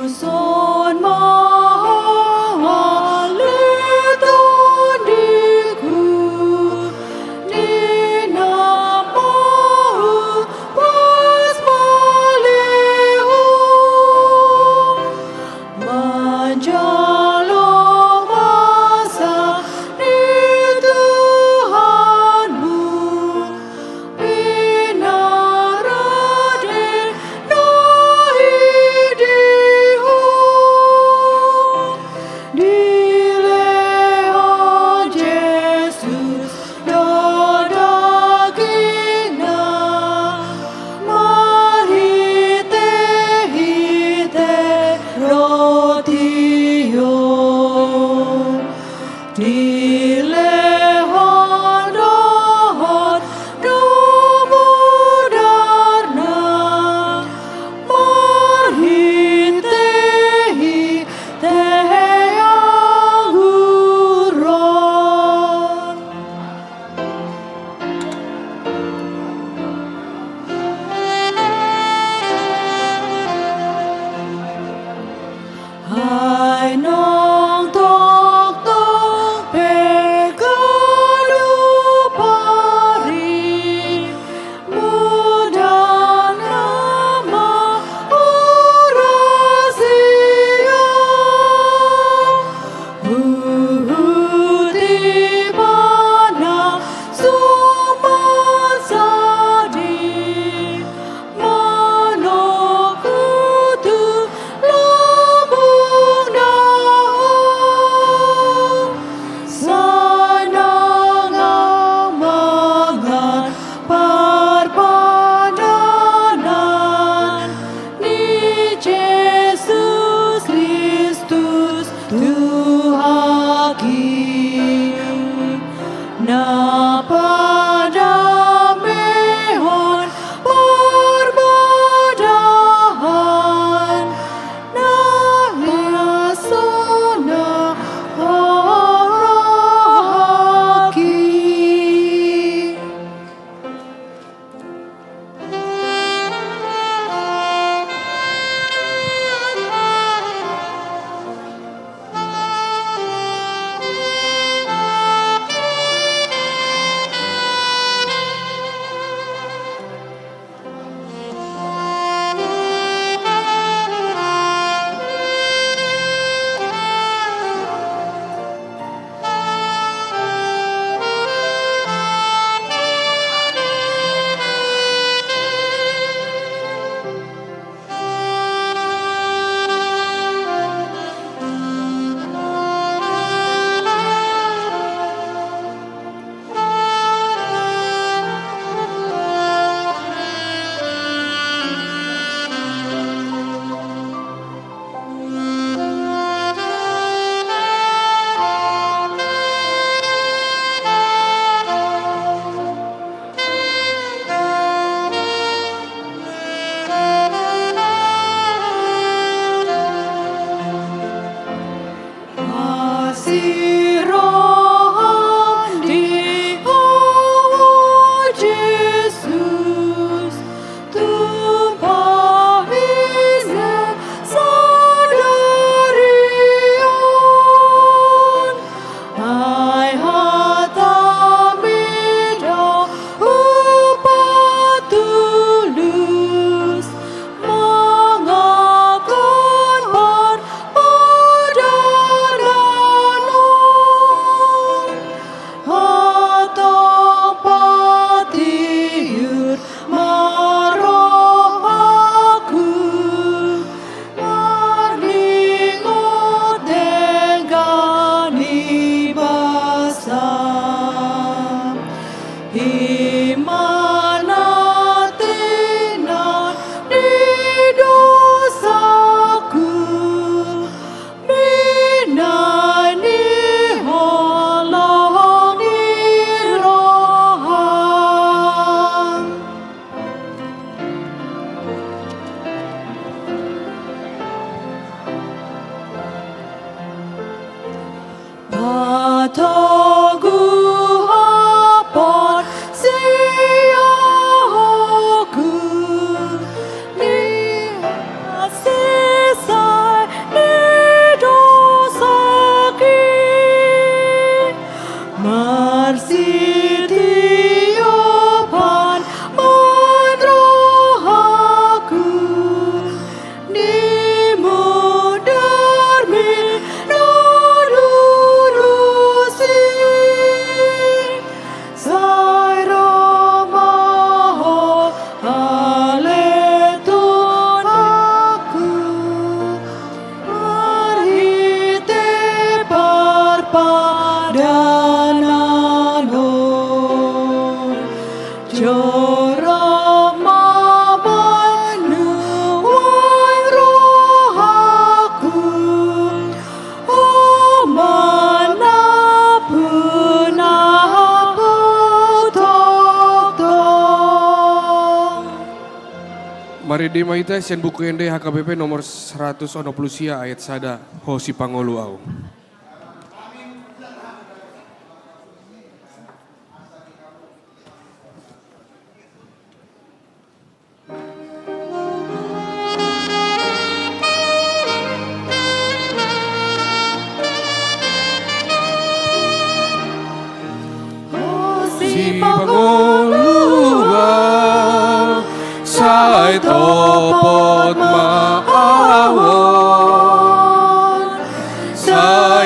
Tuson ma hami, ale Tuhanku, di na maupas malehon, manjalo basa ni Tuhanmu, pinarade na i di ho. Dilehon Jesus do dagingna, marhitehite roti on. Dilehon dohot do mudarna, marhitehite anggur on. Di roham di Ho Jesus, tumpahi sadari on. Ai hata mida hupaturus, mangangkat parpadanan on. Hatop patiur ma rohangku, marningot denggan ni basa. I ma na tinan ni dosaku, binahen ni holong ni roham. Patoguhon siahoku di hasesaan ni dosaki. Marsitiopan ma rohangku, di mundur mi na lurus i. Sai ro ma Ho ale Tuhanku, marhite parpadanan on. Joro ma manuai rohangku, Ho ma na pungu hutongtong. Marende ma hita sian Buku Ende H K B P nomor seratus onom pulu sia ayat sada, Ho sipangolu au. Sipangolu au, sai topot ma au on, sai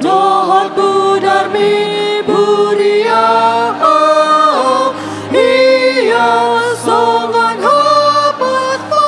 Dohot mudarmi buria, ia songon hapasma.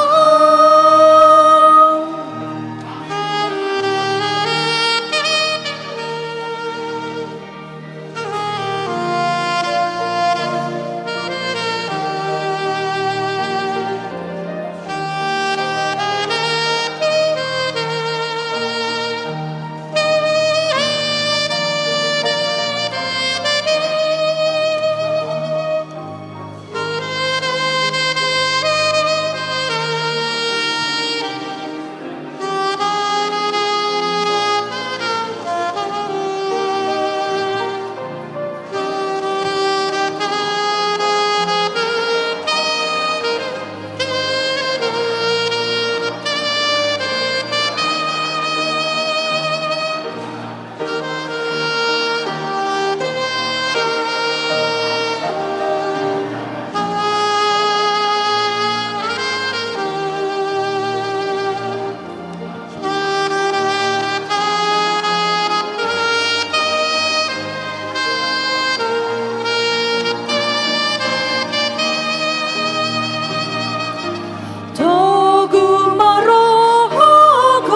Togu ma rohangkon,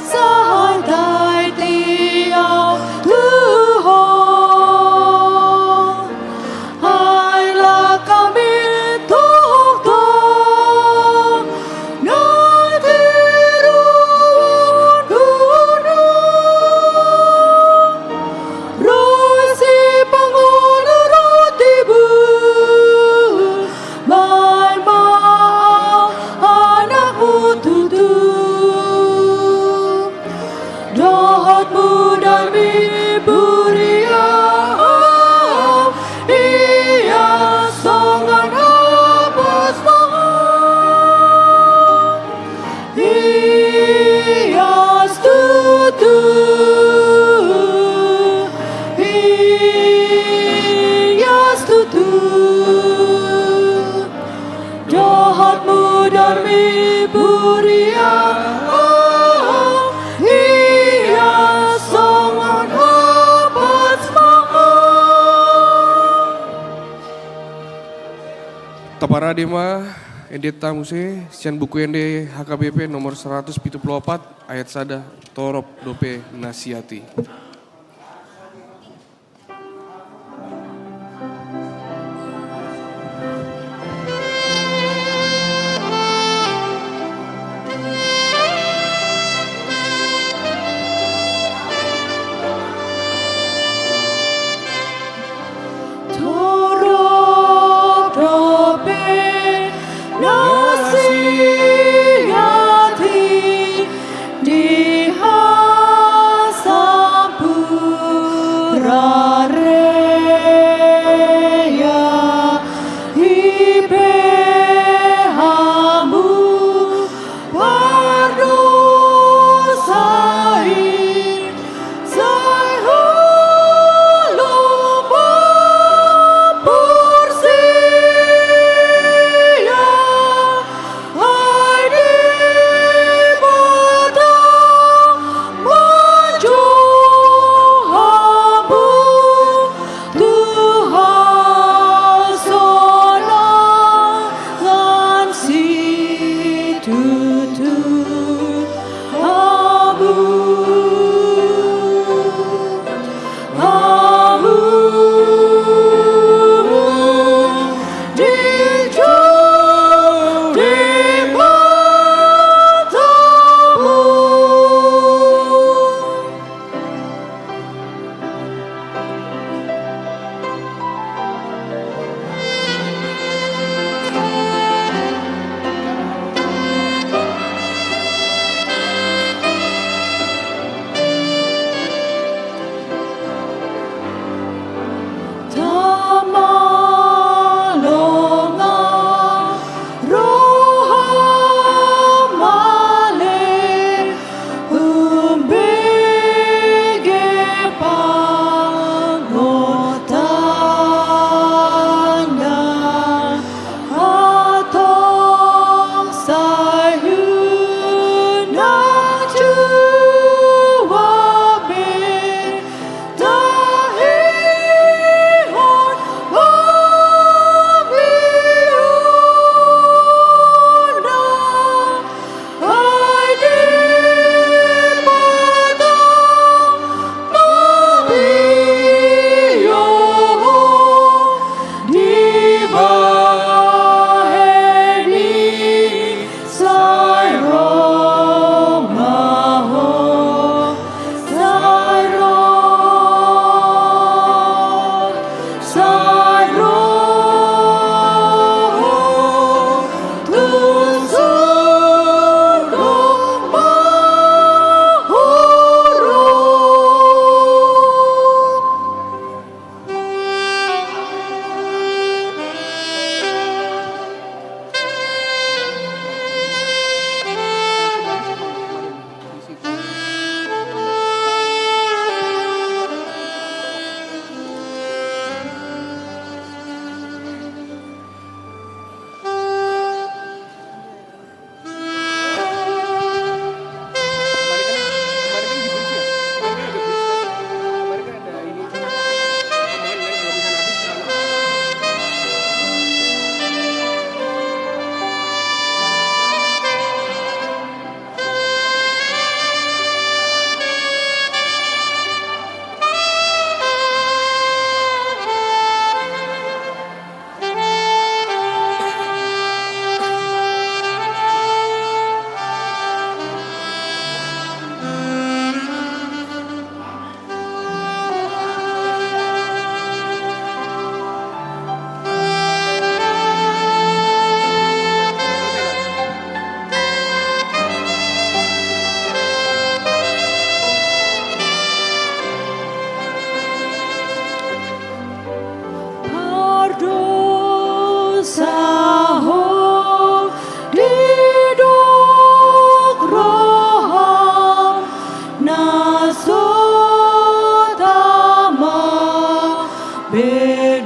sahat dai di au Tuhan. Ai langkami tongtong na tiruon gunung, ro sipangolu ro tibu, baen ma au anakmu tutu. Dohot mudarmi buria, ia songon hapasma. Ias tutu, ias tutu. Dohot mudarmi buria, ia songon hapasma. Taparade ma endenta muse sian Buku Ende H K B P nomor saratus pitu pulu opat, ayat sada, torop dope na siat i. Torop dope na siat i di hasampu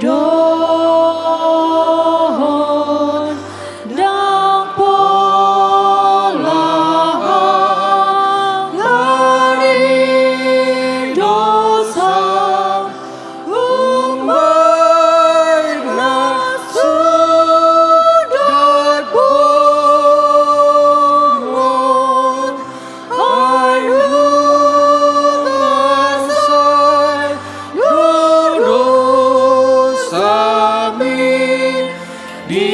dohot, ndang pola hami dosa, umbahen na suda bongot, ai nunga sai do dosami, di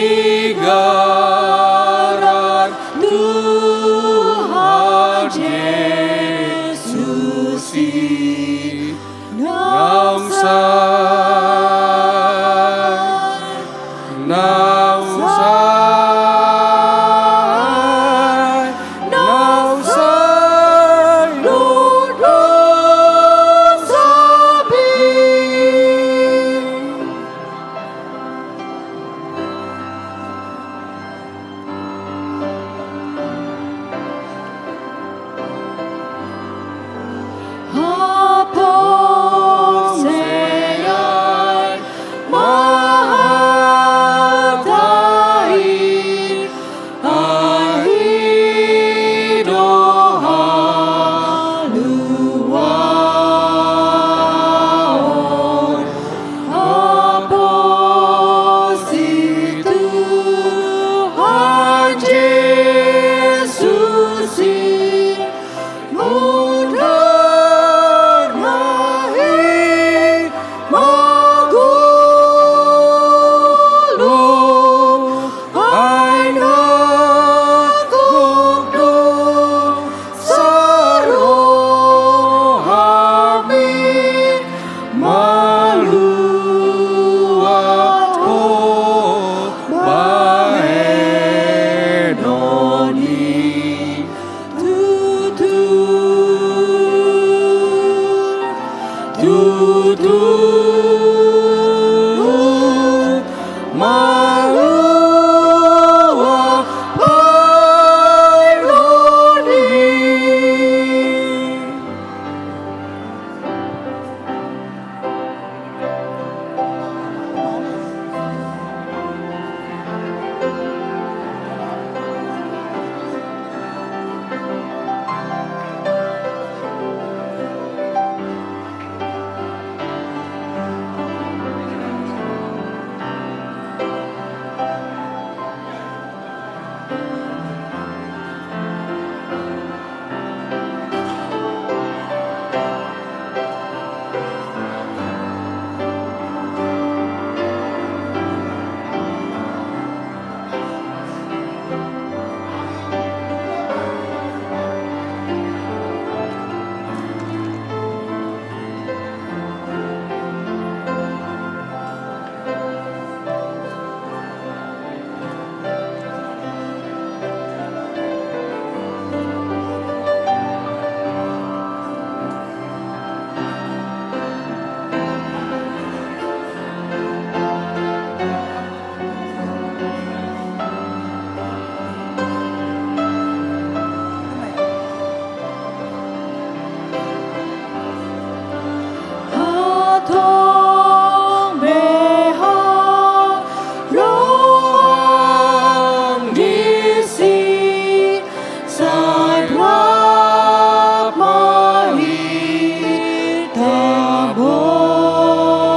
garar Tuhan Jesus i. Naung sai, naung sai, naung sai do dosami. Haporseaon ma hata i, ai do haluaon, haporseaon Tuhan Jesus i, mundar ma i mangolu, ai nunga gok do sa rohami, malua ho bahenon i. Tutu, tutu, malua bahenon i. Hatong be haroham disi, sai rap ma hita bongot.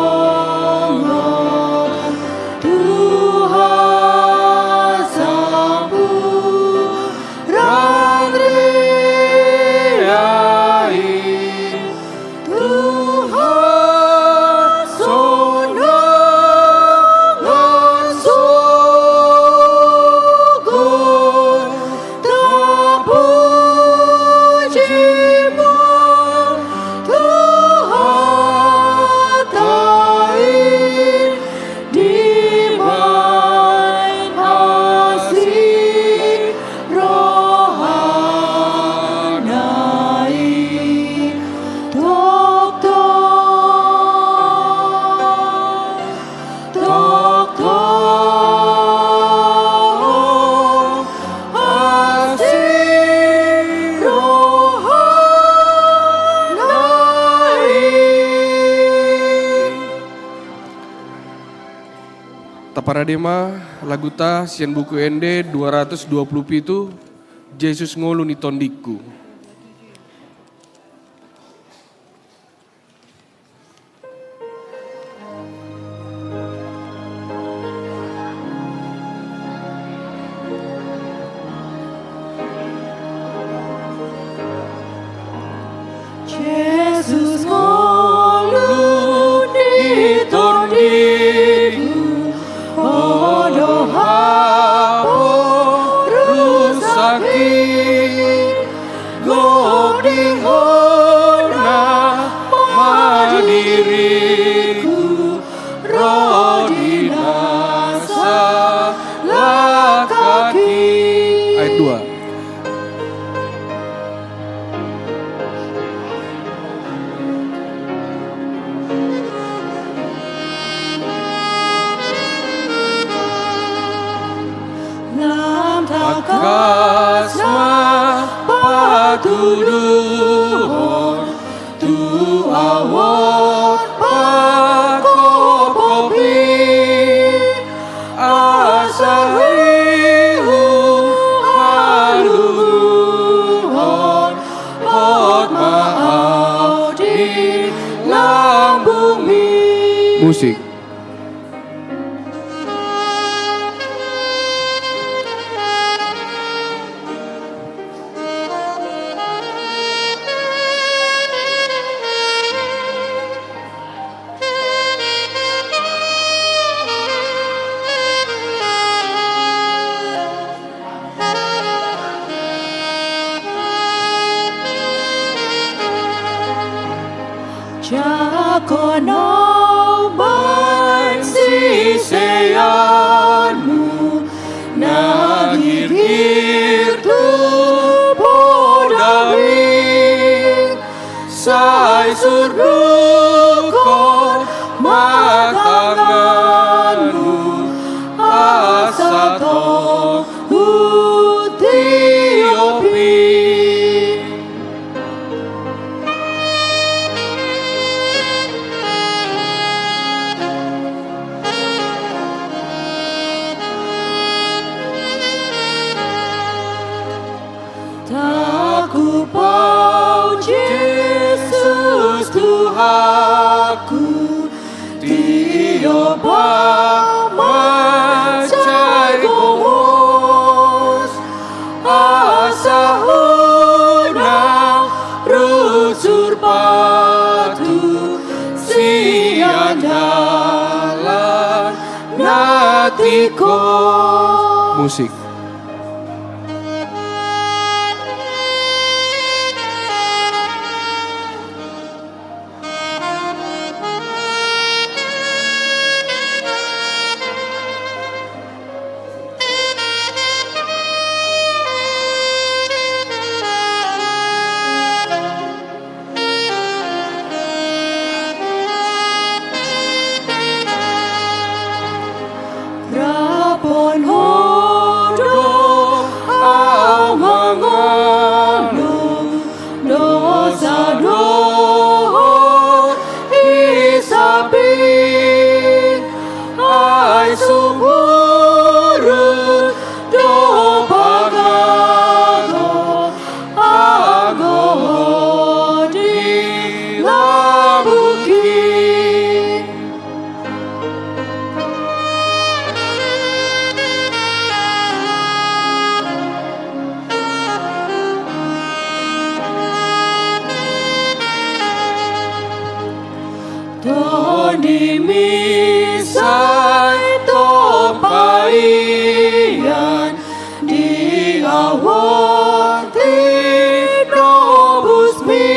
Taparade ma laguta sian Buku Ende dua ratus dua puluh pitu, Jesus Ngolu ni Tondingku. Jesus Ngolu ni Tondingku, Ho do haporusangki, gok di Ho na maniriku, ro di na salangkaki. Ayat dua. Lam tangkas ma patuduhon tu ahu on pangkophopmi, asa huhalunguhon hot ma ahu di lambungmi. Musik. Jangkon ahu baen siseanmu na girgir tu podami, sai surdukhon ma tanganmu asa tong hutiopi. Tangkup ahu Jesus Tuhanku, tiop ahu mansai gomos, asa unang rusur patuk sian dalan na tingkos. Musik. Rap on Ho do ahu mangalului dosa dohot hisap i, ai sumurut do pangagom anggo Ho di lambungki. Tondimi sai tong paihon di ahu on tinobusmi,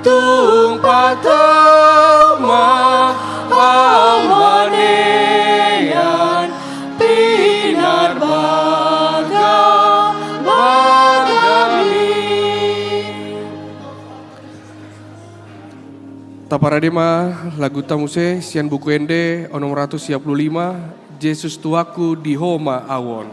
tung patau ma ahu manean pinarbagabagami. Taparade ma laguta muse sian Buku Ende onom ratus sia pulu lima, Jesus Tuhanku, di Ho ma ahu on.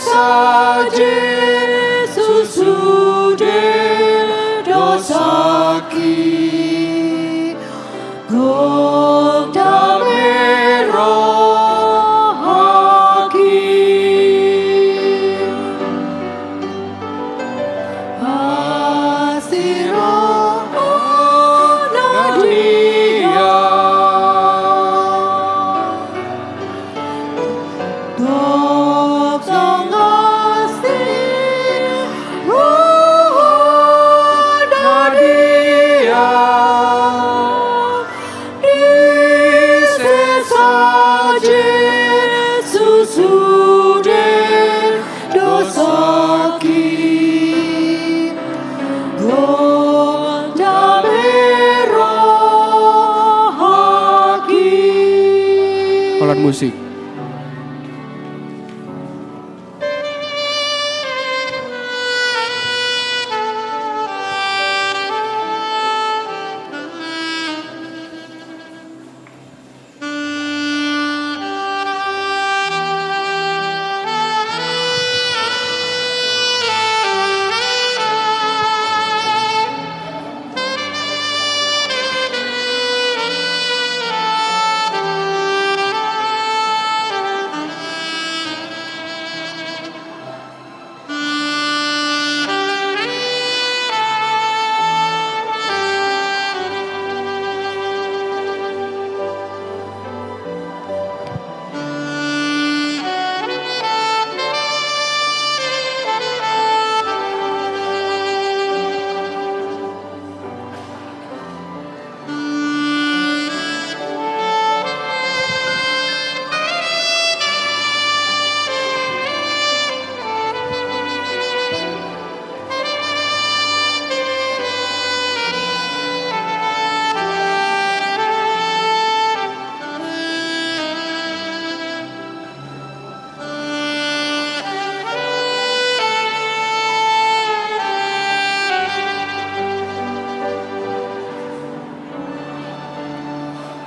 Sa Jesus sude dosangki, gok dame rohangki. Asi roha na dia. Dok songon asi roha na dia. Disi sa Jesus sude dosangki, gok dame rohangki. Holan musik.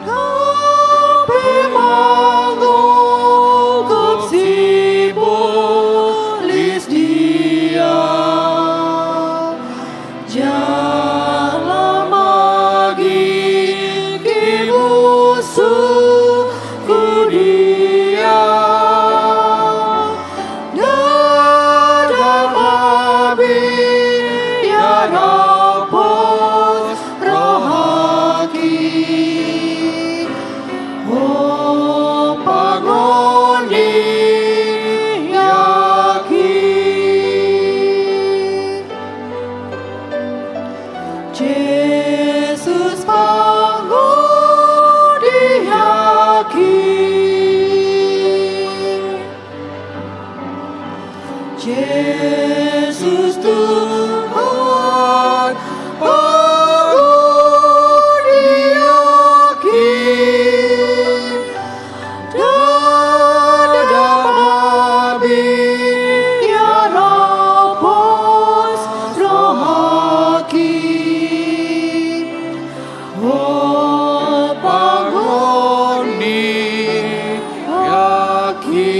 Dope mangungkap sibolis dia, jala magingki musuhku dia. Ndada mabiar pos rohangki, hompangon ni aki. Jesus pangodiaki. Jesus Tuhan pangodiaki. Ndada mabiar pos rohangki, hompangon ni aki.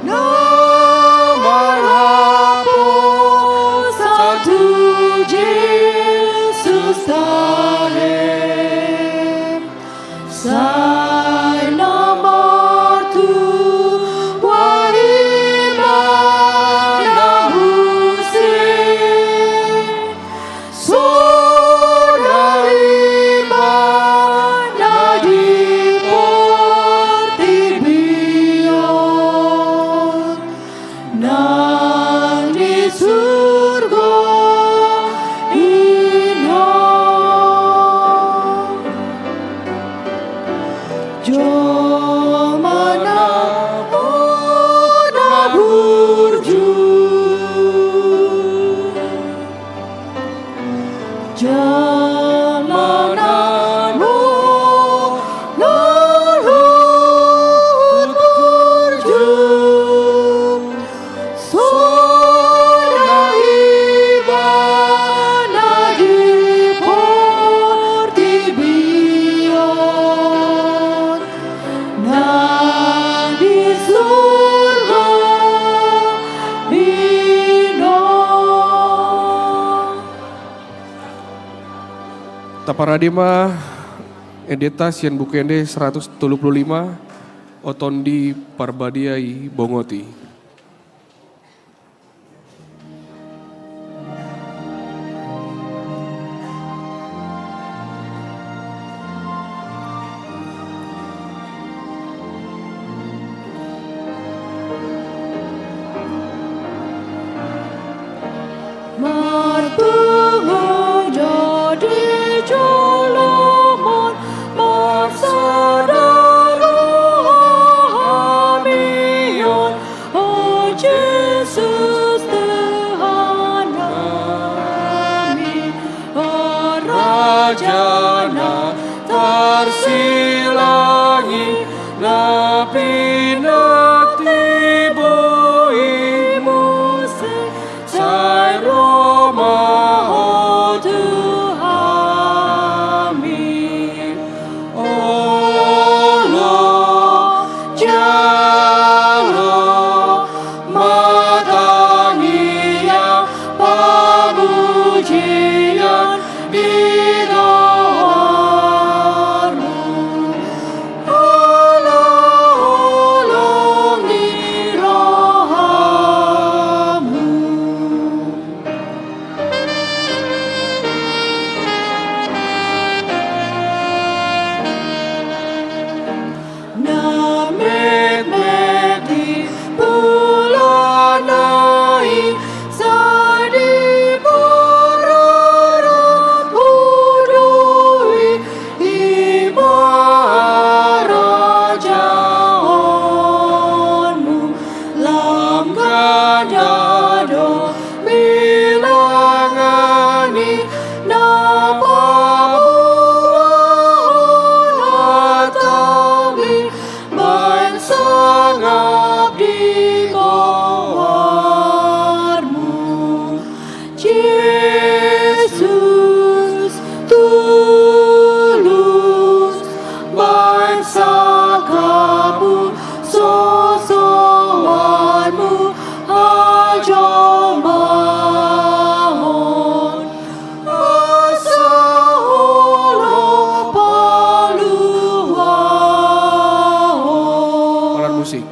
Na marhaposan tu Jesus tahe. Sai na martua ibana muse, sonang ibana di portibi on. Nang di surgo i do jolma na burju. Jolma na luhut burju, so Parade ma endenta sian Buku Ende seratus tolu puluh lima, O Tondi Parbadia i bongoti. Marpungu do di jolom on, marsada do hami on, o Jesus Tuhan nami. O Raja na tarsilangi, na pinantibo i muse, sai ro ma Ho tu hami. Olo, jalo ma tangiang pamujian di goarmu. Olo, olo ni rohamu. Na metmet di bulan nai, sai dipararap Ho do i, i ma harajaonmu. Lam ganda do bilangan i, na paboa Ho na tabi, baen sangap di goarmu. Jesus, tulus, baen sangapmu, sosoanmu, hajomahon, asa olo paluahon. Alat musik.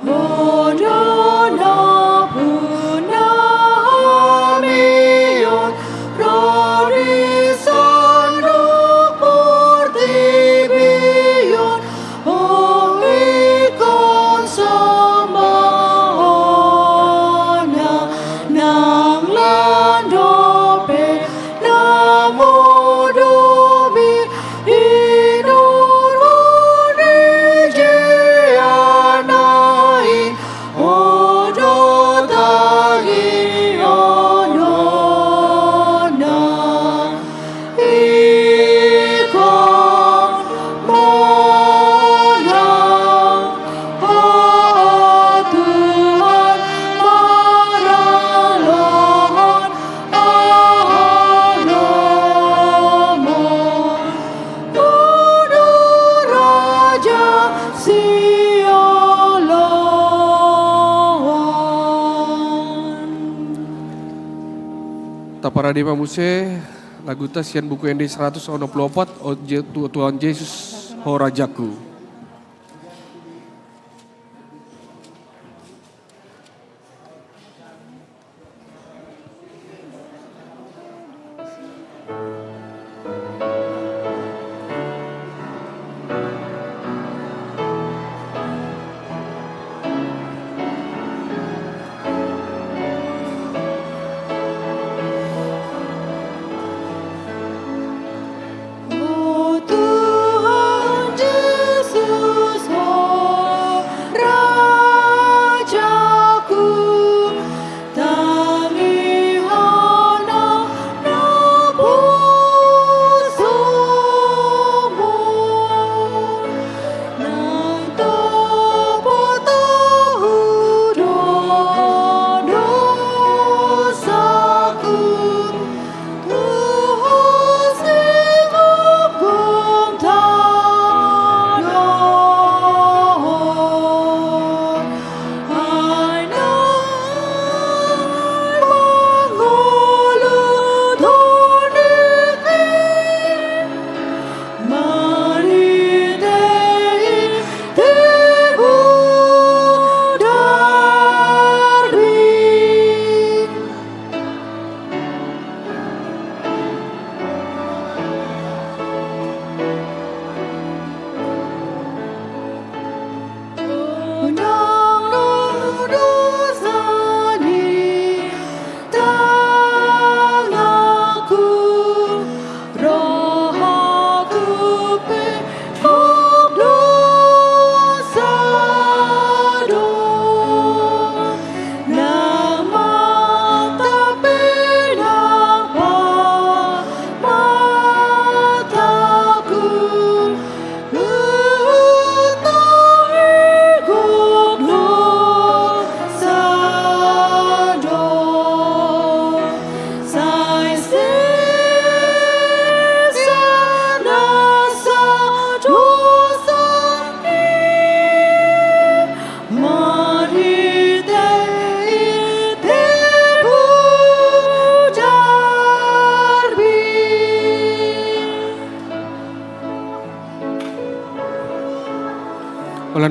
Ho do na punahami on, ro di sandok portibi on, ho ingkon sombahona, nang lan dope na modom i, i do ro di jea nai, ho do tangihononna. Ingkon monang Ho, Tuhan, maralohon haholomon. Ho do raja sioloan. Taparade ma muse laguta sian Buku Ende seratus onom puluh opat, O Je-, Tu-, Tuhan Jesus, Ho Rajaku.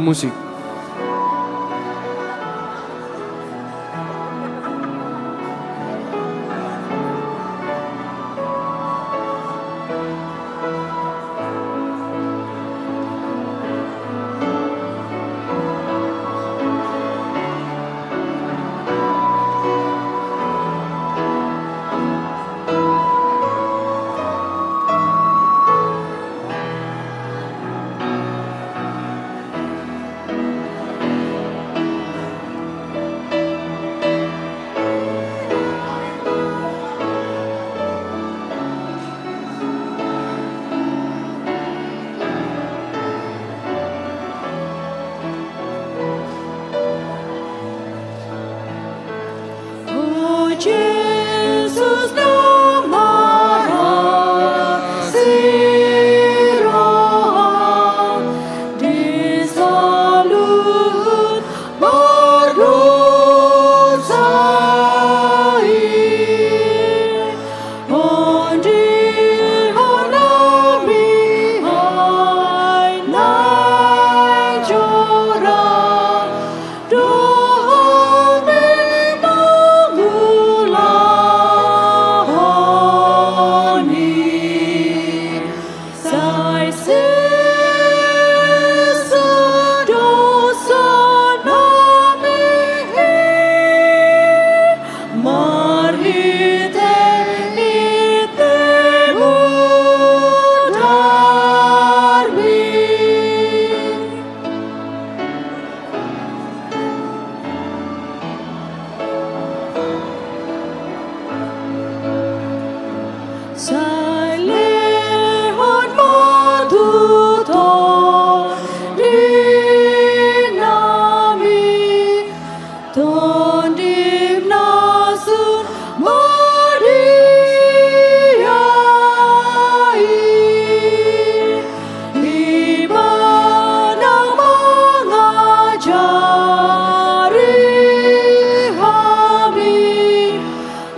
Musik. O Jesus, na marasi roham di saluhut pardosa i, ondihon hami, ai Naeng Joro, dohot mangulahon i. Sai sesa dosa nami i, marhite-hite mudarmi. Sai lehon ma tu tondinami Tondim na sun badia i, ibana mangajari hami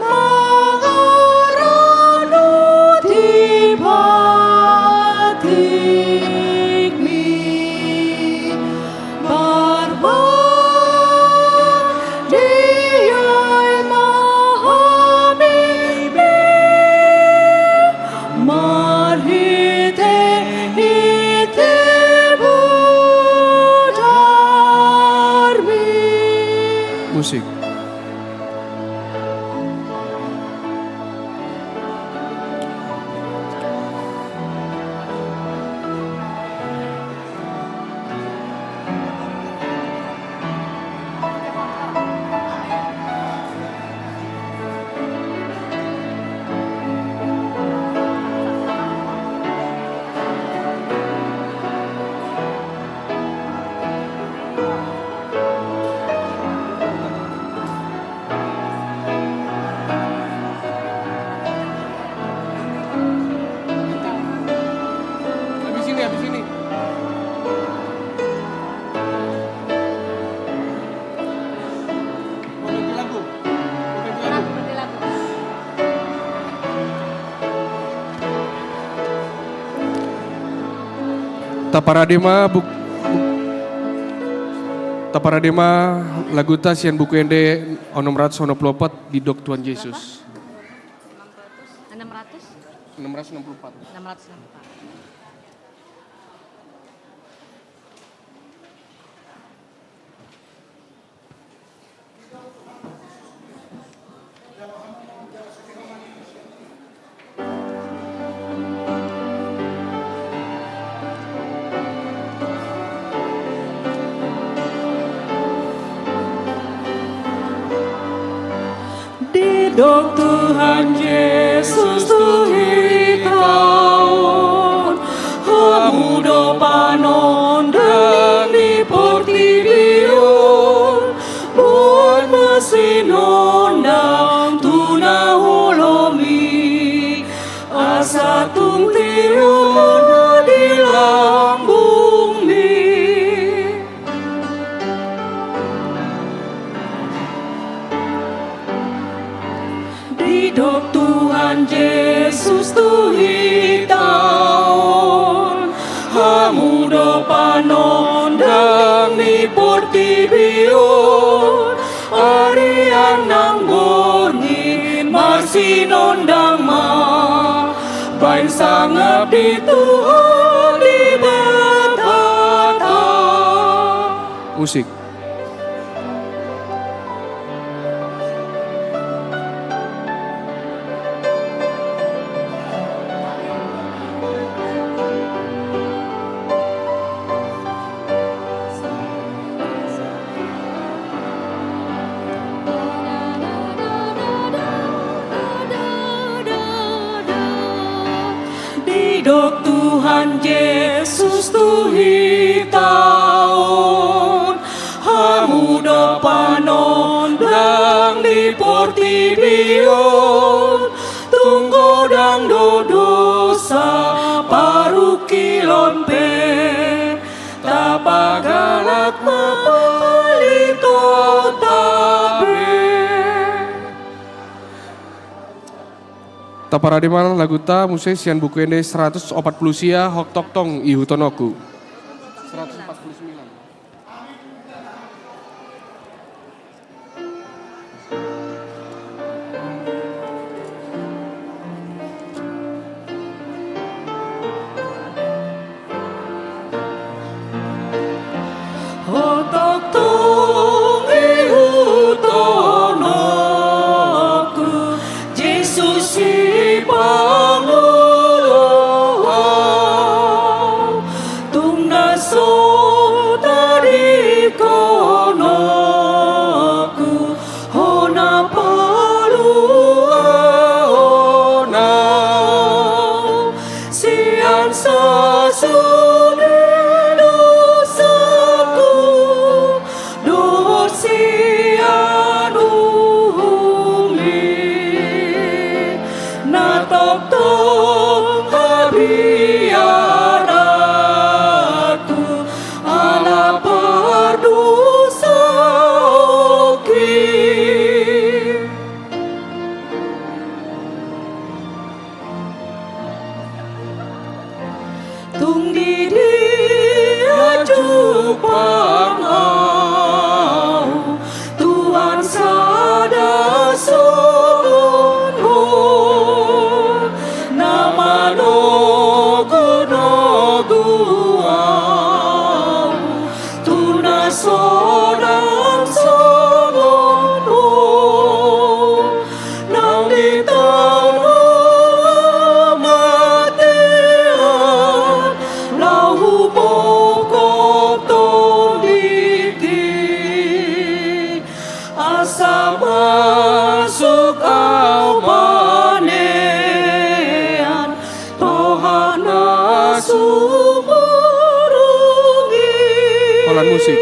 mangaranoti patikmi. Marbadia i ma hami be marhite-hite mudarmi. Musik. Habis ini, habis ini. Mau ganti lagu? Mau ganti lagu? Taparade ma buk-, taparade ma laguta sian Buku Ende onom ratus onom pulu opat, Didok Tuhan Jesus. Enam ratus? Enam ratus enam puluh empat. Enam ratus enam puluh empat. Didok Tuhan Jesus tu hita on, hamu do panondang ni portibi on, buat ma sinondang tu na holom i, asa tung tiur ma di lambungmi. Didok Tuhan Jesus tu hita on, hamu do panondang portibi on, arian nang borngin marsinondang ma, baen sangap di Tuhan Debatanta. Musik. Didok Tuhan Jesus tu hita on, hamu do panondang di portibi on, tung godang do dosa parungkilon pe, tapagalak ma palitonta be. Taparade ma laguta muse sian Buku Ende seratus opat puluh sia, Hotongtong ihuthononku. Seratus opat puluh sembilan. Hotongtong ihuthononku, Jesus sipangolu, tung na so tadingkononku, hona paluahon ahu sian sasude dosaku dohot sian uli na tongtong habiaranku ala pardosaonki. Tung di dia jumpang ahu Tuhan sada songon ho, na manogunogu ahu tu na so dang songon ho. Nang di tano hamatean laho hubokothon diri, asa masuk ahu manean toha na sumurung i. Holan musik.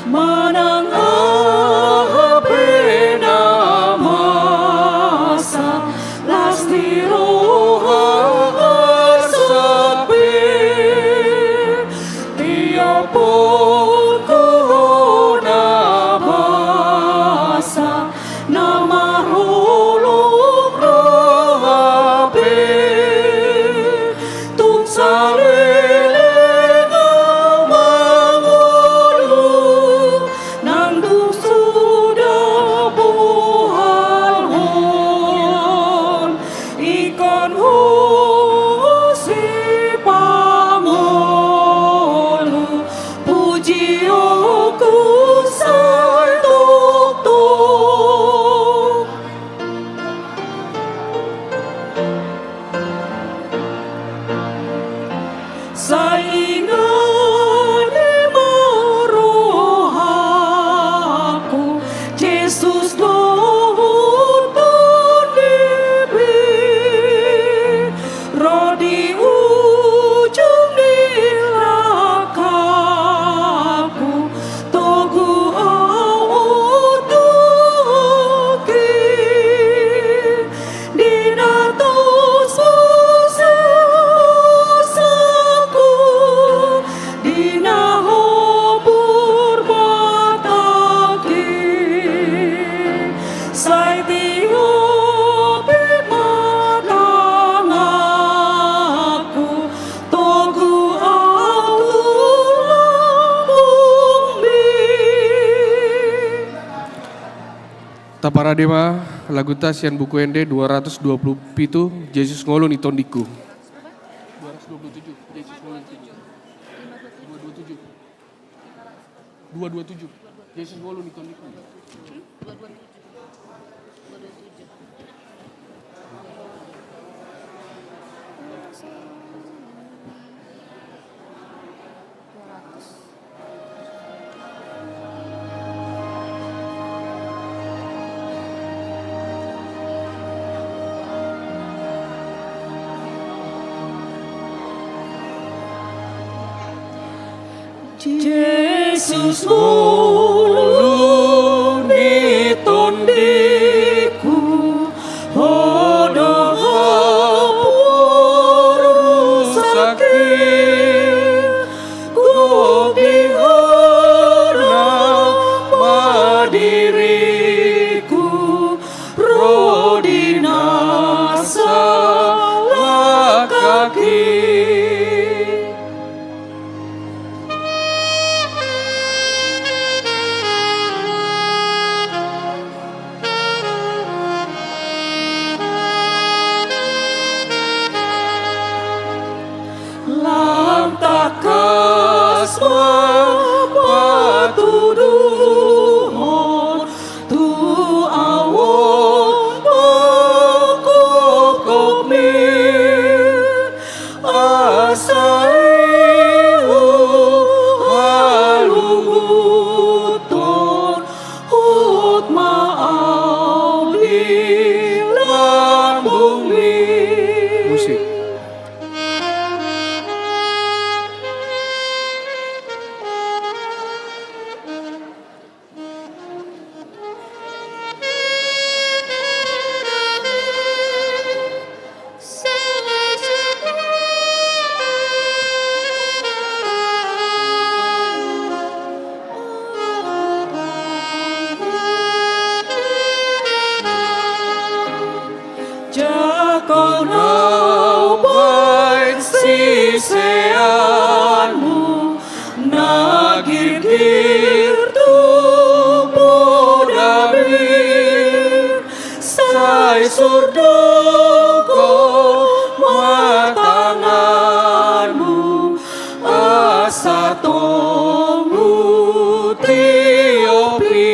Manang aha pe na masa las ni roha, arsak pe tiop on huhona basa na marholong roha pe. Tung saleleng ahu mangolu, nang dung suda bohalhon ingkon ho sipangolu. Ingani ma rohangku, Jesus dohot Tondibi, ro di ujung ni langkangku, togu au tu Ho, di na tos hosahosangku, di na hobur matangki, sai tiopi ma tanganku, togu au tu lambungmi. Taparade ma laguta sian Buku Ende dua ratus dua puluh pitu, Jesus Ngolu ni Tondingku. Dua ratus dua puluh tujuh, Jesus Ngolu ni Tondingku. Dua dua tujuh. Dua dua tujuh. Jesus Ngolu ni Tondingku. Jesus Ngolu ni Tondingku, Ho do haporusangki, gok di Ho na ma diringku, ro di na salangkangki. Lam tangkas ma patuduhon tu au on pangkopkopmi, asa i huhalungunhon, hot ma au di lambungmi. Musik. Jangkon au baen siseanmu na girgir tu podami, sai surduk ma tanganmu, asa tong hutiopi.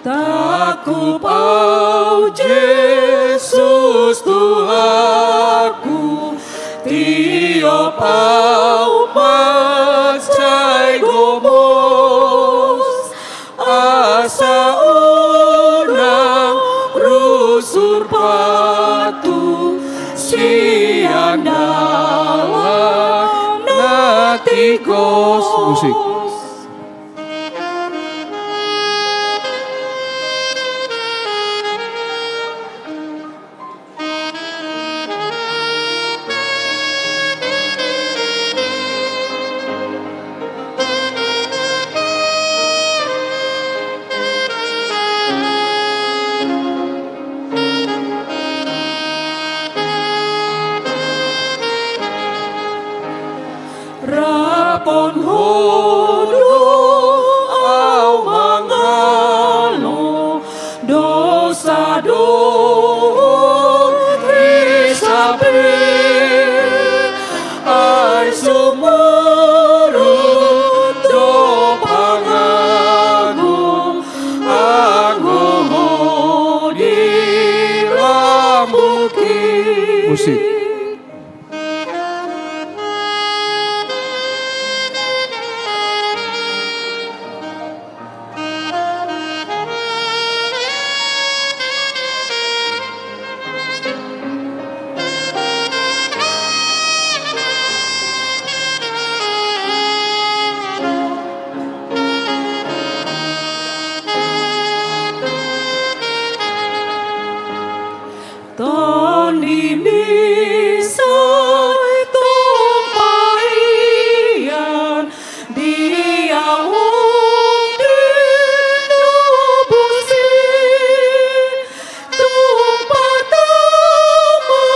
Tangkup au Jesus Tuhanku, tiop au mansai gomos, asa unang rusur pathu sian dalan na tingkos. Musik. Musik. Tondimi sai tumpaian di ahu di lubus i, tung patama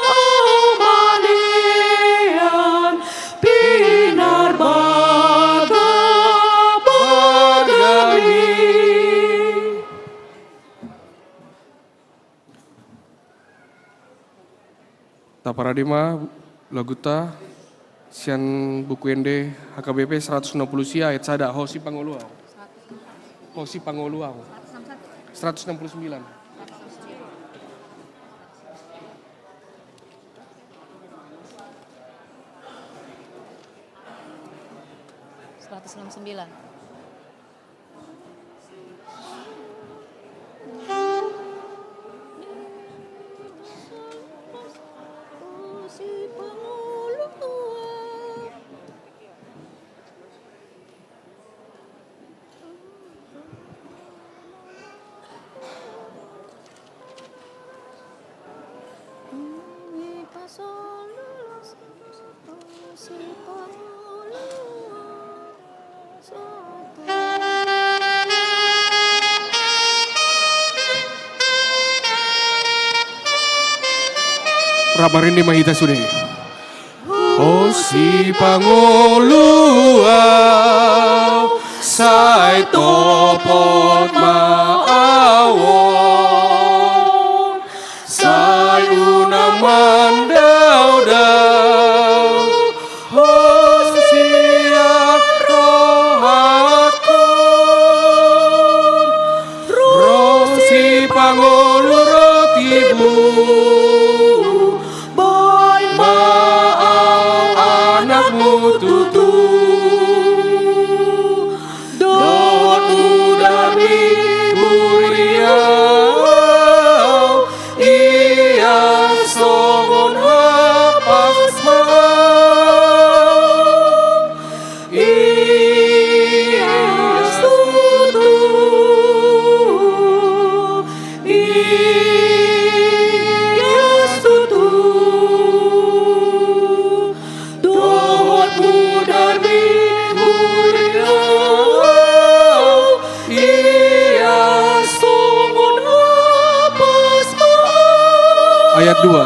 ahu malean pinarbagabagami. Taparade ma laguta sian Buku Ende H K B P seratus enam puluh sia ayat sada, Ho sipangolu ahu. Ho sipangolu ahu. Seratus enam puluh sembilan. Seratus enam sembilan. Rap marende ma hita sude. Ho sipangolu ahu, sai topot ma ahu on, sai unang mandaodao ho sian rohangku. Ro sipangolu ro tibu, baen ma ahu anakmu tutu. Dohot mudar ni buriau, ia songon hapas ma ahu. Ia tutu, ia tutu. Dohot mudar ni buriau, ia songon hapas ma ahu. Ayat dua.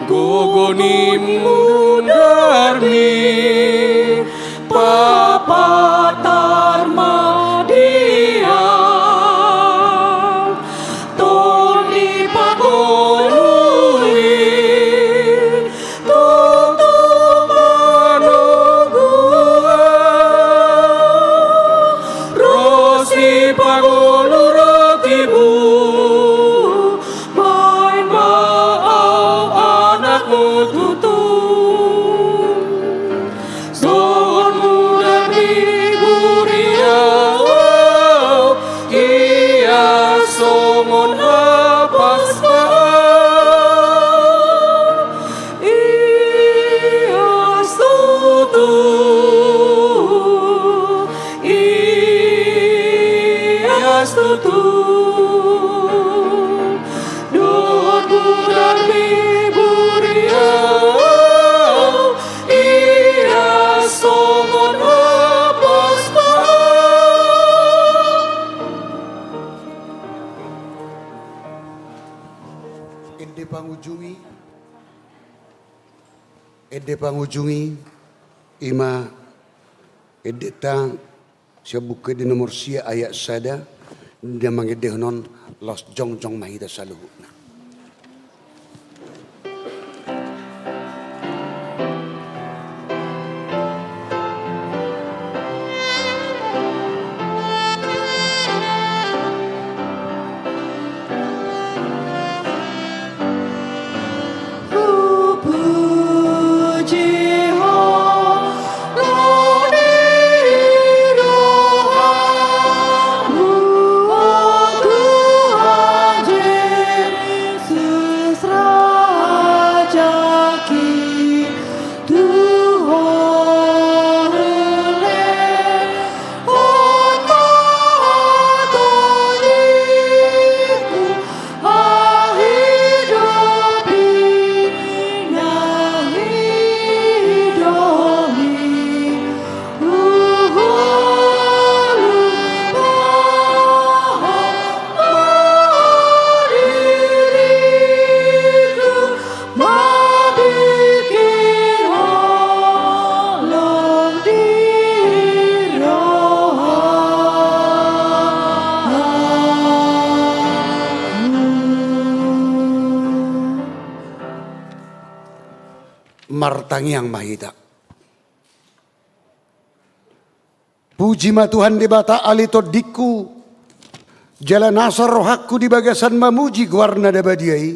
Gogo ni mudarmi papatar ma di ahu. Tondi pangolu i tutu manogu ahu. Ro sipangolu ro tibu, baen ma ahu anakmu tutu. Songon mudar ni buriau, ia songon hapas ma ahu. Ia tutu, ia tutu. Dohot mudar ni buriau, ia songon hapas ma ahu. Ende pangujungi, ende pangujungi, ima endenta sian Buku Ende nomor sia ayat sada, na mangendehon on, laos jongjong ma hita saluhutna. Martangiang ma hita. Puji ma Tuhan Debata ale tondingku, jala nasa rohangku di bagasan mamuji goarna na badia i.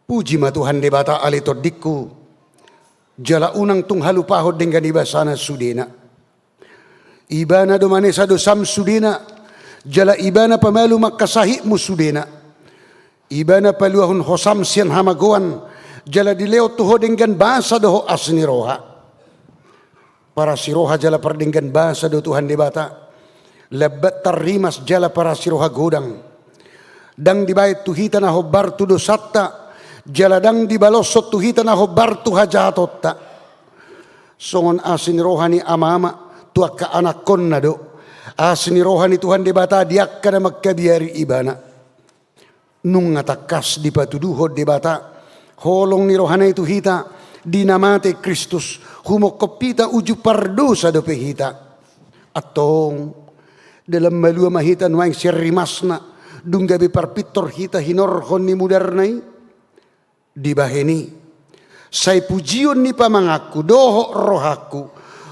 Puji ma Tuhan Debata ale tondingku, jala unang tung halupahon denggan ibasana sudena. Ibana do manesa dosam sudena, jala Ibana pamalum angka sahitmu sudena. Ibana paluahon hosam sian hamagoan, jala dilehon tu ho denggan basa dohot asi ni roha. Parasi roha jala pardenggan basa do Tuhan Debata, lambat tarrimas jala parasi roha godang. Ndang dibaen tu hita na hombar tu dosanta, jala ndang dibaloshon tu hita na hombar tu hajahatonta. Songon asi ni roha ni amama tu angka anakkonna do asi ni roha ni Tuhan Debata di angka na mangkabiari Ibana. Nunga tangkas dipatuduhon Debata holong ni rohana i tu hita di na mate Kristus, humongkop hita uju pardosa dope hita. Antong, dalan malua ma hita nuaeng sian rimasna, dung gabe parpintor hita hinorhon ni mudarna i. Dibahen i, sai pujion ni pamanganku dohot rohangku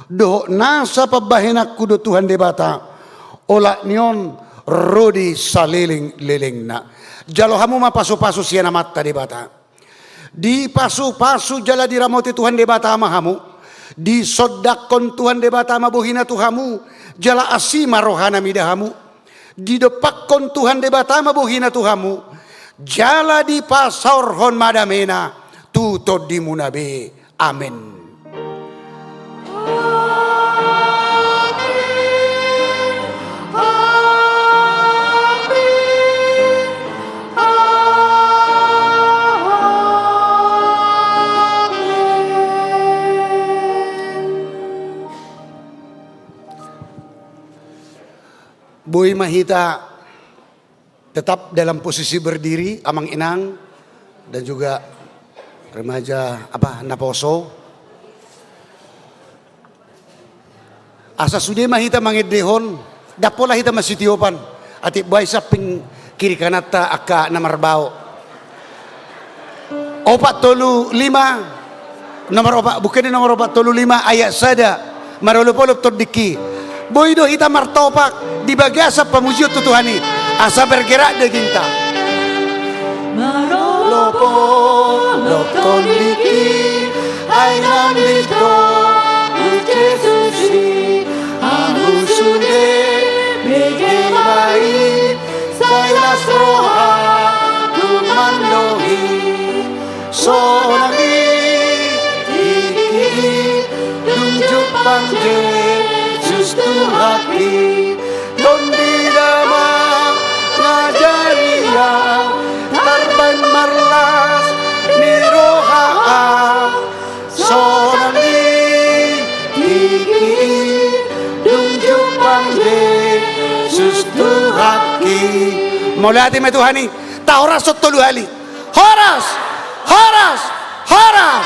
dohot nasa pambahenanku do Tuhan Debata, olat ni on ro di salelenglelengna. Jalo hamu ma pasupasu sian Amanta Debata. Dipasupasu jala diramoti Tuhan Debata ma hamu. Disondangkon Tuhan Debata ma bohina tu hamu, jala asi ma rohana mida hamu. Didompakkon Tuhan Debata ma bohina tu hamu, jala dipasaorhon ma damena tu tondimuna be. Amen. Boi ma hita tetap dalam posisi berdiri, amang inang, dan juga remaja, apa, naposo. Asa sude ma hita mangendehon, ndang pola hita masitiopan, atik boi samping kiri kananta angka na marbao. Opat tolu lima, nomor opat, Buku Ende nomor opat tolu lima ayat sada, marolopolop tondingki. Boi do hita martopak di bagasan pamujion tu Tuhan i, asa bergerak dagingta. Marolopolop tondingki, ai nang ditopak Jesus i, ahu sude bege ma i, sai las rohangku mandok i. Sonang i tingki i, dung jumpang Jesus Tuhanki, tondi damang ngajari ahu, tarbaen marlas ni roha ahu. Sonang i tingki i, dung jumpang Jesus Tuhanki. Mauliate ma Tuhan i. Tahorashon tolu hali. Horas! Horas! Horas!